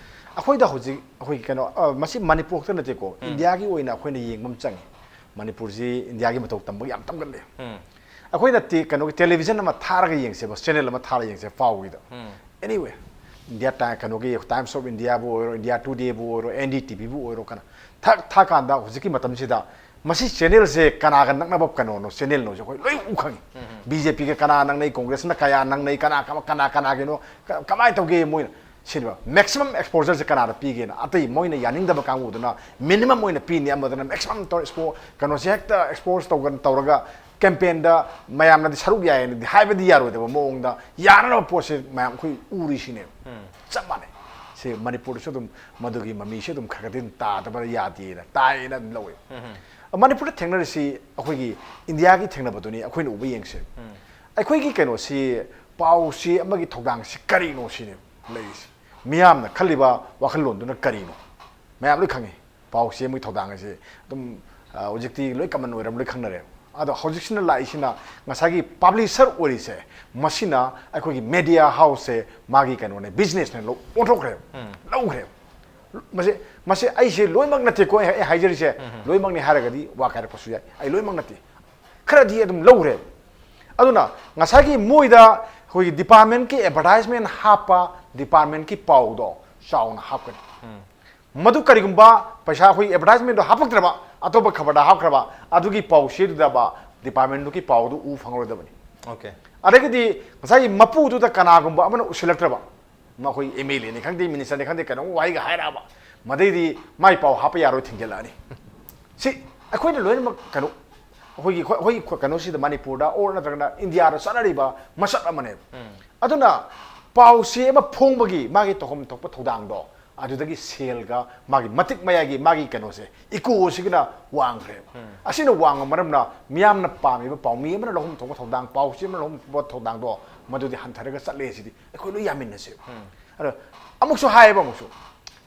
ꯑꯩꯈꯣꯏꯗ ꯍꯧꯖꯤꯛ ꯑꯩꯈꯣꯏꯒꯤ ꯀꯩꯅꯣ, ꯑ, ꯃꯁꯤ ꯃꯅꯤꯄꯨꯔ ꯈꯛꯇ ꯅꯠꯇꯦꯀꯣ, ꯏꯟꯗꯤꯌꯥꯒꯤ ꯑꯣꯏꯅ ꯑꯩꯈꯣꯏꯅ ꯌꯦꯡꯕ ꯑꯃ ꯆꯪꯉꯤ꯫ ꯃꯅꯤꯄꯨꯔꯁꯤ ꯏꯟꯗꯤꯌꯥꯒꯤ ꯃꯇꯧ ꯇꯝꯕꯒꯤ ꯌꯥꯝ ꯇꯝꯒꯜꯂꯦ꯫ ꯑꯩꯈꯣꯏꯅ ꯇꯤ-, ꯀꯩꯅꯣꯒꯤ ꯇꯦꯂꯤꯚꯤꯖꯟ ꯑꯃ ꯊꯥꯔꯒ ꯌꯦꯡꯁꯦꯕ, ꯆꯦꯅꯦꯜ ꯑꯃ ꯊꯥꯔꯒ ꯌꯦꯡꯁꯦ, ꯄꯥꯎꯒꯤꯗ꯫ Anyway, ꯏꯟꯗꯤꯌꯥ ꯇꯥꯏ-, ꯀꯩꯅꯣꯒꯤ Times of Indiaꯕꯨ ꯑꯣꯏꯔꯣ, India Todayꯕꯨ ꯑꯣꯏꯔꯣ, NDTVꯕꯨ ꯑꯣꯏꯔꯣ, ꯀꯅꯥ ꯊꯛ ꯊꯥꯀꯥꯟꯗ ꯍꯧꯖꯤꯛꯀꯤ ꯃꯇꯝꯁꯤꯗ ꯃꯁꯤ ꯆꯦꯅꯦꯜꯁꯦ ꯀꯅꯥꯒ ꯅꯛꯅꯕ ꯀꯩꯅꯣꯅꯣ, ꯆꯦꯅꯦꯜꯅꯣꯁꯦ ꯑꯩꯈꯣꯏ ꯂꯣꯏ ꯎ ꯈꯪꯉꯤ꯫ ꯕꯤ ꯖꯦ ꯄꯤꯒ ꯀꯅꯥ ꯅꯛꯅꯩ, ꯀꯣꯡꯒ꯭ꯔꯦꯁꯅ ꯀꯌꯥ ꯅꯛꯅꯩ, ꯀꯅꯥ ꯀꯃ-, ꯀꯅꯥ ꯀꯅꯥꯒꯤꯅꯣ, ꯀ-, ꯀꯃꯥꯏꯅ ꯇꯧꯒꯦ ꯃꯣꯏꯅ ꯁꯤꯅꯦꯕ꯫ ꯃꯦꯛꯁꯤꯃꯝ ꯑꯦꯛꯁꯄꯣꯖꯔꯁꯦ ꯀꯅꯥꯗ ꯄꯤꯒꯦꯅ, ꯑꯇꯩ ꯃꯣꯏꯅ ꯌꯥꯅꯤꯡꯗꯕ ꯀꯥꯡꯕꯨꯗꯨꯅ ꯃꯤꯅꯤꯃꯝ ꯑꯣꯏꯅ ꯄꯤꯅꯤ, ꯑꯃꯗꯨꯅ ꯃꯦꯛꯁꯤꯃꯝ ꯇꯧꯔ ꯑꯦꯛꯁꯄꯣ-, ꯀꯩꯅꯣꯁꯦ ꯍꯦꯛꯇ ꯑꯦꯛꯁꯄꯣꯖ ꯇꯧꯒ-, ꯇꯧꯔꯒ ꯀꯦꯝꯄꯦꯟꯗ ꯃꯌꯥꯝꯅꯗꯤ ꯁꯔꯨꯛ ꯌꯥꯏꯌꯦꯅꯗꯤ ꯍꯥꯏꯕꯗꯤ ꯌꯥꯔꯣꯏꯗꯕ ꯃꯑꯣꯡꯗ ꯌꯥꯅꯅꯕ ꯄꯣꯠꯁꯦ ꯃꯌꯥꯝ ꯑꯩꯈꯣꯏ ꯎꯔꯤꯁꯤꯅꯦꯕ꯫ ꯆꯞ ꯃꯥꯟꯅꯩ꯫ ꯁꯤ ꯃꯅꯤꯄꯨꯔꯗꯁꯨ ꯑꯗꯨꯝ ꯃꯗꯨꯒꯤ ꯃꯃꯤꯁꯦ ꯑꯗꯨꯝ ꯈꯔ ꯈꯔꯗꯤ ꯑꯗꯨꯝ ꯇꯥꯗꯕ ꯌꯥꯗꯦꯅ, ꯇꯥꯏꯌꯦꯅ ꯑꯗꯨꯝ ꯂꯧꯋꯦ꯫ ꯃꯅꯤꯄꯨꯔꯗ ꯊꯦꯡꯅꯔꯤꯁꯤ ꯑꯩꯈꯣꯏꯒꯤ ꯏꯟꯗꯤꯌꯥꯒꯤ ꯊꯦꯡꯅꯕꯗꯨꯅꯤ ꯑꯩꯈꯣꯏꯅ ꯎꯕ ꯌꯦꯡꯁꯦ꯫ ꯑꯩꯈꯣꯏꯒꯤ ꯀꯩꯅꯣꯁꯤ ꯄꯥꯎ ꯆꯦ ꯑꯃꯒꯤ ꯊꯧꯗꯥꯡꯁꯤ ꯀꯔꯤꯅꯣ ꯁꯤꯅꯤ ꯂꯩꯔꯤꯁꯤ꯫ ꯃꯤꯌꯥꯝꯅ ꯈꯜꯂꯤꯕ ꯋꯥꯈꯜꯂꯣꯟꯗꯨꯅ ꯀꯔꯤꯅꯣ? ꯃꯌꯥꯝ ꯂꯣꯏ ꯈꯪꯉꯤ꯫ ꯄꯥꯎ ꯆꯦ ꯑꯃꯒꯤ ꯊꯧꯗꯥꯡ ꯑꯁꯤ ꯑꯗꯨꯝ, ꯑ, ꯍꯧꯖꯤꯛꯇꯤ ꯂꯣꯏ ꯀꯃꯟ ꯑꯣꯏꯔꯝ, ꯂꯣꯏ ꯈꯪꯅꯔꯦ꯫ ꯑꯗꯣ ꯍꯧꯖꯤꯛꯁꯤꯅ ꯂꯥꯛꯏꯁꯤꯅ ꯉꯁꯥꯏꯒꯤ ꯄꯥꯕ꯭ꯂꯤꯁꯔ ꯑꯣꯏꯔꯤꯁꯦ, ꯃꯁꯤꯅ ꯑꯩꯈꯣꯏꯒꯤ ꯃꯦꯗꯤꯌꯥ ꯍꯥꯎꯁꯁꯦ ꯃꯥꯒꯤ ꯀꯩꯅꯣꯅꯦ, ꯕꯤꯖꯤꯅꯦꯁꯅꯦ, ꯂꯧ-, ꯑꯣꯟꯊꯣꯛꯈ꯭ꯔꯦꯕ꯫ ꯂꯧꯈ꯭ꯔꯦꯕ꯫ ꯃꯁꯤ, ꯃꯁꯤ ꯑꯩꯁꯦ ꯂꯣꯏꯅꯃꯛ ꯅꯠꯇꯦꯀꯣ ꯑꯩ, ꯑꯩ ꯍꯥꯏꯖꯔꯤꯁꯦ꯫ ꯂꯣꯏꯅꯃꯛꯅꯤ ꯍꯥꯏꯔꯒꯗꯤ ꯋꯥ ꯀꯥꯏꯔꯛꯄꯁꯨ ꯌꯥꯏ꯫ ꯑꯩ ꯂꯣꯏꯅꯃꯛ ꯅꯠꯇꯦ꯫ ꯈꯔꯗꯤ ꯑꯗꯨꯝ ꯂꯧꯈ꯭ꯔꯦꯕ꯫ ꯑꯗꯨꯅ ꯉꯁꯥꯏꯒꯤ ꯃꯣꯏꯗ ꯑꯩꯈꯣꯏꯒꯤ ꯗꯤꯄꯥꯔꯠꯃꯦꯟꯀꯤ ꯑꯦꯗꯚꯔꯇꯥꯏꯖꯃꯦꯟ ꯍꯥꯞꯄ, ꯗꯤꯄꯥꯔꯠꯃꯦꯟꯀꯤ ꯄꯥꯎꯗꯣ ꯆꯥꯎꯅ ꯍꯥꯞꯀꯅꯤ꯫ ꯃꯗꯨ ꯀꯔꯤꯒꯨꯝꯕ ꯄꯩꯁꯥ ꯑꯩꯈꯣꯏ ꯑꯦꯗꯚꯔꯇꯥꯏꯖꯃꯦꯟꯗꯣ ꯍꯥꯞꯄꯛꯇ꯭ꯔꯕ, ꯑꯇꯣꯞꯄ ꯈꯕꯔꯗ ꯍꯥꯞꯈ꯭ꯔꯕ, ꯑꯗꯨꯒꯤ ꯄꯥꯎ ꯆꯦꯗꯨꯗꯕ ꯗꯤꯄꯥꯔꯠꯃꯦꯟꯗꯨꯒꯤ ꯄꯥꯎꯗꯨ ꯎ ꯐꯪꯉꯔꯣꯏꯗꯕꯅꯤ꯫ ꯑꯣꯀꯦ꯫ ꯑꯗꯒꯤꯗꯤ ꯉꯁꯥꯏꯒꯤ ꯃꯄꯨꯗꯨꯗ ꯀꯅꯥꯒꯨꯝꯕ ꯑꯃꯅ ꯎꯁꯤꯜꯂꯛꯇ꯭ꯔꯕ, ꯃꯈꯣꯏ ꯑꯦꯝ ꯑꯦꯜ ꯑꯦꯅꯤ ꯈꯪꯗꯦ, ꯃꯤꯅꯤꯁꯇꯔꯅꯤ ꯈꯪꯗꯦ, ꯀꯩꯅꯣꯝ ꯋꯥꯍꯩꯒ ꯍꯥꯏꯔꯛꯑꯕ, ꯃꯗꯩꯗꯤ ꯃꯥꯏ ꯄꯥꯎ ꯍꯥꯞꯄ ꯌꯥꯔꯣꯏ, ꯊꯤꯡꯖꯤꯜꯂꯛꯑꯅꯤ꯫ ꯁꯤ ꯑꯩꯈꯣꯏꯅ ꯂꯣꯏꯅꯃꯛ ꯀꯩꯅꯣ, ꯑꯩꯈꯣꯏꯒꯤ, ꯑꯩꯈꯣꯏ ꯀꯩꯅꯣꯁꯤꯗ, ꯃꯅꯤꯄꯨꯔꯗ ꯑꯣꯔ ꯅꯠꯇ꯭ꯔꯒꯅ ꯏꯟꯗꯤꯌꯥꯗ ꯆꯠꯅꯔꯤꯕ ꯃꯁꯛ ꯑꯃꯅꯦꯕ꯫ ꯑꯗꯨꯅ ꯄꯥꯎ ꯆꯦ ꯑꯃ ꯐꯣꯡꯕꯒꯤ ꯃꯥꯒꯤ ꯇꯧꯐꯝ ꯊꯣꯛꯄ ꯊꯧꯗꯥꯡꯗꯣ, ꯑꯗꯨꯗꯒꯤ ꯁꯦꯜꯒ ꯃꯥꯒꯤ ꯃꯇꯤꯛ ꯃꯌꯥꯏꯒꯤ ꯃꯥꯒꯤ ꯀꯩꯅꯣꯁꯦ, ꯏꯀꯣꯁꯤꯒꯤꯅ ꯋꯥꯡꯈ꯭ꯔꯦꯕ꯫ ꯑꯁꯤꯅ ꯋꯥꯡꯕ ꯃꯔꯝꯅ ꯃꯤꯌꯥꯝꯅ ꯄꯥꯝꯃꯤꯕ ꯄꯥꯎꯃꯤ ꯑꯃꯅ ꯂꯧꯐꯝ ꯊꯣꯛꯄ ꯊꯧꯗꯥꯡ, ꯄꯥꯎ ꯆꯦ ꯑꯃꯅ ꯂꯧꯐꯝ ꯊꯣꯛꯄ ꯊꯧꯗꯥꯡꯗꯣ, ꯃꯗꯨꯗꯤ ꯍꯟꯊꯔꯒ ꯆꯠꯂꯦ꯫ ꯁꯤꯗꯤ ꯑꯩꯈꯣꯏ ꯂꯣꯏ ꯌꯥꯃꯤꯟꯅꯁꯦꯕ꯫ ꯑꯗꯣ ꯑꯃꯨꯛꯁꯨ ꯍꯥꯏꯌꯦꯕ, ꯑꯃꯨꯛꯁꯨ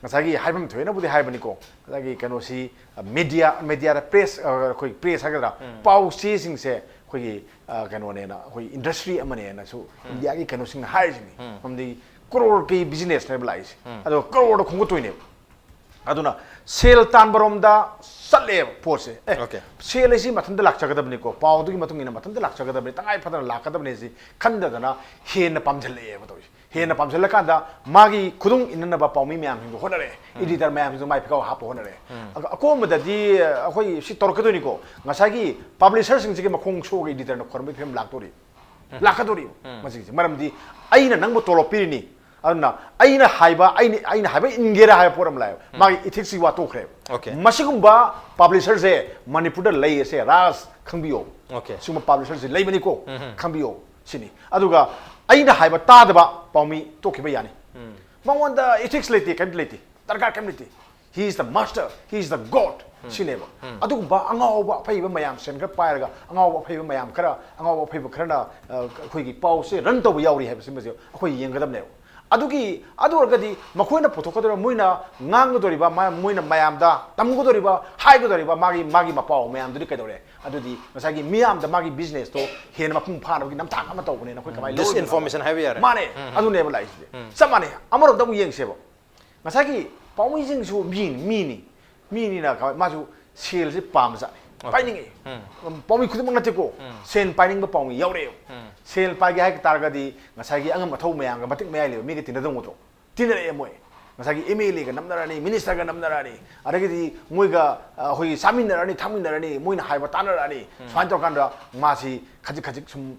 ꯉꯁꯥꯏꯒꯤ ꯍꯥꯏꯐꯝ ꯊꯣꯛꯑꯦꯅꯕꯨꯗꯤ ꯍꯥꯏꯕꯅꯤꯀꯣ, ꯉꯁꯥꯏꯒꯤ ꯀꯩꯅꯣꯁꯤ, ꯃꯦꯗꯤꯌꯥ, ꯃꯦꯗꯤꯌꯥꯗ ꯄ꯭ꯔꯦꯁ, ꯑꯩꯈꯣꯏ ꯄ꯭ꯔꯦꯁ ꯍꯥꯏꯒꯗ꯭ꯔꯥ, ꯄꯥꯎ ꯆꯦꯁꯤꯡꯁꯦ ꯑꯩꯈꯣꯏꯒꯤ, ꯑ, ꯀꯩꯅꯣꯅꯦꯅ, ꯑꯩꯈꯣꯏ ꯏꯟꯗꯁꯇ꯭ꯔꯤ ꯑꯃꯅꯦꯅꯁꯨ ꯏꯟꯗꯤꯌꯥꯒꯤ ꯀꯩꯅꯣꯁꯤꯡꯅ ꯍꯥꯏꯔꯤꯁꯤꯅꯤ꯫ ꯃꯔꯝꯗꯤ ꯀ꯭ꯔꯣꯔꯒꯤ ꯕꯤꯖꯤꯅꯦꯁꯅꯦꯕ ꯂꯥꯛꯏꯁꯦ꯫ ꯑꯗꯣ ꯀ꯭ꯔꯣꯔꯗ ꯈꯣꯝꯒꯠꯇꯣꯏꯅꯦꯕ꯫ ꯑꯗꯨꯅ ꯁꯦꯜ ꯇꯥꯟꯕꯔꯣꯝꯗ ꯆꯠꯂꯦꯕ ꯄꯣꯠꯁꯦ꯫ ꯑꯦ, ꯑꯣꯀꯦ꯫ ꯁꯦꯜ ꯑꯁꯤ ꯃꯊꯟꯇ ꯂꯥꯛꯆꯒꯗꯕꯅꯤꯀꯣ, ꯄꯥꯎꯗꯨꯒꯤ ꯃꯇꯨꯡ ꯏꯟꯅ ꯃꯊꯟꯇ ꯂꯥꯛꯆꯒꯗꯕꯅꯤ, ꯇꯉꯥꯏ ꯐꯗꯅ ꯂꯥꯛꯀꯗꯕꯅꯤ ꯁꯤ ꯈꯟꯗꯗꯅ ꯍꯦꯟꯅ ꯄꯥꯝꯁꯤꯜꯂꯛꯑꯦꯕ ꯇꯧꯔꯤꯁꯦ꯫ ꯍꯦꯟꯅ ꯄꯥꯝꯁꯤꯜꯂꯀꯥꯟꯗ ꯃꯥꯒꯤ ꯈꯨꯗꯨꯡ ꯏꯟꯅꯅꯕ ꯄꯥꯎꯃꯤ ꯃꯌꯥꯝꯁꯤꯡꯗꯣ ꯍꯣꯠꯅꯔꯦ, ꯏꯗꯤꯇꯔ ꯃꯌꯥꯝꯁꯤꯡꯗꯣ ꯃꯥꯏ ꯐꯤꯒꯥꯎ ꯍꯥꯞꯄ ꯍꯣꯠꯅꯔꯦ꯫ ꯑ-, ꯑꯀꯣꯟꯕꯗꯗꯤ ꯑꯩꯈꯣꯏ ꯁꯤ ꯇꯧꯔꯛꯀꯗꯣꯏꯅꯤꯀꯣ, ꯉꯁꯥꯏꯒꯤ ꯄꯥꯕ꯭ꯂꯤꯁꯔꯁꯤꯡꯁꯤꯒꯤ ꯃꯈꯣꯡ ꯁꯣꯛꯑꯒ ꯏꯗꯤꯇꯔꯅ ꯈꯣꯏꯔꯝꯕꯒꯤ ꯐꯤꯕꯝ ꯂꯥꯛꯇꯣꯔꯤ꯫ ꯂꯥꯛꯀꯗꯣꯔꯤ꯫ ꯃꯁꯤꯒꯤꯁꯦ ꯃꯔꯝꯗꯤ ꯑꯩꯅ ꯅꯪꯕꯨ ꯇꯣꯂꯣꯞ ꯄꯤꯔꯤꯅꯤ, ꯑꯗꯨꯅ ꯑꯩꯅ ꯍꯥꯏꯕ, ꯑꯩꯅ, ꯑꯩꯅ ꯍꯥꯏꯕ ꯏꯟꯒꯦꯔꯥ ꯍꯥꯏꯕ ꯄꯣꯠ ꯑꯃ ꯂꯥꯛꯑꯦꯕ꯫ ꯃꯥꯒꯤ ꯏꯊꯤꯛꯁꯤ ꯋꯥ ꯇꯣꯛꯈ꯭ꯔꯦꯕ꯫ ꯑꯣꯀꯦ꯫ ꯃꯁꯤꯒꯨꯝꯕ ꯄꯥꯕ꯭ꯂꯤꯁꯔꯁꯦ ꯃꯅꯤꯄꯨꯔꯗ ꯂꯩ ꯑꯁꯦ ꯔꯥꯖ ꯈꯪꯕꯤꯌꯣ꯫ ꯑꯣꯀꯦ꯫ ꯁꯤꯒꯨꯝꯕ ꯄꯥꯕ꯭ꯂꯤꯁꯔꯁꯦ ꯂꯩꯕꯅꯤꯀꯣ, ꯈꯪꯕꯤꯌꯣ ꯁꯤꯅꯤ꯫ ꯑꯗꯨꯒ ꯑꯩꯅ ꯍꯥꯏꯕ ꯇꯥꯗꯕ ꯄꯥꯎꯃꯤ ꯇꯣꯛꯈꯤꯕ ꯌꯥꯅꯤ꯫ ꯃꯉꯣꯟꯗ ꯏꯊꯤꯛꯁ ꯂꯩꯇꯦ, ꯀꯔꯤꯝꯇ ꯂꯩꯇꯦ, ꯗꯔꯀꯥꯔ ꯀꯔꯤꯝ ꯂꯩꯇꯦ꯫ He is the master, he is the God ꯁꯤꯅꯦꯕ꯫ ꯑꯗꯨꯒꯨꯝꯕ ꯑꯉꯥꯎꯕ ꯑꯐꯩꯕ ꯃꯌꯥꯝ ꯁꯦꯟ ꯈꯔ ꯄꯥꯏꯔꯒ ꯑꯉꯥꯎꯕ ꯑꯐꯩꯕ ꯃꯌꯥꯝ ꯈꯔ, ꯑꯉꯥꯎꯕ ꯑꯐꯩꯕ ꯈꯔꯅ ꯑ, ꯑꯩꯈꯣꯏꯒꯤ ꯄꯥꯎꯁꯦ ꯔꯟ ꯇꯧꯕ ꯌꯥꯎꯔꯤ ꯍꯥꯏꯕꯁꯤꯃꯁꯨ ꯑꯩꯈꯣꯏ ꯌꯦꯡꯒꯗꯕꯅꯦꯕ꯫ ꯑꯗꯨꯒꯤ ꯑꯗꯨ ꯑꯣꯏꯔꯒꯗꯤ ꯃꯈꯣꯏꯅ ꯄꯨꯊꯣꯛꯀꯗꯧꯔꯤꯕ, ꯃꯣꯏꯅ ꯉꯥꯡꯒꯗꯧꯔꯤꯕ, ꯃꯥ- ꯃꯣꯏꯅ ꯃꯌꯥꯝꯗ ꯇꯝꯒꯗꯧꯔꯤꯕ, ꯍꯥꯏꯒꯗꯧꯔꯤꯕ ꯃꯥꯒꯤ ꯃꯥꯒꯤ ꯃꯄꯥꯎ ꯃꯌꯥꯝꯗꯨꯗꯤ ꯀꯩꯗꯧꯔꯦ? ꯑꯗꯨꯗꯤ ꯉꯁꯥꯏꯒꯤ ꯃꯤꯌꯥꯝꯗ ꯃꯥꯒꯤ ꯕꯤꯖꯤꯅꯦꯁꯇꯣ ꯍꯦꯟꯅ ꯃꯄꯨꯡ ꯐꯥꯅꯕꯒꯤ ꯅꯝꯊꯥꯛ ꯑꯃ ꯇꯧꯕꯅꯦꯅ ꯑꯩꯈꯣꯏ ꯀꯃꯥꯏꯅ ꯂꯧꯔꯤꯕꯅꯣ? Disinformation ꯍꯥꯏꯕ ꯌꯥꯔꯦ꯫ ꯃꯥꯅꯦ꯫ ꯑꯗꯨꯅꯦꯕ ꯂꯥꯛꯏꯁꯤꯗꯤ꯫ ꯆꯞ ꯃꯥꯟꯅꯩ꯫ ꯑꯃꯔꯣꯝꯗ ꯑꯃꯨꯛ ꯌꯦꯡꯁꯦꯕ꯫ ꯉꯁꯥꯏꯒꯤ ꯄꯥꯎꯃꯤꯁꯤꯡꯁꯨ ꯃꯤꯅꯤ ꯃꯤꯅꯤ ꯃꯤꯅꯤꯅ ꯀꯃꯥꯏ- ꯃꯥꯁꯨ ꯁꯦꯜꯁꯤ ꯄꯥꯝꯕꯖꯥꯠꯅꯤ꯫ ꯄꯥꯏꯅꯤꯡꯉꯤ꯫ ꯄꯥꯎꯃꯤ ꯈꯨꯗꯤꯡꯃꯛ ꯅꯠꯇꯦꯀꯣ꯫ ꯁꯦꯜ ꯄꯥꯏꯅꯤꯡꯕ ꯄꯥꯎꯃꯤ ꯌꯥꯎꯔꯛꯑꯦꯕ꯫ ꯁꯦꯜ ꯄꯥꯏꯒꯦ ꯍꯥꯏ ꯇꯥꯔꯒꯗꯤ ꯉꯁꯥꯏꯒꯤ ꯑꯉꯝ ꯑꯊꯧ ꯃꯌꯥꯝꯒ ꯃꯇꯤꯛ ꯃꯌꯥꯏ ꯂꯩꯕ ꯃꯤꯒ ꯇꯤꯟꯅꯗꯧꯕꯗꯣ ꯇꯤꯟꯅꯔꯛꯑꯦ ꯃꯣꯏ꯫ ꯉꯁꯥꯏꯒꯤ ꯑꯦꯝ ꯑꯦꯜ ꯑꯦꯒ ꯅꯝꯅꯔꯅꯤ, ꯃꯤꯅꯤꯁꯇꯔꯒ ꯅꯝꯅꯔꯅꯤ, ꯑꯗꯒꯤꯗꯤ ꯃꯣꯏꯒ ꯑ, ꯑꯩꯈꯣꯏꯒꯤ ꯆꯥꯃꯤꯟꯅꯔꯅꯤ, ꯊꯛꯃꯤꯟꯅꯔꯅꯤ, ꯃꯣꯏꯅ ꯍꯥꯏꯕ ꯇꯥꯟꯅꯔꯛꯑꯅꯤ꯫ ꯁꯨꯃꯥꯏꯅ ꯇꯧꯔꯀꯥꯟꯗ ꯃꯥꯁꯤ ꯈꯖꯤꯛ ꯈꯖꯤꯛ ꯁꯨꯝ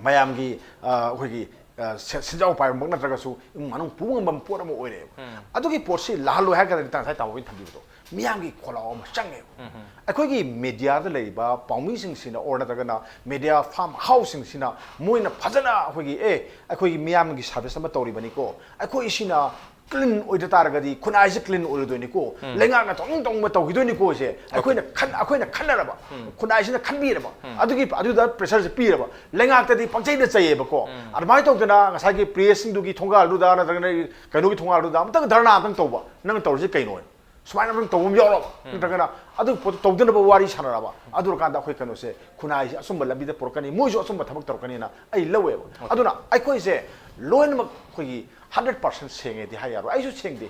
ꯃꯌꯥꯝꯒꯤ ꯑ, ꯑꯩꯈꯣꯏꯒꯤ ꯑ, ꯁꯦ- ꯁꯦꯟꯖꯥꯎ ꯄꯥꯏꯕꯃꯛ ꯅꯠꯇ꯭ꯔꯒꯁꯨ ꯏꯃꯨꯡ ꯃꯅꯨꯡ ꯄꯨꯕ ꯉꯝꯕ ꯄꯣꯠ ꯑꯃ ꯑꯣꯏꯔꯦꯕ꯫ ꯑꯗꯨꯒꯤ ꯄꯣꯠꯁꯤ ꯂꯥꯍꯜꯂꯣꯏ ꯍꯥꯏꯔꯒꯗꯤ ꯉꯁꯥꯏ ꯇꯥꯃꯣꯒꯤ ꯊꯝꯕꯤꯕꯗꯣ ꯃꯤꯌꯥꯝꯒꯤ ꯈꯣꯜꯂꯥꯎ ꯑꯃ ꯆꯪꯉꯦꯕ꯫ ꯑꯩꯈꯣꯏꯒꯤ ꯃꯦꯗꯤꯌꯥꯗ ꯂꯩꯔꯤꯕ ꯄꯥꯎꯃꯤꯁꯤꯡꯁꯤꯅ ꯑꯣꯔ ꯅꯠꯇ꯭ꯔꯒꯅ ꯃꯦꯗꯤꯌꯥ ꯐꯥꯝ ꯍꯥꯎꯁꯁꯤꯡꯁꯤꯅ ꯃꯣꯏꯅ ꯐꯖꯅ ꯑꯩꯈꯣꯏꯒꯤ ꯑꯦ ꯑꯩꯈꯣꯏꯒꯤ ꯃꯤꯌꯥꯝꯒꯤ ꯁꯥꯔꯚꯤꯁ ꯑꯃ ꯇꯧꯔꯤꯕꯅꯤꯀꯣ, ꯑꯩꯈꯣꯏ ꯁꯤꯅ ꯀ꯭ꯂꯤꯟ ꯑꯣꯏꯗ ꯇꯥꯔꯒꯗꯤ ꯈꯨꯟꯅꯥꯏꯁꯤ ꯀ꯭ꯂꯤꯟ ꯑꯣꯏꯔꯣꯏꯗꯣꯏꯅꯤꯀꯣ꯫ ꯂꯩꯉꯥꯛꯅ ꯇꯧꯅꯤꯡ ꯇꯧꯅꯤꯡꯕ ꯇꯧꯈꯤꯗꯣꯏꯅꯤꯀꯣ꯫ ꯁꯦ ꯑꯩꯈꯣꯏꯅ ꯈꯟ ꯑꯩꯈꯣꯏꯅ ꯈꯟꯅꯔꯕ, ꯈꯨꯟꯅꯥꯏꯁꯤꯅ ꯈꯟꯕꯤꯔꯕ, ꯑꯗꯨꯒꯤ ꯑꯗꯨꯗ ꯄ꯭ꯔꯦꯁꯔꯁꯦ ꯄꯤꯔꯕ, ꯂꯩꯉꯥꯛꯇꯗꯤ ꯄꯪꯆꯩꯗ ꯆꯩꯌꯦꯕꯀꯣ꯫ ꯑꯗꯨꯃꯥꯏꯅ ꯇꯧꯗꯅ ꯉꯁꯥꯏꯒꯤ ꯄ꯭ꯔꯦꯁꯁꯤꯡꯗꯨꯒꯤ ꯊꯣꯡꯒꯥꯜꯗꯨꯗ ꯅꯠꯇ꯭ꯔꯒꯅ ꯀꯩꯅꯣꯒꯤ ꯊꯣꯡꯒꯥꯜꯗꯨꯗ ꯑꯝꯇꯪ ꯙꯔꯅꯥ ꯑꯝꯇꯪ ꯇꯧꯕ, ꯅꯪ ꯇꯧꯔꯤꯁꯦ ꯀꯩꯅꯣ? ꯁꯨꯃꯥꯏꯅ ꯑꯗꯨꯝ ꯇꯧꯕ ꯑꯃ ꯌꯥꯎꯔꯕ, ꯅꯠꯇ꯭ꯔꯒꯅ ꯑꯗꯨ ꯄꯣꯠꯇꯣ ꯇꯧꯗꯅꯕ ꯋꯥꯔꯤ ꯁꯥꯟꯅꯔꯕ, ꯑꯗꯨ ꯑꯣꯏꯔꯀꯥꯟꯗ ꯑꯩꯈꯣꯏ ꯀꯩꯅꯣꯁꯦ ꯈꯨꯟꯅꯥꯏꯁꯦ ꯑꯆꯨꯝꯕ ꯂꯝꯕꯤꯗ ꯄꯨꯔꯛꯀꯅꯤ, ꯃꯣꯏꯁꯨ ꯑꯆꯨꯝꯕ ꯊꯕꯛ ꯇꯧꯔꯛꯀꯅꯤꯅ ꯑꯩ ꯂꯧꯋꯦꯕ꯫ ꯑꯗꯨꯅ ꯑꯩꯈꯣꯏꯁꯦ ꯂꯣꯏꯅꯃꯛ ꯑꯩꯈꯣꯏꯒꯤ ꯍꯟꯗ꯭ꯔꯦꯠ ꯄꯥꯔꯁꯦꯟ ꯁꯦꯡꯉꯦꯗꯤ ꯍꯥꯏ ꯌꯥꯔꯣꯏ꯫ ꯑꯩꯁꯨ ꯁꯦꯡꯗꯦ,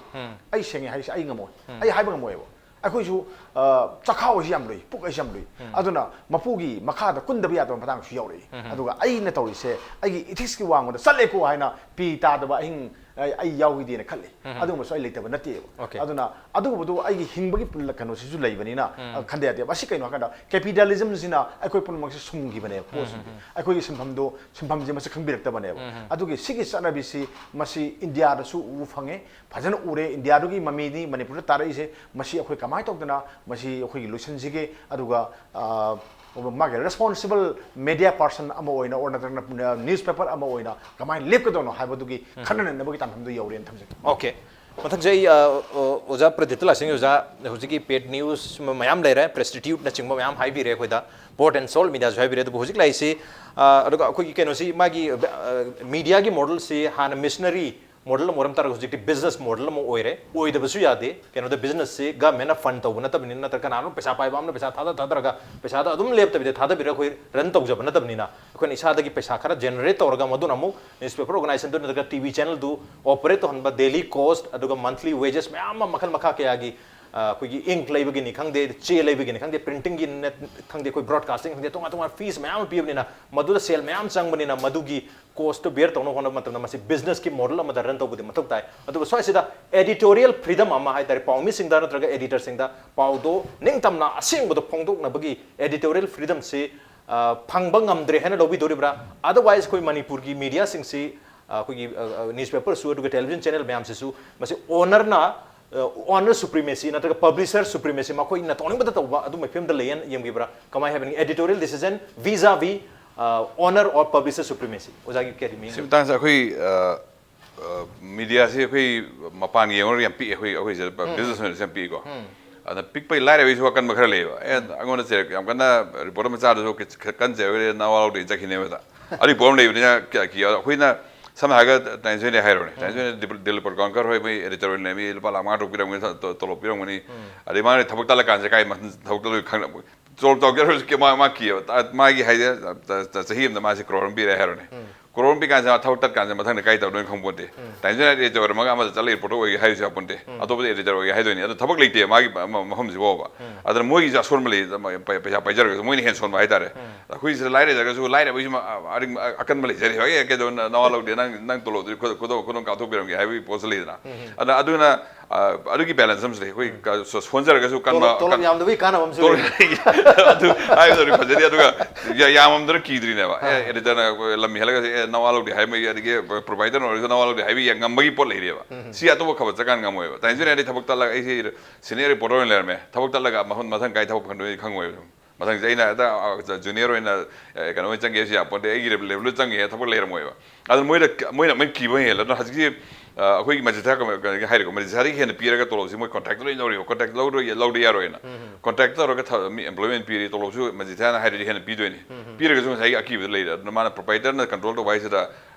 ꯑꯩ ꯁꯦꯡꯉꯦ ꯍꯥꯏꯁꯦ ꯑꯩ ꯉꯝꯃꯣꯏ, ꯑꯩ ꯍꯥꯏꯕ ꯉꯝꯃꯣꯏꯕ꯫ ꯑꯩꯈꯣꯏꯁꯨ ꯑ, ꯆꯈꯥꯎ ꯑꯁꯤ ꯌꯥꯝ ꯂꯨꯏ, ꯄꯨꯛ ꯑꯁꯤ ꯌꯥꯝ ꯂꯨꯏ꯫ ꯑꯗꯨꯅ ꯃꯄꯨꯒꯤ ꯃꯈꯥꯗ ꯀꯨꯟꯗꯕ ꯌꯥꯗꯕ ꯃꯇꯥꯡꯁꯨ ꯌꯥꯎꯔꯛꯏ꯫ ꯑꯗꯨꯒ ꯑꯩꯅ ꯇꯧꯔꯤꯁꯦ ꯑꯩꯒꯤ ꯏꯊꯤꯛꯁꯀꯤ ꯋꯥꯡꯃꯗ ꯆꯠꯂꯦꯀꯣ ꯍꯥꯏꯅ ꯄꯤ ꯇꯥꯗꯕ ꯑꯍꯤꯡ ꯑꯩ ꯑꯩ ꯌꯥꯎꯈꯤꯗꯦꯅ ꯈꯜꯂꯤ꯫ ꯑꯗꯨꯒꯨꯝꯕꯁꯨ ꯑꯩ ꯂꯩꯇꯕ ꯅꯠꯇꯦꯕ꯫ Okay. ꯑꯗꯨꯅ ꯑꯗꯨꯒꯨꯝꯕꯗꯨ ꯑꯩꯒꯤ ꯍꯤꯡꯕꯒꯤ ꯄꯨꯜ- ꯀꯩꯅꯣꯁꯤꯁꯨ ꯂꯩꯕꯅꯤꯅ ꯑ, ꯈꯟꯗ ꯌꯥꯗꯦꯕ꯫ ꯑꯁꯤ ꯀꯩꯅꯣ ꯍꯥꯏꯀꯥꯟꯗ ꯀꯦꯄꯤꯇꯥꯂꯤꯖꯝꯁꯤꯅ ꯑꯩꯈꯣꯏ ꯄꯨꯝꯅꯃꯛꯁꯦ ꯁꯨꯝꯈꯤꯕꯅꯦꯕ ꯄꯣꯠꯁꯤꯡꯁꯦ꯫ ꯑꯩꯈꯣꯏꯒꯤ ꯁꯤꯟꯐꯝꯗꯣ ꯁꯤꯟꯐꯝꯁꯦ ꯃꯁꯤ ꯈꯪꯕꯤꯔꯛꯇꯕꯅꯦꯕ꯫ ꯑꯗꯨꯒꯤ ꯁꯤꯒꯤ ꯆꯠꯅꯕꯤꯁꯤ ꯃꯁꯤ ꯏꯟꯗꯤꯌꯥꯗꯁꯨ ꯎꯕ ꯐꯪꯉꯦ, ꯐꯖꯅ ꯎꯔꯦ꯫ ꯏꯟꯗꯤꯌꯥꯗꯨꯒꯤ ꯃꯃꯤꯅꯤ ꯃꯅꯤꯄꯨꯔꯗ ꯇꯥꯔꯛꯏꯁꯦ꯫ ꯃꯁꯤ ꯑꯩꯈꯣꯏ ꯀꯃꯥꯏꯅ ꯇꯧꯗꯅ ꯃꯁꯤ ꯑꯩꯈꯣꯏꯒꯤ ꯂꯣꯏꯁꯤꯟꯁꯤꯒꯦ? ꯑꯗꯨꯒ ꯑ, ꯃꯥꯒꯤ ꯔꯦꯁꯄꯣꯟꯁꯤꯕꯜ ꯃꯦꯗꯤꯌꯥ ꯄꯥꯔꯁꯟ ꯑꯃ ꯑꯣꯏꯅ ꯑꯣꯔ ꯅꯠꯇ꯭ꯔꯒꯅ ꯅ꯭ꯌꯨꯁ ꯄꯦꯄꯔ ꯑꯃ ꯑꯣꯏꯅ ꯀꯃꯥꯏꯅ ꯂꯦꯞꯀꯗꯧꯅꯣ ꯍꯥꯏꯕꯗꯨꯒꯤ ꯈꯟꯅ ꯅꯩꯅꯕꯒꯤ ꯇꯥꯟꯐꯝꯗꯨ ꯌꯧꯔꯦꯅ ꯊꯝꯖꯒꯦ꯫ Okay. ꯃꯊꯪꯁꯦ ꯑꯩ ꯑ, ꯑ, ꯑꯣꯖꯥ ꯄ꯭ꯔꯗꯤꯞꯇ ꯂꯥꯛꯆꯅꯤꯡꯉꯤ꯫ ꯑꯣꯖꯥ, ꯍꯧꯖꯤꯛꯀꯤ ꯄꯦꯠ ꯅ꯭ꯌꯨꯁ ꯃꯌꯥꯝ ꯂꯩꯔꯦ, ꯄ꯭ꯔꯦꯁꯇꯤꯇ꯭ꯌꯨꯠꯅꯆꯤꯡꯕ ꯃꯌꯥꯝ ꯍꯥꯏꯕꯤꯔꯦ ꯑꯩꯈꯣꯏꯗ, ꯕꯣꯔꯠ ꯑꯦꯟ ꯁꯣꯜ ꯃꯤꯗꯤꯌꯥꯁꯨ ꯍꯥꯏꯕꯤꯔꯦ꯫ ꯑꯗꯨꯕꯨ ꯍꯧꯖꯤꯛ ꯂꯥꯛꯏꯁꯤ ꯑ, ꯑꯗꯨꯒ ꯑꯩꯈꯣꯏꯒꯤ ꯀꯩꯅꯣꯁꯤ, ꯃꯥꯒꯤ ꯃꯤꯗꯤꯌꯥꯒꯤ ꯃꯣꯗꯦꯜꯁꯤ ꯍꯥꯟꯅ ꯃꯤꯁꯅꯔꯤ ꯃꯣꯗꯦꯜ ꯑꯃ ꯑꯣꯏꯔꯝ ꯇꯥꯔꯒ ꯍꯧꯖꯤꯛꯇꯤ ꯕꯤꯖꯤꯅꯦꯁ ꯃꯣꯗꯦꯜ ꯑꯃ ꯑꯣꯏꯔꯦ꯫ ꯑꯣꯏꯗꯕꯁꯨ ꯌꯥꯗꯦ꯫ ꯀꯩꯅꯣꯗ ꯕꯤꯖꯤꯅꯦꯁꯁꯤ ꯒꯃꯦꯟꯅ ꯐꯟ ꯇꯧꯕ ꯅꯠꯇꯕꯅꯤꯅ, ꯅꯠꯇ꯭ꯔꯒ ꯀꯅꯥꯅꯣ ꯄꯩꯁꯥ ꯄꯥꯏꯕ ꯑꯃꯅ ꯄꯩꯁꯥ ꯊꯥꯗ ꯊꯥꯗꯔꯒ ꯄꯩꯁꯥꯗ ꯑꯗꯨꯝ ꯂꯦꯞꯇꯕꯤꯗ ꯊꯥꯗꯕꯤꯔꯒ ꯑꯩꯈꯣꯏ ꯔꯟ ꯇꯧꯖꯕ ꯅꯠꯇꯕꯅꯤꯅ, ꯑꯩꯈꯣꯏꯅ ꯏꯁꯥꯗꯒꯤ ꯄꯩꯁꯥ ꯈꯔ ꯖꯦꯅꯦꯔꯦꯠ ꯇꯧꯔꯒ ꯃꯗꯨꯅ ꯑꯃꯨꯛ ꯅ꯭ꯌꯨꯁꯄꯦꯄꯔ ꯑꯣꯔꯒꯅꯥꯏꯖꯦꯁꯟꯗꯨ ꯅꯠꯇ꯭ꯔꯒ ꯇꯤ ꯚꯤ ꯆꯦꯅꯦꯜꯗꯨ ꯑꯣꯄꯔꯦꯠ ꯇꯧꯍꯟꯕ, ꯗꯦꯂꯤ ꯀꯣꯁ ꯑꯗꯨꯒ ꯃꯟꯊꯂꯤ ꯋꯦꯖꯦꯁ ꯃꯌꯥꯝ ꯑꯃ ꯃꯈꯜ ꯃꯈꯥ ꯀꯌꯥꯒꯤ, ꯑ, ꯑꯩꯈꯣꯏꯒꯤ ꯏꯪꯛ ꯂꯩꯕꯒꯤꯅꯤ ꯈꯪꯗꯦ, ꯆꯦ ꯂꯩꯕꯒꯤꯅꯤ ꯈꯪꯗꯦ, ꯄ꯭ꯔꯤꯟꯇꯤꯡꯒꯤ ꯅꯦꯠ ꯈꯪꯗꯦ, ꯑꯩꯈꯣꯏ ꯕ꯭ꯔꯣꯗꯀꯥꯁꯇꯤꯡ ꯈꯪꯗꯦ, ꯇꯣꯉꯥꯟ ꯇꯣꯉꯥꯟꯕ ꯐꯤꯁ ꯃꯌꯥꯝ ꯑꯃ ꯄꯤꯕꯅꯤꯅ, ꯃꯗꯨꯗ ꯁꯦꯜ ꯃꯌꯥꯝ ꯆꯪꯕꯅꯤꯅ, ꯃꯗꯨꯒꯤ ꯀꯣꯁꯇꯨ ꯕꯤꯌꯔ ꯇꯧꯅꯕ ꯍꯣꯠꯅꯕ ꯃꯇꯝꯗ ꯃꯁꯤ ꯕꯤꯖꯤꯅꯦꯁꯀꯤ ꯃꯣꯗꯦꯜ ꯑꯃꯗ ꯔꯟ ꯇꯧꯕꯗꯤ ꯃꯊꯧ ꯇꯥꯏ꯫ ꯑꯗꯨꯕꯨ ꯁ꯭ꯋꯥꯏꯁꯤꯗ ꯑꯦꯗꯤꯇꯣꯔꯤꯌꯦꯜ ꯐ꯭ꯔꯤꯗꯝ ꯑꯃ ꯍꯥꯏ ꯇꯥꯔꯦ, ꯄꯥꯎꯃꯤꯁꯤꯡꯗ ꯅꯠꯇ꯭ꯔꯒ ꯑꯦꯗꯤꯇꯔꯁꯤꯡꯗ ꯄꯥꯎꯗꯣ ꯅꯤꯡꯇꯝꯅ ꯑꯁꯦꯡꯕꯗꯣ ꯐꯣꯡꯗꯣꯛꯅꯕꯒꯤ ꯑꯦꯗꯤꯇꯣꯔꯤꯌꯦꯜ ꯐ꯭ꯔꯤꯗꯝꯁꯤ, ꯑ, ꯐꯪꯕ ꯉꯝꯗ꯭ꯔꯦ ꯍꯥꯏꯅ ꯂꯧꯕꯤꯗꯣꯔꯤꯕ꯭ꯔꯥ? ꯑꯗꯔꯋꯥꯏꯁ ꯑꯩꯈꯣꯏ ꯃꯅꯤꯄꯨꯔꯒꯤ ꯃꯤꯗꯤꯌꯥꯁꯤꯡꯁꯤ, ꯑ, ꯑꯩꯈꯣꯏꯒꯤ, ꯑ, ꯑ, ꯅ꯭ꯌꯨꯁꯄꯦꯄꯔꯁꯨ ꯑꯗꯨꯒ ꯇꯦꯂꯤꯚꯤꯖꯟ ꯆꯦꯅꯦꯜ ꯃꯌꯥꯝꯁꯤꯁꯨ ꯃꯁꯤ ꯑꯣꯅꯔꯅ, ꯑ, ꯑꯣꯅꯔ ꯁꯨꯄ꯭ꯔꯤꯃꯦꯁꯤ ꯅꯠꯇ꯭ꯔꯒ ꯄꯕ꯭ꯂꯤꯁꯔ ꯁꯨꯄ꯭ꯔꯤꯃꯦꯁꯤ ꯃꯈꯣꯏꯅ ꯇꯧꯅꯤꯡꯕꯗ ꯇꯧꯕ ꯑꯗꯨꯝꯕ ꯐꯤꯕꯝꯗ ꯂꯩꯌꯦꯅ ꯌꯦꯡꯕꯤꯕ꯭ꯔꯥ? ꯀꯃꯥꯏ ꯍꯥꯏꯕꯅꯤ? ꯑꯦꯗꯤꯇꯣꯔꯤꯌꯦꯜ ꯗꯤꯁꯤꯖꯟ vis-a-vis, ꯑ, owner or publisher supremacy꯫ ꯑꯣꯖꯥꯒꯤ ꯀꯔꯤ ꯃꯤ? ꯁꯤ ꯃꯇꯥꯡꯁꯦ ꯑꯩꯈꯣꯏ, ꯑ, ꯑ, ꯃꯤꯗꯤꯌꯥꯁꯤ ꯑꯩꯈꯣꯏ ꯃꯄꯥꯟꯒꯤ ꯌꯦꯡꯉꯨꯔꯒ ꯌꯥꯝ ꯄꯤꯛꯑꯦ, ꯑꯩꯈꯣꯏ, ꯑꯩꯈꯣꯏꯁꯦ ꯎꯝ꯫ ꯕꯤꯖꯤꯅꯦꯁ ꯑꯣꯏꯅꯁꯨ ꯌꯥꯝ ꯄꯤꯛꯏꯀꯣ꯫ ꯎꯝ꯫ ꯑꯗꯨꯅ ꯄꯤꯛꯄꯩ ꯂꯥꯏꯔꯕꯩꯁꯨ ꯑꯀꯟꯕ ꯈꯔ ꯂꯩꯌꯦꯕ꯫ ꯑꯦ, ꯎꯝ꯫ ꯑꯩꯉꯣꯟꯗ ꯆꯦ-, ꯌꯥꯝ ꯀꯟꯅ ꯔꯤꯄꯣꯔꯠ ꯃꯆꯥꯗꯨꯁꯨ ꯈꯤ-, ꯈꯤ-, ꯀꯟꯅ ꯆꯦꯔꯣꯏꯗ ꯅꯋꯥ ꯂꯧꯗꯦ ꯆꯠꯈꯤꯅꯦꯕ꯫ ꯑꯗꯨꯒꯤ ꯄꯣꯠ ꯑꯃ ꯂꯩꯕꯅꯤꯅ ꯀꯌꯥ ꯀꯤ-, ꯑꯩꯈꯣꯏꯅ ꯁꯝꯅ ꯍꯥꯏꯔꯒ ꯇꯥꯏꯝꯁ ꯑꯣꯐ ꯏꯟꯗꯤꯌꯥ ꯍꯥꯏꯔꯣꯅꯦ꯫ ꯎꯝ꯫ Times of India Dilip, Dilip Padgaonkar ꯍꯣꯏ ꯃꯣꯏ ꯑꯦꯗꯤꯇꯣꯔꯤꯌꯦꯜꯅꯦ, ꯃꯤ ꯂꯨꯄꯥ ꯂꯥꯈ ꯃꯉꯥ ꯇꯔꯨꯛ ꯄꯤꯔꯝꯒꯅꯤ, ꯇꯣ-, ꯇꯣꯂꯣꯞ ꯄꯤꯔꯝꯒꯅꯤ꯫ ꯎꯝ꯫ ꯑꯗꯩ ꯃꯥꯅ ꯊꯕꯛ ꯇꯠꯂꯀꯥꯟꯁꯦ ꯀꯥꯏ ꯃꯊꯟ-, ꯊꯕꯛ ꯇꯠꯂꯣꯏ ꯈꯪ-, ꯇꯣꯂꯣꯞ ꯆꯥꯎꯒꯦ ꯍꯥꯏꯔꯁꯨ ꯀꯦ-, ꯃꯥ, ꯃꯥ ꯀꯤꯌꯦꯕ꯫ ꯇ-, ꯃꯥꯒꯤ ꯍꯥꯏꯗꯤ ꯆ-, ꯆ-, ꯆꯍꯤ ꯑꯃꯗ ꯃꯥꯁꯦ ꯀ꯭ꯔꯣꯔ ꯑꯃ ꯄꯤꯔꯦ ꯍꯥꯏꯔꯣꯅꯦ꯫ ꯎꯝ꯫ ꯀ꯭ꯔꯣꯔ ꯑꯃ ꯄꯤꯀꯥꯟꯁꯤꯗ ꯃꯥ ꯊꯕꯛ ꯇꯠꯀꯥꯟꯁꯤꯗ ꯃꯊꯪꯗ ꯀꯥꯏ ꯇꯧꯗꯣꯏꯅꯣ ꯈꯪꯄꯣꯟꯇꯦ꯫ ꯎꯝ꯫ ꯇꯥꯏꯝꯁ ꯑꯣꯐ ꯏꯟꯗꯤꯌꯥ ꯑꯦꯗꯤꯇꯔ ꯑꯣꯏꯔꯝꯃꯒ ꯑꯃꯗ ꯆꯠꯂꯒ ꯔꯤꯄꯣꯔꯇꯔ ꯑꯣꯏꯒꯦ ꯍꯥꯏꯔꯤꯁꯨ ꯌꯥꯄꯣꯟꯇꯦ꯫ ꯎꯝ꯫ ꯑꯇꯣꯞꯄꯗ ꯑꯦꯗꯤꯇꯔ ꯑꯣꯏꯒꯦ ꯍꯥꯏꯗꯣꯏꯅꯤ꯫ ꯑꯗꯣ ꯊꯕꯛ ꯂꯩꯇꯦ ꯃꯥꯒꯤ ꯃ-, ꯃ-, ꯃꯐꯝꯁꯤꯐꯥꯎꯕ꯫ ꯎꯝ꯫ ꯑꯗꯨꯅ ꯃꯣꯏꯒꯤꯁꯨ ꯑꯁꯣꯟꯕ ꯂꯩ, ꯄꯩ-, ꯄꯩꯁꯥ ꯄꯥꯏꯖꯔꯒꯁꯨ ꯃꯣꯏꯅ ꯍꯦꯟꯅ ꯁꯣꯟꯕ ꯍꯥꯏꯇꯥꯔꯦ꯫ ꯎꯝ꯫ ꯑꯩꯈꯣꯏꯁꯤꯗ ꯂꯥꯏꯔꯖꯔꯒꯁꯨ ꯂꯥꯏꯔꯕꯒꯤꯁꯨ ꯃ-, ꯑ-, ꯑꯔꯤꯡ-, ꯑ-, ꯑꯀꯟꯕ ꯂꯩꯖꯔꯤ꯫ ꯍꯣꯏ, ꯑꯦ, ꯀꯩꯗꯧ ꯅ-, ꯅꯋꯥ ꯂꯧꯗꯦ, ꯅꯪ, ꯅꯪ ꯇꯣꯂꯣꯞꯇꯨꯗꯤ ꯈꯨꯗꯣ-, ꯈꯨꯗꯣ-, ꯈꯨꯗꯣꯡ ꯀꯥꯞꯊꯣꯛꯄꯤꯔꯝꯒꯦ ꯍꯥꯏꯕꯒꯤ ꯄꯣꯠꯁꯨ ꯂꯩꯗꯅ꯫ ꯎꯝ, ꯎꯝ꯫ ꯑꯗ ꯑꯗꯨꯅ, ꯑ, ꯑꯗꯨꯒꯤ ꯕꯦꯂꯦꯟꯁ ꯑꯃꯁꯨ ꯂꯩ꯫ ꯑꯩꯈꯣꯏ ꯎꯝ꯫ ꯀ-, ꯁꯣ-, ꯁꯣꯟꯖꯔꯒꯁꯨ ꯀꯟꯕ, ꯇꯣꯂꯣꯞ, ꯇꯣꯂꯣꯞ ꯀꯟ-, ꯌꯥꯝꯗꯕꯒꯤ ꯀꯥꯟꯅꯕ ꯑꯃꯁꯨ ꯇꯣꯂꯣꯞ ꯂꯩ꯫ ꯂꯩ꯫ ꯑꯗꯨ ꯍꯥꯏꯕꯗꯨꯗꯤ ꯐꯖꯗꯦ꯫ ꯑꯗꯨꯒ ꯌꯥ-, ꯌꯥꯝꯃꯝꯗꯅ ꯀꯤꯗ꯭ꯔꯤꯅꯦꯕ꯫ ꯑꯦ, ꯑꯥ꯫ ꯑꯦꯗꯤꯇꯔꯅ ꯂꯝ ꯍꯦꯜꯂꯒꯁꯨ, "ꯑꯦ, ꯅꯋꯥ ꯂꯧꯗꯦ" ꯍꯥꯏꯕ, ꯑꯗꯒꯤ ꯄ꯭ꯔꯣꯚꯥꯏꯗꯔꯅ ꯑꯣꯏꯔꯒꯁꯨ "ꯅꯋꯥ ꯂꯧꯗꯦ" ꯍꯥꯏꯕ ꯌꯥ-, ꯉꯝꯕꯒꯤ ꯄꯣꯠ ꯂꯩꯔꯦꯕ꯫ ꯎꯝ꯫ ꯁꯤ ꯑꯇꯣꯞꯄ ꯈꯕꯔ ꯆꯠꯀꯥꯟꯗ ꯉꯝꯃꯣꯏꯕ꯫ ꯇꯥꯏꯝꯁ ꯑꯣꯐ ꯏꯟꯗꯤꯌꯥꯗꯤ ꯊꯕꯛ ꯇꯠꯂꯒ ꯑꯩꯁꯦ ꯁꯤꯅꯤꯌꯔ ꯔꯤꯄꯣꯔꯇꯔ ꯑꯣꯏꯅ ꯂꯩꯔꯝꯃꯦ꯫ ꯊꯕꯛ ꯇꯠꯂꯒ ꯃꯐꯝ ꯃꯊꯪ ꯀꯥꯏ ꯊꯕꯛ ꯐꯪꯗꯣꯏꯅꯣ ꯈꯪꯉꯣꯏꯕ꯫ ꯃꯊꯪꯁꯦ ꯑꯩꯅ ꯍꯦꯛꯇ ꯖꯨꯅꯤꯌꯔ ꯑꯣꯏꯅ ꯀꯩꯅꯣ ꯑꯣꯏꯅ ꯆꯪꯒꯦ ꯍꯥꯏꯁꯨ ꯌꯥꯄꯣꯟꯇꯦ, ꯑꯩꯒꯤ ꯂꯦꯕꯦꯜꯗ ꯆꯪꯒꯦ ꯍꯥꯏꯅ ꯊꯕꯛ ꯂꯩꯔꯝꯃꯣꯏꯕ꯫ ꯑꯗꯨꯅ ꯃꯣꯏꯗ ꯃꯣꯏꯅ ꯑꯃꯨꯛ ꯀꯤꯕ ꯍꯦꯜꯂꯦ꯫ ꯑꯗꯨꯅ ꯍꯧꯖꯤꯛꯀꯤ ꯑꯩꯈꯣꯏꯒꯤ ꯃꯖꯤꯊꯥ ꯀꯩꯅꯣꯒꯤ ꯍꯥꯏꯔꯤꯀꯣ, ꯃꯖꯤꯊꯥꯗꯒꯤ ꯍꯦꯟꯅ ꯄꯤꯔꯒ ꯇꯣꯂꯣꯞꯁꯤ ꯃꯣꯏ ꯀꯣꯟꯇ꯭ꯔꯦꯛꯇꯔ ꯑꯣꯏꯅ ꯂꯧꯔꯤꯕ, ꯀꯣꯟꯇ꯭ꯔꯦꯛ ꯂꯧꯗ ꯌꯥꯔꯣꯏꯅ꯫ ꯀꯣꯟꯇ꯭ꯔꯦꯛ ꯇꯧꯔꯒ ꯃꯤ ꯑꯦꯝꯄ꯭ꯂꯣꯏꯃꯦꯟ ꯄꯤꯔꯤ, ꯇꯣꯂꯣꯞꯁꯨ ꯃꯖꯤꯊꯥꯅ ꯍꯥꯏꯔꯗꯤ ꯍꯦꯟꯅ ꯄꯤꯗꯣꯏꯅꯤ꯫ ꯄꯤꯔꯒꯁꯨ ꯉꯁꯥꯏꯒꯤ ꯑꯀꯤꯕꯗ ꯂꯩꯔꯦ꯫ ꯑꯗꯨꯅ ꯃꯥꯅ ꯄ꯭ꯔꯣꯄꯥꯏꯇꯔꯅ ꯀꯟꯇ꯭ꯔꯣꯜ ꯇꯧꯕ ꯍꯥꯏꯁꯤꯗ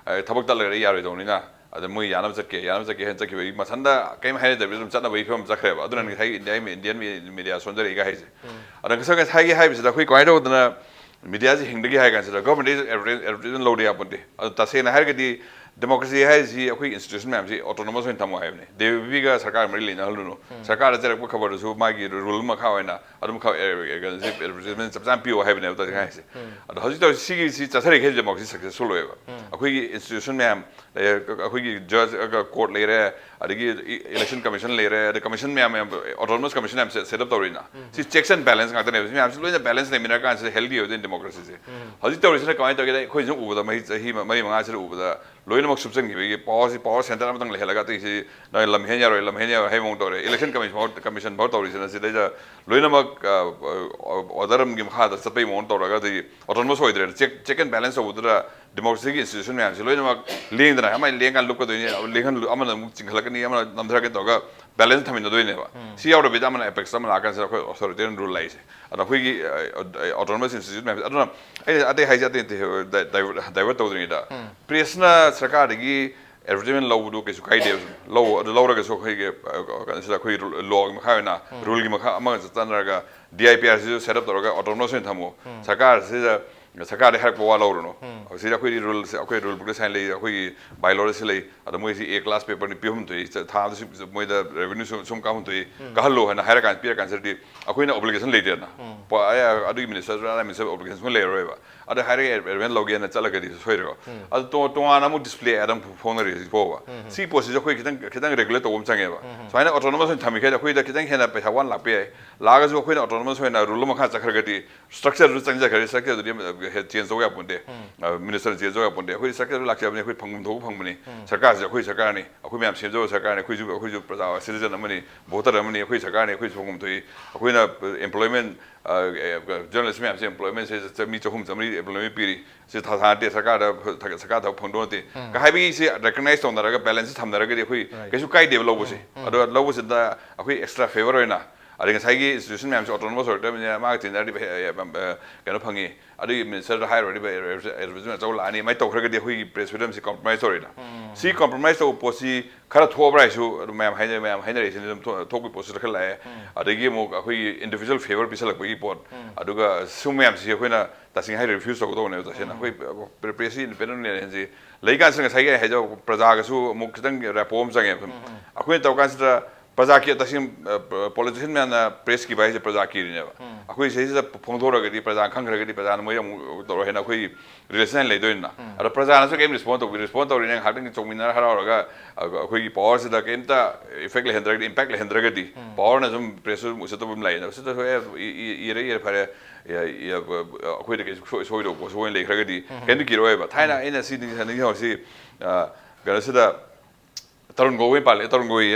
ꯊꯕꯛ ꯇꯠꯂꯒꯗꯤ ꯌꯥꯔꯣꯏꯗꯧꯅꯤꯅ꯫ ꯑꯗ ꯃꯣꯏ ꯌꯥꯅꯕ ꯆꯠꯀꯦ, ꯌꯥꯅꯕ ꯆꯠꯀꯦ ꯍꯥꯏꯅ ꯆꯠꯈꯤꯕ, ꯃꯊꯟꯇ ꯀꯔꯤꯝ ꯍꯥꯏꯅꯗꯕꯤꯗ ꯑꯗꯨꯝ ꯆꯠꯅꯕꯒꯤ ꯐꯤꯕꯝ ꯆꯠꯈ꯭ꯔꯦꯕ꯫ ꯑꯗꯨꯅ ꯉꯁꯥꯏꯒꯤ ꯏꯟꯗꯤꯌꯥ, ꯏꯟꯗꯤꯌꯟ ꯃꯦꯗꯤꯌꯥ ꯁꯣꯟꯖꯔꯛꯏꯒ ꯍꯥꯏꯁꯦ꯫ ꯑꯗ ꯉꯁꯥꯏ ꯉꯁꯥꯏꯒꯤ ꯍꯥꯏꯕꯁꯤꯗ ꯑꯩꯈꯣꯏ ꯀꯃꯥꯏꯅ ꯇꯧꯗꯅ ꯃꯦꯗꯤꯌꯥꯁꯤ ꯍꯤꯡꯗꯒꯦ ꯍꯥꯏ ꯀꯥꯟꯁꯤꯗ ꯒꯣꯔꯃꯦꯟꯗꯒꯤ ꯑꯦꯗꯚꯔꯇꯥꯏꯖꯃꯦꯟ ꯂꯧꯗ ꯌꯥꯄꯣꯟꯇꯦ꯫ ꯑꯗꯣ ꯇꯁꯦꯡꯅ ꯍꯥꯏꯔꯒꯗꯤ ꯗꯦꯃꯣꯀ꯭ꯔꯦꯁꯤ ꯍꯥꯏꯔꯤꯁꯤ ꯑꯩꯈꯣꯏ ꯏꯟꯁꯇꯤꯇ꯭ꯌꯨꯁꯟ ꯃꯌꯥꯝꯁꯤ ꯑꯣꯇꯣꯅꯣꯃꯁ ꯑꯣꯏꯅ ꯊꯝꯃꯣ ꯍꯥꯏꯕꯅꯤ꯫ ꯗꯦꯕꯤꯒ ꯁꯔꯀꯥꯔ ꯃꯔꯤ ꯂꯩꯅꯍꯜꯂꯨꯅꯨ꯫ ꯁꯔꯀꯥꯔꯗ ꯆꯠꯂꯛꯄ ꯈꯕꯔꯗꯨꯁꯨ ꯃꯥꯒꯤ ꯔꯨꯜ ꯃꯈꯥ ꯑꯣꯏꯅ ꯑꯗꯨꯝ ꯑꯦꯗꯚꯔꯇꯥꯏꯖꯃꯦꯟ ꯆꯞ ꯆꯥꯅ ꯄꯤꯌꯣ ꯍꯥꯏꯕꯅꯦꯕ ꯇꯁꯦꯡꯅ ꯍꯥꯏꯁꯦ꯫ ꯑꯗꯣ ꯍꯧꯖꯤꯛ ꯇꯧꯔꯤꯁꯤ ꯁꯤꯒꯤꯁꯤ ꯆꯠꯊꯔꯤꯈꯩ ꯗꯦꯃꯣꯀ꯭ꯔꯦꯁꯤ ꯁꯛꯁꯦꯁꯐꯨꯜ ꯑꯣꯏꯌꯦꯕ꯫ ꯑꯩꯈꯣꯏꯒꯤ ꯏꯟꯁꯇꯤꯇ꯭ꯌꯨꯁꯟ ꯃꯌꯥꯝ, ꯑꯩꯈꯣꯏꯒꯤ ꯖꯖ ꯀꯣꯔꯠ ꯂꯩꯔꯦ, ꯑꯗꯒꯤ ꯏꯂꯦꯛꯁꯟ ꯀꯃꯤꯁꯟ ꯂꯩꯔꯦ, ꯑꯗ ꯀꯃꯤꯁꯟ ꯃꯌꯥꯝ ꯃꯌꯥꯝ, ꯑꯣꯇꯣꯅꯣꯃꯁ ꯀꯃꯤꯁꯟ ꯃꯌꯥꯝ ꯁꯦꯠ ꯑꯞ ꯇꯧꯔꯤꯅ꯫ ꯁꯤ ꯆꯦꯛꯁ ꯑꯦꯟ ꯕꯦꯂꯦꯟꯁ ꯉꯥꯛꯇꯅꯦꯕ꯫ ꯁꯤ ꯃꯌꯥꯝꯁꯤ ꯂꯣꯏꯅ ꯕꯦꯂꯦꯟꯁ ꯂꯩꯃꯤꯟꯅꯔ ꯀꯥꯟꯁꯤꯗ ꯍꯦꯜꯗꯤ ꯑꯣꯏꯗꯣꯏꯅꯤ ꯗꯦꯃꯣꯀ꯭ꯔꯦꯁꯤꯁꯦ꯫ ꯍꯧꯖꯤꯛ ꯇꯧꯔꯤꯁꯤꯅ ꯀꯃꯥꯏꯅ ꯇꯧꯒꯦꯗ, ꯑꯩꯈꯣꯏ ꯁꯨꯝ ꯎꯕꯗ ꯃꯍꯤ ꯆꯍꯤ ꯃꯔꯤ ꯃꯉꯥꯁꯤꯗ ꯎꯕꯗ ꯂꯣꯏꯅꯃꯛ ꯁꯨꯞꯆꯟꯈꯤꯕꯒꯤ ꯄꯋꯥꯔꯁꯤ, ꯄꯋꯥꯔ ꯁꯦꯟꯇꯔ ꯑꯃꯇꯪ ꯂꯩꯍꯜꯂꯒ ꯑꯇꯩꯁꯤ ꯅꯣꯏ ꯂꯝ ꯍꯦꯟ ꯌꯥꯔꯣꯏ, ꯂꯝ ꯍꯦꯟ ꯌꯥꯔꯣꯏ ꯍꯥꯏꯕ ꯃꯑꯣꯡ ꯇꯧꯔꯦ꯫ ꯏꯂꯦꯛꯁꯟ ꯀꯃꯤꯁꯟ ꯐꯥꯎ, ꯀꯃꯤꯁꯟ ꯐꯥꯎ ꯇꯧꯔꯤꯁꯤꯅ ꯁꯤꯗꯩꯗ ꯂꯣꯏꯅꯃꯛ ꯑꯣꯔꯗꯔ ꯑꯃꯒꯤ ꯃꯈꯥꯗ ꯆꯠꯄꯒꯤ ꯃꯑꯣꯡ ꯇꯧꯔꯒ ꯑꯗꯩ ꯑꯣꯇꯣꯅꯣꯃꯁ ꯑꯣꯏꯗ꯭ꯔꯦꯅ꯫ ꯆꯦꯛ, ꯆꯦꯛ ꯑꯦꯟ ꯕꯦꯂꯦꯟꯁ ꯇꯧꯕꯗꯨꯗ ꯗꯦꯃꯣꯀ꯭ꯔꯦꯁꯤꯒꯤ ꯏꯟꯁꯇꯤꯇ꯭ꯌꯨꯁꯟ ꯃꯌꯥꯝꯁꯤ ꯂꯣꯏꯅꯃꯛ ꯂꯦꯡꯗꯅ, ꯑꯃꯅ ꯂꯦꯡꯀꯥꯟ ꯂꯨꯞꯀꯗꯣꯏꯅꯤ, ꯂꯦꯡꯍꯟ-, ꯑꯃꯅ ꯑꯃꯨꯛ ꯆꯤꯡꯈꯠꯂꯛꯀꯅꯤ, ꯑꯃꯅ ꯅꯝꯊꯔꯛꯀꯅꯤ ꯇꯧꯔꯒ ꯕꯦꯂꯦꯟꯁ ꯊꯝꯃꯤꯟꯅꯗꯣꯏꯅꯦꯕ꯫ ꯁꯤ ꯌꯥꯎꯗꯕꯤꯗ ꯑꯃꯅ ꯑꯦꯄꯦꯛꯁꯇ ꯑꯃ ꯂꯥꯛꯀꯥꯟꯁꯤꯗ ꯑꯩꯈꯣꯏ ꯑꯣꯊꯣꯔꯤꯇꯦꯔꯤꯌꯟ ꯔꯨꯜ ꯂꯥꯛꯏꯁꯦ꯫ ꯑꯗꯣ ꯑꯩꯈꯣꯏꯒꯤ ꯑꯣꯇꯣꯅꯣꯃꯁ ꯏꯟꯁꯇꯤꯇ꯭ꯌꯨꯠ ꯃꯌꯥꯝꯁꯦ, ꯑꯗꯨꯅ ꯑꯩꯅ ꯑꯇꯩ ꯍꯥꯏꯁꯦ ꯑꯇꯩ ꯅꯠꯇꯦ, ꯗꯥꯏꯚꯔꯠ ꯇꯧꯗ꯭ꯔꯤꯉꯩꯗ ꯄ꯭ꯔꯦꯁꯅ ꯁꯔꯀꯥꯔꯗꯒꯤ ꯑꯦꯗꯚꯔꯇꯥꯏꯖꯃꯦꯟ ꯂꯧꯕꯗꯨ ꯀꯩꯁꯨ ꯀꯥꯏꯗꯦꯕ꯫ ꯂꯧ, ꯑꯗꯨ ꯂꯧꯔꯒꯁꯨ ꯑꯩꯈꯣꯏꯒꯤ ꯀꯩꯅꯣꯁꯤꯗ ꯑꯩꯈꯣꯏꯒꯤ ꯂꯣꯒꯤ ꯃꯈꯥ ꯑꯣꯏꯅ, ꯔꯨꯜꯒꯤ ꯃꯈꯥ ꯑꯃꯒ ꯆꯠꯅꯔꯒ ꯗꯤ ꯑꯥꯏ ꯄꯤ ꯑꯥꯔꯁꯤꯁꯨ ꯁꯦꯠ ꯑꯞ ꯇꯧꯔꯒ ꯑꯣꯇꯣꯅꯣꯃꯁ ꯑꯣꯏꯅ ꯊꯝꯃꯨ꯫ ꯁꯔꯀꯥꯔꯁꯤꯗ ꯁꯔꯀꯥꯔꯗꯒꯤ ꯍꯥꯏꯔꯛꯄ ꯋꯥ ꯂꯧꯔꯨꯅꯨ꯫ ꯁꯤꯗ ꯑꯩꯈꯣꯏꯗꯤ ꯔꯨꯜꯁꯦ, ꯑꯩꯈꯣꯏ ꯔꯨꯜ ꯕꯨꯛꯇ ꯁꯥꯏꯟ ꯂꯩ, ꯑꯩꯈꯣꯏꯒꯤ ꯕꯥꯏꯂꯣꯗ ꯁꯤ ꯂꯩ꯫ ꯑꯗ ꯃꯣꯏꯁꯤ ꯑꯦ ꯀ꯭ꯂꯥꯁ ꯄꯦꯄꯔꯅꯤ ꯄꯤꯍꯨꯝ ꯊꯣꯛꯏ, ꯊꯥꯗ ꯁꯨꯝ ꯃꯣꯏꯗ ꯔꯦꯚꯦꯅ꯭ꯌꯨ ꯁꯨꯝ, ꯁꯨꯝ ꯀꯥꯍꯨꯝ ꯊꯣꯛꯏ, ꯀꯥꯍꯜꯂꯣ ꯍꯥꯏꯅ ꯍꯥꯏꯔ ꯀꯥꯟꯗ, ꯄꯤꯔ ꯀꯥꯟꯁꯤꯗꯗꯤ ꯑꯩꯈꯣꯏꯅ ꯑꯣꯕ꯭ꯂꯤꯒꯦꯁꯟ ꯂꯩꯇꯦꯗꯅ꯫ ꯑꯗꯨꯒꯤ ꯃꯤꯅꯤꯁꯇꯔ, ꯃꯤꯅꯤꯁꯇꯔ ꯑꯣꯕ꯭ꯂꯤꯒꯦꯁꯟ ꯂꯩꯔꯔꯣꯏꯕ꯫ ꯑꯗ ꯍꯥꯏꯔꯒ advance ꯂꯧꯒꯦꯅ ꯆꯠꯂꯒꯗꯤ ꯁꯣꯏꯔꯦꯀꯣ꯫ ꯑꯗꯨ ꯇꯣ- ꯇꯣꯉꯥꯟꯅ ꯑꯃꯨꯛ display ꯑꯗꯨꯝ ꯐꯣꯡꯅꯔꯤ ꯍꯧꯖꯤꯛ ꯐꯥꯎꯕ꯫ ꯁꯤ ꯄꯣꯠꯁꯤꯁꯨ ꯑꯩꯈꯣꯏ ꯈꯤꯇꯪ ꯈꯤꯇꯪ regulate ꯇꯧꯕ ꯑꯃ ꯆꯪꯉꯦꯕ꯫ ꯁꯨꯃꯥꯏꯅ autonomous ꯑꯣꯏꯅ ꯊꯝꯃꯤꯈꯩꯗꯤ ꯑꯩꯈꯣꯏꯗ ꯈꯤꯇꯪ ꯍꯦꯟꯅ ꯄꯩꯁꯥ ꯋꯥꯅ ꯂꯥꯛꯄ ꯌꯥꯏ꯫ ꯂꯥꯛꯑꯒꯁꯨ ꯑꯩꯈꯣꯏꯅ autonomous ꯑꯣꯏꯅ rule ꯑꯃ ꯈꯔ ꯆꯠꯈ꯭ꯔꯒꯗꯤ, structure ꯗꯨ ꯆꯪꯖꯈ꯭ꯔꯗꯤ, structure ꯗꯨꯗꯤ change ꯇꯧꯕ ꯌꯥꯄꯣꯟꯇꯦ꯫ Minister change ꯇꯧꯕ ꯌꯥꯄꯣꯟꯇꯦ꯫ ꯑꯩꯈꯣꯏ structure ꯗꯨ ꯂꯥꯛꯆꯕꯅꯤ, ꯑꯩꯈꯣꯏ ꯐꯪꯐꯝ ꯊꯣꯛꯄ ꯐꯪꯕꯅꯤ꯫ ꯁꯔꯀꯥꯔꯁꯦ ꯑꯩꯈꯣꯏ ꯁꯔꯀꯥꯔꯅꯤ, ꯑꯩꯈꯣꯏ ꯃꯌꯥꯝ ꯁꯦꯝꯖꯕ ꯁꯔꯀꯥꯔꯅꯤ, ꯑꯩꯈꯣꯏꯁꯨ ꯑꯩꯈꯣꯏꯁꯨ ꯄ꯭ꯔꯖꯥ citizen ꯑꯃꯅꯤ, voter ꯑꯃꯅꯤ, ꯑꯩꯈꯣꯏ ꯁꯔꯀꯥꯔꯅꯤ, ꯑꯩꯈꯣꯏꯁꯨ ꯐꯪꯐꯝ ꯊꯣꯛꯏ꯫ ꯑꯩꯈꯣꯏꯅ employment journalist ꯃꯌꯥꯝꯁꯦ employment ꯁꯦ ꯆ- ꯃꯤ ꯆꯍꯨꯝ ꯆꯥꯃꯔꯤ employment ꯄꯤꯔꯤ꯫ ꯁꯤ ꯊꯥ ꯊꯥ ꯅꯠꯇꯦ, ꯁꯔꯀꯥꯔꯗ ꯊ- ꯁꯔꯀꯥꯔ ꯊꯕꯛ ꯐꯪꯗꯣꯏ ꯅꯠꯇꯦ꯫ ꯀ ꯍꯥꯏꯕꯒꯤꯁꯦ recognize ꯇꯧꯅꯔꯒ balance ꯁꯦ ꯊꯝꯅꯔꯒꯗꯤ ꯑꯩꯈꯣꯏ ꯀꯩꯁꯨ ꯀꯥꯏꯗꯦꯕ ꯂꯧꯕꯁꯦ꯫ ꯑꯗꯣ ꯂꯧꯕꯁꯤꯗ ꯑꯩꯈꯣꯏ extra favour ꯑꯣꯏꯅ, ꯑꯗꯩ ꯉꯁꯥꯏꯒꯤ institution ꯃꯌꯥꯝꯁꯦ autonomous ꯑꯣꯏꯔꯛꯇꯕꯅꯤꯅ ꯃꯥꯒ ꯇꯤꯟꯅꯔꯗꯤ ꯀꯩꯅꯣ ꯐꯪꯉꯤ, ꯑꯗꯨꯒꯤ ministerꯗ ꯍꯥꯏꯔꯨꯔꯗꯤ advertisement ꯑꯆꯧꯕ ꯂꯥꯛꯑꯅꯤ, ꯑꯗꯨꯃꯥꯏꯅ ꯇꯧꯈ꯭ꯔꯒꯗꯤ ꯑꯩꯈꯣꯏꯒꯤ press freedom ꯁꯤ compromise ꯇꯧꯔꯦꯅ꯫ ꯁꯤ compromise ꯇꯧꯕ ꯄꯣꯠꯁꯤ ꯈꯔ ꯊꯣꯛꯑꯕ꯭ꯔꯥ ꯍꯥꯏꯁꯨ ꯑꯗꯨꯝ ꯃꯌꯥꯝ ꯍꯥꯏꯅ ꯃꯌꯥꯝ ꯍꯥꯏꯅꯔꯛꯏꯁꯤꯅ ꯑꯗꯨꯝ ꯊꯣꯛ- ꯊꯣꯛꯄꯒꯤ ꯄꯣꯠꯁꯨ ꯈꯔ ꯂꯥꯛꯑꯦ꯫ ꯑꯗꯒꯤ ꯑꯃꯨꯛ ꯑꯩꯈꯣꯏꯒꯤ individual favour ꯄꯤꯁꯜꯂꯛꯄꯒꯤ ꯄꯣꯠ, ꯑꯗꯨꯒ ꯁꯨꯝ ꯃꯌꯥꯝꯁꯤ ꯑꯩꯈꯣꯏꯅ ꯇꯁꯦꯡꯅ ꯍꯥꯏꯔꯒ refuse ꯇꯧꯒꯗꯧꯕꯅꯦꯕ꯫ ꯇꯁꯦꯡꯅ ꯑꯩꯈꯣꯏ press ꯁꯤ independent ꯂꯩꯔꯦ ꯍꯥꯏꯁꯤ ꯂꯩꯀꯥꯟꯁꯤꯗ ꯉꯁꯥꯏꯒꯤ ꯑꯩ ꯍꯥꯏꯖꯕ ꯄ꯭ꯔꯖꯥꯒꯁꯨ ꯑꯃꯨꯛ ꯈꯤꯇꯪ ꯔꯦꯄꯣ ꯑꯃ ꯆꯪꯉꯦꯕ꯫ ꯑꯩꯈꯣꯏꯅ ꯇꯧꯔꯀꯥꯟꯁꯤꯗ ꯄ꯭ꯔꯖꯥ ꯀꯤ- ꯇꯁꯦꯡꯅ politician ꯃꯌꯥꯝꯅ press ꯀꯤꯕ ꯍꯥꯏꯁꯦ ꯄ꯭ꯔꯖꯥ ꯀꯤꯔꯤꯅꯦꯕ꯫ ꯑꯩꯈꯣꯏ ꯁꯤꯁꯤꯗ ꯐꯣꯡꯗꯣꯔꯒꯗꯤ ꯄ꯭ꯔꯖꯥꯅ ꯈꯪꯈ꯭ꯔꯒꯗꯤ ꯄ꯭ꯔꯖꯥꯅ ꯃꯣꯏ ꯑꯃꯨꯛ ꯇꯧꯔꯣꯏ ꯍꯥꯏꯅ ꯑꯩꯈꯣꯏ relation ꯍꯥꯏꯅ ꯂꯩꯗꯣꯏꯅꯤꯅ꯫ ꯑꯗꯣ ꯄ꯭ꯔꯖꯥꯅꯁꯨ ꯀꯩꯝ respond ꯇꯧꯕꯤ, respond ꯇꯧꯔꯤꯅꯦ ꯉꯥꯏꯍꯥꯛꯇꯪ ꯆꯣꯡꯃꯤꯟꯅꯔ ꯍꯔꯥꯎꯔꯒ ꯑꯩꯈꯣꯏꯒꯤ power ꯁꯤꯗ ꯀꯩꯝꯇ effect ꯂꯩꯍꯟꯗ꯭ꯔꯒꯗꯤ, impact ꯂꯩꯍꯟꯗ꯭ꯔꯒꯗꯤ power ꯅ ꯁꯨꯝ press ꯁꯨ ꯎꯁꯤꯠꯇꯕ ꯑꯃ ꯂꯩꯌꯦꯅ ꯎꯁꯤꯠꯇꯕ ꯊꯣꯛꯑꯦ, ꯏ- ꯏ- ꯏꯔꯦ ꯏꯔꯦ ꯐꯔꯦ, ꯑꯩꯈꯣꯏꯗ ꯀꯩꯁꯨ ꯁꯣꯏ- ꯁꯣꯏꯗꯧꯕ ꯄꯣꯠꯁꯨ ꯑꯣꯏꯅ ꯂꯩꯈ꯭ꯔꯒꯗꯤ ꯀꯩꯝꯇ ꯀꯤꯔꯣꯏꯕ꯫ ꯊꯥꯏꯅ ꯑꯩꯅ ꯁꯤ ꯅꯤꯡꯁꯤꯡ- ꯅꯤꯡꯁꯤꯡꯍꯧꯔꯁꯤ, ꯀꯩꯅꯣꯁꯤꯗ ꯇꯔꯨꯟ ꯒꯣꯒꯣꯏ ꯄꯥꯜꯂꯤ, ꯇꯔꯨꯟ ꯒꯣꯒꯣꯏ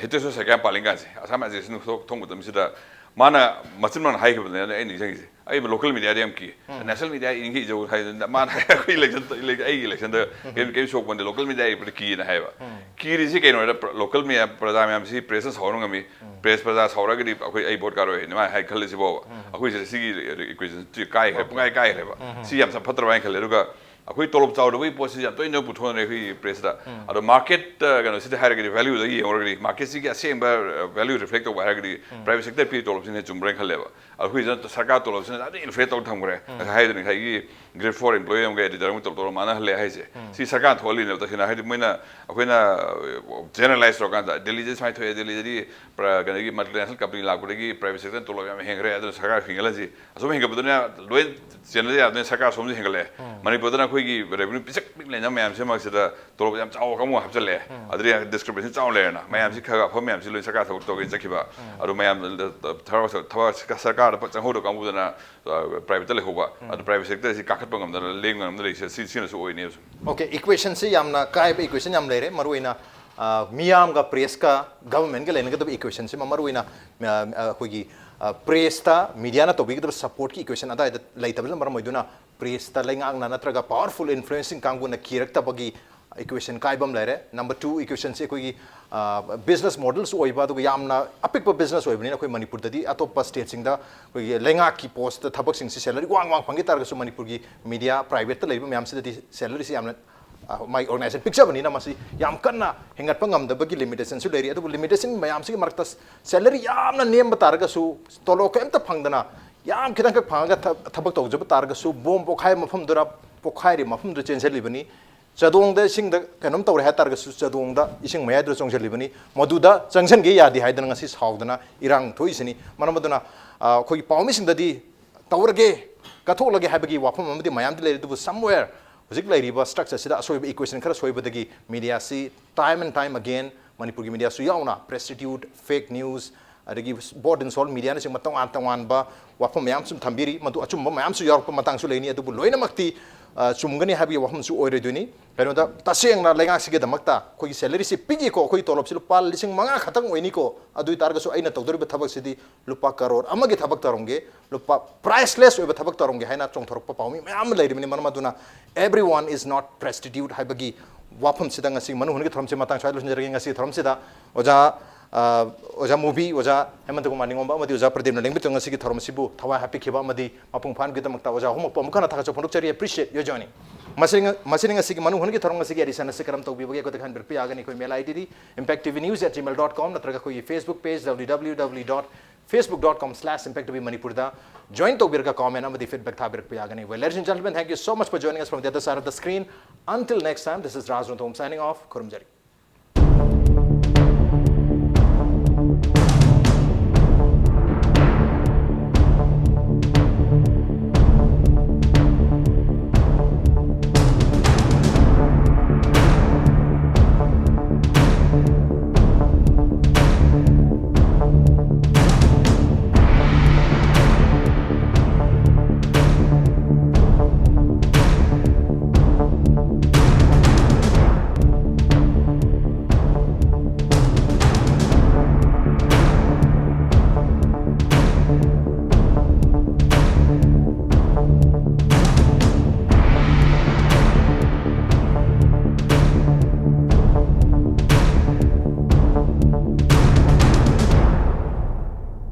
ꯍꯤꯇꯦꯁꯣꯔ ꯁꯥꯏꯀ꯭ꯌꯥ ꯄꯥꯜꯂꯤ ꯀꯥꯟꯁꯦ, ꯑꯁꯥꯝ ꯔꯥꯏꯖ꯭ꯌꯁꯤꯅ ꯊꯣꯛ- ꯊꯣꯛ ꯃꯇꯝꯁꯤꯗ ꯃꯥꯅ ꯃꯆꯤꯟ ꯃꯥꯅ ꯍꯥꯏꯈꯤꯕꯅꯦ ꯑꯩꯅ ꯅꯤꯡꯁꯤꯡꯉꯤꯁꯦ꯫ ꯑꯩ local media ꯗ ꯌꯥꯝ ꯀꯤ, national media ꯏꯟꯒꯤ ꯏꯖꯧ ꯍꯥꯏꯗꯅ ꯃꯥꯅ ꯍꯥꯏ, ꯑꯩꯈꯣꯏ election, ꯑꯩꯒꯤ election ꯗ ꯀꯩꯝ ꯀꯩꯝ ꯁꯣꯛꯄ ꯅꯠꯇꯦ, local media ꯏꯕꯗ ꯀꯤꯅ ꯍꯥꯏꯕ꯫ ꯀꯤꯔꯤꯁꯤ ꯀꯩꯅꯣ ꯍꯥꯏꯗ, local media ꯄ꯭ꯔꯖꯥ ꯃꯌꯥꯝꯁꯤ press ꯅ ꯁꯥꯎꯔ ꯉꯝꯃꯤ꯫ Press ꯄ꯭ꯔꯖꯥ ꯁꯥꯎꯔꯒꯗꯤ ꯑꯩꯈꯣꯏ, ꯑꯩ vote ꯀꯥꯔꯣꯏ ꯍꯥꯏꯅ ꯃꯥꯅ ꯍꯥꯏ ꯈꯜꯂꯤꯁꯤ ꯐꯥꯎꯕ ꯑꯩꯈꯣꯏ ꯁꯤꯗ ꯁꯤꯒꯤ equation ꯁꯤ ꯀꯥꯏꯈ꯭ꯔꯦ, ꯄꯨꯡꯀꯥꯏ ꯀꯥꯏꯈ꯭ꯔꯦꯕ꯫ ꯁꯤ ꯌꯥꯝ ꯐꯠꯇ꯭ꯔꯕ ꯍꯥꯏꯅ ꯈꯜꯂꯦ꯫ ꯑꯗꯨꯒ ꯑꯩꯈꯣꯏ ꯇꯣꯂꯣꯞ ꯆꯥꯎꯗꯕꯒꯤ ꯄꯣꯠꯁꯤ ꯌꯥꯝ ꯇꯣꯏꯅ ꯄꯨꯊꯣꯛꯅꯔꯦ ꯑꯩꯈꯣꯏꯒꯤ press ꯇ꯫ ꯑꯗꯣ market ꯀꯩꯅꯣꯁꯤꯗ ꯍꯥꯏꯔꯒꯗꯤ, value ꯗ ꯌꯦꯡꯉꯨꯔꯒꯗꯤ, market ꯁꯤꯒꯤ ꯑꯁꯦꯡꯕ value reflect ꯇꯧꯕ ꯍꯥꯏꯔꯒꯗꯤ private sector ꯄꯤꯔꯤ ꯇꯣꯂꯣꯞꯁꯤꯅ ꯍꯦꯟꯅ ꯆꯨꯝꯕ꯭ꯔꯥ ꯍꯥꯏꯅ ꯈꯜꯂꯦꯕ꯫ ꯑꯩꯈꯣꯏꯁꯤꯅ ꯁꯔꯀꯥꯔ ꯇꯣꯂꯣꯞꯁꯤꯅ ꯑꯗꯨꯝ ꯏꯟꯐ꯭ꯂꯦꯠ ꯇꯧ ꯊꯝꯈ꯭ꯔꯦ꯫ ꯉꯁꯥꯏ ꯍꯥꯏꯗꯨꯅ ꯉꯁꯥꯏꯒꯤ ꯒ꯭ꯔꯦꯠ ꯐꯣꯔ ꯑꯦꯝꯄ꯭ꯂꯣꯌꯤ ꯑꯃꯒ ꯑꯦꯗꯤꯇꯔ ꯑꯃꯒ ꯇꯣꯂꯣꯞ ꯃꯥꯟꯅꯍꯜꯂꯦ ꯍꯥꯏꯁꯦ꯫ ꯁꯤ ꯁꯔꯀꯥꯔꯅ ꯊꯣꯛꯍꯜꯂꯤꯅꯦꯕ ꯇꯁꯦꯡꯅ꯫ ꯍꯥꯏꯗꯤ ꯃꯣꯏꯅ, ꯑꯩꯈꯣꯏꯅ ꯖꯦꯅꯔꯦꯂꯥꯏꯁ ꯇꯧꯔꯀꯥꯟꯗ ꯗꯦꯜꯂꯤꯗ ꯁꯨꯃꯥꯏꯅ ꯊꯣꯛꯑꯦ, ꯗꯦꯜꯂꯤꯗꯗꯤ ꯄ꯭ꯔ-, ꯀꯩꯅꯣꯒꯤ ꯃꯜꯇꯤꯅꯦꯁꯅꯦꯜ ꯀꯝꯄꯅꯤ ꯂꯥꯛꯄꯗꯒꯤ ꯄ꯭ꯔꯥꯏꯚꯦꯠ ꯁꯦꯛꯇꯔꯅ ꯇꯣꯂꯣꯞ ꯌꯥꯝ ꯍꯦꯟꯈ꯭ꯔꯦ, ꯑꯗꯨꯅ ꯁꯔꯀꯥꯔ ꯍꯦꯟꯒꯠꯍꯜꯂꯁꯤ꯫ ꯑꯁꯨꯝ ꯍꯦꯟꯒꯠꯄꯗꯨꯅ ꯂꯣꯏ ꯆꯦꯟꯅꯗ ꯌꯥꯗꯕꯅꯤꯅ ꯁꯔꯀꯥꯔ ꯁꯣꯝꯗ ꯍꯦꯟꯒꯠꯂꯦ꯫ ꯃꯅꯤꯄꯨꯔꯗꯅ ꯑꯩꯈꯣꯏꯒꯤ ꯔꯦꯚꯤꯅ꯭ꯌꯨ ꯄꯤꯁꯛ ꯄꯤꯛ ꯂꯩꯅ ꯃꯌꯥꯝꯁꯦ ꯃꯔꯛꯁꯤꯗ ꯇꯣꯂꯣꯞ ꯌꯥꯝ ꯆꯥꯎꯕ ꯀꯥꯡꯕꯨ ꯍꯥꯞꯆꯜꯂꯦ꯫ ꯑꯗꯨꯗꯤ ꯗꯤꯁꯀ꯭ꯔꯤꯃꯤꯅꯦꯁꯟ ꯆꯥꯎꯅ ꯂꯩꯔꯦꯅ꯫ ꯃꯌꯥꯝꯁꯤ ꯈꯔ ꯈꯔ ꯑꯐꯕ ꯃꯌꯥꯝꯁꯤ ꯂꯣꯏ ꯁꯔꯀꯥꯔ ꯊꯕꯛ ꯇꯧꯒꯦꯅ ꯆꯠꯈꯤꯕ꯫ ꯑꯗꯨ ꯃꯌꯥꯝ ꯊꯕꯛ, ꯁꯔꯀꯥꯔꯗ ꯄꯛ ꯆꯪꯍꯧꯗꯕ ꯀꯥꯡꯕꯨꯗꯨꯅ, ꯑ, ꯄ꯭ꯔꯥꯏꯚꯦꯠꯇ ꯂꯩꯍꯧꯕ꯫ ꯑꯗꯨ ꯄ꯭ꯔꯥꯏꯚꯦꯠ ꯁꯦꯛꯇꯔꯁꯤ ꯀꯥꯈꯠꯄ ꯉꯝꯗꯅ ꯂꯦꯡꯕ ꯉꯝꯗꯅ ꯂꯩꯔꯤꯁꯦ ꯁꯤ, ꯁꯤꯅꯁꯨ ꯑꯣꯏꯅꯦꯕ꯫ ꯑꯣꯀꯦ, ꯏꯀ꯭ꯋꯦꯁꯟꯁꯤ ꯌꯥꯝꯅ ꯀꯥꯏꯕ ꯏꯀ꯭ꯋꯦꯁꯟ ꯌꯥꯝ ꯂꯩꯔꯦ꯫ ꯃꯔꯨꯑꯣꯏꯅ, ꯑ, ꯃꯤꯌꯥꯝꯒ ꯄ꯭ꯔꯦꯁꯀ ꯒꯚꯔꯟꯃꯦꯟꯠꯀ ꯂꯩꯅꯒꯗꯕ ꯏꯀ꯭ꯋꯦꯁꯟꯁꯤꯃ, ꯃꯔꯨꯑꯣꯏꯅ, ꯑ, ꯑ, ꯑꯩꯈꯣꯏꯒꯤ, ꯑ, ꯄ꯭ꯔꯦꯁꯇ ꯃꯤꯗꯤꯌꯥꯅ ꯇꯧꯕꯤꯒꯗꯕ ꯁꯄꯣꯔꯠꯀꯤ ꯏꯀ꯭ꯋꯦꯁꯟ ꯑꯗꯥꯏꯗ ꯂꯩꯇꯕꯅ ꯃꯔꯝ ꯑꯣꯏꯗꯨꯅ ꯄ꯭ꯔꯦꯁꯇ ꯂꯩꯉꯥꯛꯅ ꯅꯠꯇ꯭ꯔꯒ ꯄꯥꯋꯔꯐꯨꯜ ꯏꯟꯐ꯭ꯂꯨꯌꯦꯟꯁꯤꯡ ꯀꯥꯡꯕꯨꯅ ꯀꯤꯔꯛꯇꯕꯒꯤ ꯏꯀ꯭ꯋꯦꯁꯟ ꯀꯥꯏꯕ ꯑꯃ ꯂꯩꯔꯦ꯫ ꯅꯝꯕꯔ ꯇꯨ ꯏꯀ꯭ꯋꯦꯁꯟꯁꯤ ꯑꯩꯈꯣꯏꯒꯤ, ꯑ, ꯕꯤꯖꯤꯅꯦꯁ ꯃꯣꯗꯦꯜꯁꯨ ꯑꯣꯏꯕ, ꯑꯗꯨꯒ ꯌꯥꯝꯅ ꯑꯄꯤꯛꯄ ꯕꯤꯖꯤꯅꯦꯁ ꯑꯣꯏꯕꯅꯤꯅ ꯑꯩꯈꯣꯏ ꯃꯅꯤꯄꯨꯔꯗꯗꯤ ꯑꯇꯣꯞꯄ ꯁ꯭ꯇꯦꯠꯁꯤꯡꯗ ꯑꯩꯈꯣꯏꯒꯤ ꯂꯩꯉꯥꯛꯀꯤ ꯄꯣꯁꯇ ꯊꯕꯛꯁꯤꯡꯁꯤ ꯁꯦꯂꯔꯤ ꯋꯥꯡ ꯋꯥꯡ ꯐꯪꯈꯤ ꯇꯥꯔꯒꯁꯨ ꯃꯅꯤꯄꯨꯔꯒꯤ ꯃꯤꯗꯤꯌꯥ ꯄ꯭ꯔꯥꯏꯚꯦꯠꯇ ꯂꯩꯕ ꯃꯌꯥꯝꯁꯤꯗꯗꯤ ꯁꯦꯂꯔꯤꯁꯤ ꯌꯥꯝꯅ, ꯑ, ꯃꯥꯒꯤ ꯑꯣꯔꯒꯅꯥꯏꯖꯦꯁꯟ ꯄꯤꯛꯆꯕꯅꯤꯅ ꯃꯁꯤ ꯌꯥꯝ ꯀꯟꯅ ꯍꯦꯟꯒꯠꯄ ꯉꯝꯗꯕꯒꯤ ꯂꯤꯃꯤꯇꯦꯁꯟꯁꯨ ꯂꯩꯔꯤ꯫ ꯑꯗꯨꯕꯨ ꯂꯤꯃꯤꯇꯦꯁꯟ ꯃꯌꯥꯝꯁꯤꯒꯤ ꯃꯔꯛꯇ ꯁꯦꯂꯔꯤ ꯌꯥꯝꯅ ꯅꯦꯝꯕ ꯇꯥꯔꯒꯁꯨ, ꯇꯣꯂꯣꯞ ꯀꯔꯤꯝꯇ ꯐꯪꯗꯅ ꯌꯥꯝ ꯈꯤꯇꯪꯈꯛ ꯐꯪꯉꯒ ꯊ-, ꯊꯕꯛ ꯇꯧꯖꯕ ꯇꯥꯔꯒꯁꯨ ꯕꯣꯝ ꯄꯣꯈꯥꯏꯕ ꯃꯐꯝꯗꯨꯗ, ꯄꯣꯈꯥꯏꯔꯤꯕ ꯃꯐꯝꯗꯨꯗ ꯆꯦꯟꯁꯤꯜꯂꯤꯕꯅꯤ꯫ ꯆꯥꯗꯣꯡꯗ ꯏꯁꯤꯡꯗ ꯀꯩꯅꯣꯝ ꯇꯧꯔꯦ ꯍꯥꯏ ꯇꯥꯔꯒꯁꯨ ꯆꯥꯗꯣꯡꯗ ꯏꯁꯤꯡ ꯃꯌꯥꯏꯗꯨꯗ ꯆꯪꯁꯤꯜꯂꯤꯕꯅꯤ꯫ ꯃꯗꯨꯗ ꯆꯪꯁꯤꯟꯒꯦ ꯌꯥꯗꯦ ꯍꯥꯏꯗꯅ ꯉꯁꯤ ꯁꯥꯎꯗꯅ ꯏꯔꯥꯡ ꯊꯣꯛꯏꯁꯤꯅꯤ꯫ ꯃꯔꯝ ꯑꯗꯨꯅ, ꯑ, ꯑꯩꯈꯣꯏꯒꯤ ꯄꯥꯎꯃꯤꯁꯤꯡꯗꯗꯤ ꯇꯧꯔꯒꯦ, ꯀꯠꯊꯣꯛꯂꯒꯦ ꯍꯥꯏꯕꯒꯤ ꯋꯥꯐꯝ ꯑꯃꯗꯤ ꯃꯌꯥꯝꯗꯤ ꯂꯩꯔꯦ, ꯑꯗꯨꯕꯨ somewhere ꯍꯧꯖꯤꯛ ꯂꯩꯔꯤꯕ ꯁ꯭ꯇ꯭ꯔꯛꯆꯔꯁꯤꯗ ꯑꯁꯣꯏꯕ, ꯏꯀ꯭ꯋꯦꯁꯟ ꯈꯔ ꯁꯣꯏꯕꯗꯒꯤ ꯃꯤꯗꯤꯌꯥꯁꯤ time and time again ꯃꯅꯤꯄꯨꯔꯒꯤ ꯃꯤꯗꯤꯌꯥꯁꯨ ꯌꯥꯎꯅ prostitute, fake news, ꯑꯗꯒꯤ bought and sold ꯃꯤꯗꯤꯌꯥꯅꯆꯤꯡꯕ ꯇꯣꯉꯥꯟ ꯇꯣꯉꯥꯟꯕ ꯋꯥꯐꯝ ꯃꯌꯥꯝ ꯁꯨꯝ ꯊꯝꯕꯤꯔꯤ꯫ ꯃꯗꯨ ꯑꯆꯨꯝꯕ ꯃꯌꯥꯝꯁꯨ ꯌꯥꯎꯔꯛꯄ ꯃꯇꯥꯡꯁꯨ ꯂꯩꯅꯤ, ꯑꯗꯨꯕꯨ ꯂꯣꯏꯅꯃꯛꯇꯤ, ꯑ, ꯆꯨꯝꯒꯅꯤ ꯍꯥꯏꯕꯒꯤ ꯋꯥꯐꯝꯁꯨ ꯑꯣꯏꯔꯣꯏꯗꯣꯏꯅꯤ꯫ ꯀꯩꯅꯣꯗ ꯇꯁꯦꯡꯅ ꯂꯩꯉꯥꯛꯁꯤꯒꯤꯗꯃꯛꯇ ꯑꯩꯈꯣꯏꯒꯤ ꯁꯦꯂꯔꯤꯁꯤ ꯄꯤꯛꯏꯀꯣ, ꯑꯩꯈꯣꯏꯒꯤ ꯇꯣꯂꯣꯞꯁꯤ ꯂꯨꯄꯥ ꯂꯤꯁꯤꯡ ꯃꯉꯥ ꯈꯛꯇꯪ ꯑꯣꯏꯅꯤꯀꯣ, ꯑꯗꯨ ꯑꯣꯏ ꯇꯥꯔꯒꯁꯨ ꯑꯩꯅ ꯇꯧꯗꯧꯔꯤꯕ ꯊꯕꯛꯁꯤꯗꯤ ꯂꯨꯄꯥ ꯀꯔꯣꯔ ꯑꯃꯒꯤ ꯊꯕꯛ ꯇꯧꯔꯝꯒꯦ, ꯂꯨꯄꯥ priceless ꯑꯣꯏꯕ ꯊꯕꯛ ꯇꯧꯔꯝꯒꯦ ꯍꯥꯏꯅ ꯆꯣꯡꯊꯣꯔꯛꯄ ꯄꯥꯎꯃꯤ ꯃꯌꯥꯝ ꯑꯃ ꯂꯩꯔꯤꯕꯅꯤ꯫ ꯃꯔꯝ ꯑꯗꯨꯅ everyone is not prostitute ꯍꯥꯏꯕꯒꯤ ꯋꯥꯐꯝꯁꯤꯗ ꯉꯁꯤ ꯃꯅꯨꯡ ꯍꯨꯠꯅꯒꯤ ꯊꯧꯔꯝꯁꯤ ꯃꯇꯥꯡ ꯁ꯭ꯋꯥꯏꯗ ꯂꯣꯏꯁꯤꯟꯖꯔꯒꯦ꯫ ꯉꯁꯤꯒꯤ ꯊꯧꯔꯝꯁꯤꯗ ꯑꯣꯖꯥ, ꯑ, ꯑꯣꯖꯥ ꯃꯨꯕꯤ, ꯑꯣꯖꯥ ꯍꯦꯃꯟꯇ ꯀꯨꯃꯥꯔ ꯅꯤꯉꯣꯝꯕ ꯑꯃꯗꯤ ꯑꯣꯖꯥ ꯄ꯭ꯔꯗꯤꯞꯅ ꯂꯦꯡꯕꯤꯠꯇꯨ ꯉꯁꯤꯒꯤ ꯊꯧꯔꯝ ꯑꯁꯤꯕꯨ ꯊꯋꯥꯏ ꯍꯥꯞꯄꯤꯈꯤꯕ ꯑꯃꯗꯤ ꯃꯄꯨꯡ ꯐꯥꯍꯟꯕꯒꯤꯗꯃꯛꯇ ꯑꯣꯖꯥ ꯑꯍꯨꯝꯃꯛꯄꯨ ꯑꯃꯨꯛ ꯍꯟꯅ ꯊꯥꯒꯠꯆꯕ ꯐꯣꯡꯗꯣꯛꯆꯔꯤ꯫ Appreciate your joining. ꯃꯁꯤꯅꯤ, ꯃꯁꯤꯅꯤ ꯉꯁꯤꯒꯤ ꯃꯅꯨꯡ ꯍꯨꯠꯅꯒꯤ ꯊꯧꯔꯝ ꯑꯁꯤꯒꯤ edition ꯑꯁꯤ ꯀꯔꯝ ꯇꯧꯕꯤꯕꯒꯦ ꯑꯩꯈꯣꯏꯗ ꯈꯟꯕꯤꯔꯛꯄ ꯌꯥꯒꯅꯤ꯫ ꯑꯩꯈꯣꯏ mail I D D impact T V news at gmail dot com ꯅꯠꯇ꯭ꯔꯒ ꯑꯩꯈꯣꯏꯒꯤ Facebook page W W W dot Facebook dot com slash Impact T V Manipurꯗ join ꯇꯧꯕꯤꯔꯒ comment ꯑꯃꯗꯤ feedback ꯊꯥꯕꯤꯔꯛꯄ ꯌꯥꯒꯅꯤ. Well, ladies and gentlemen, thank you so much for joining us from the other side of the screen. Until next time, this is Raj Ranthambore signing off. ꯈꯨꯔꯨꯝꯖꯔꯤ.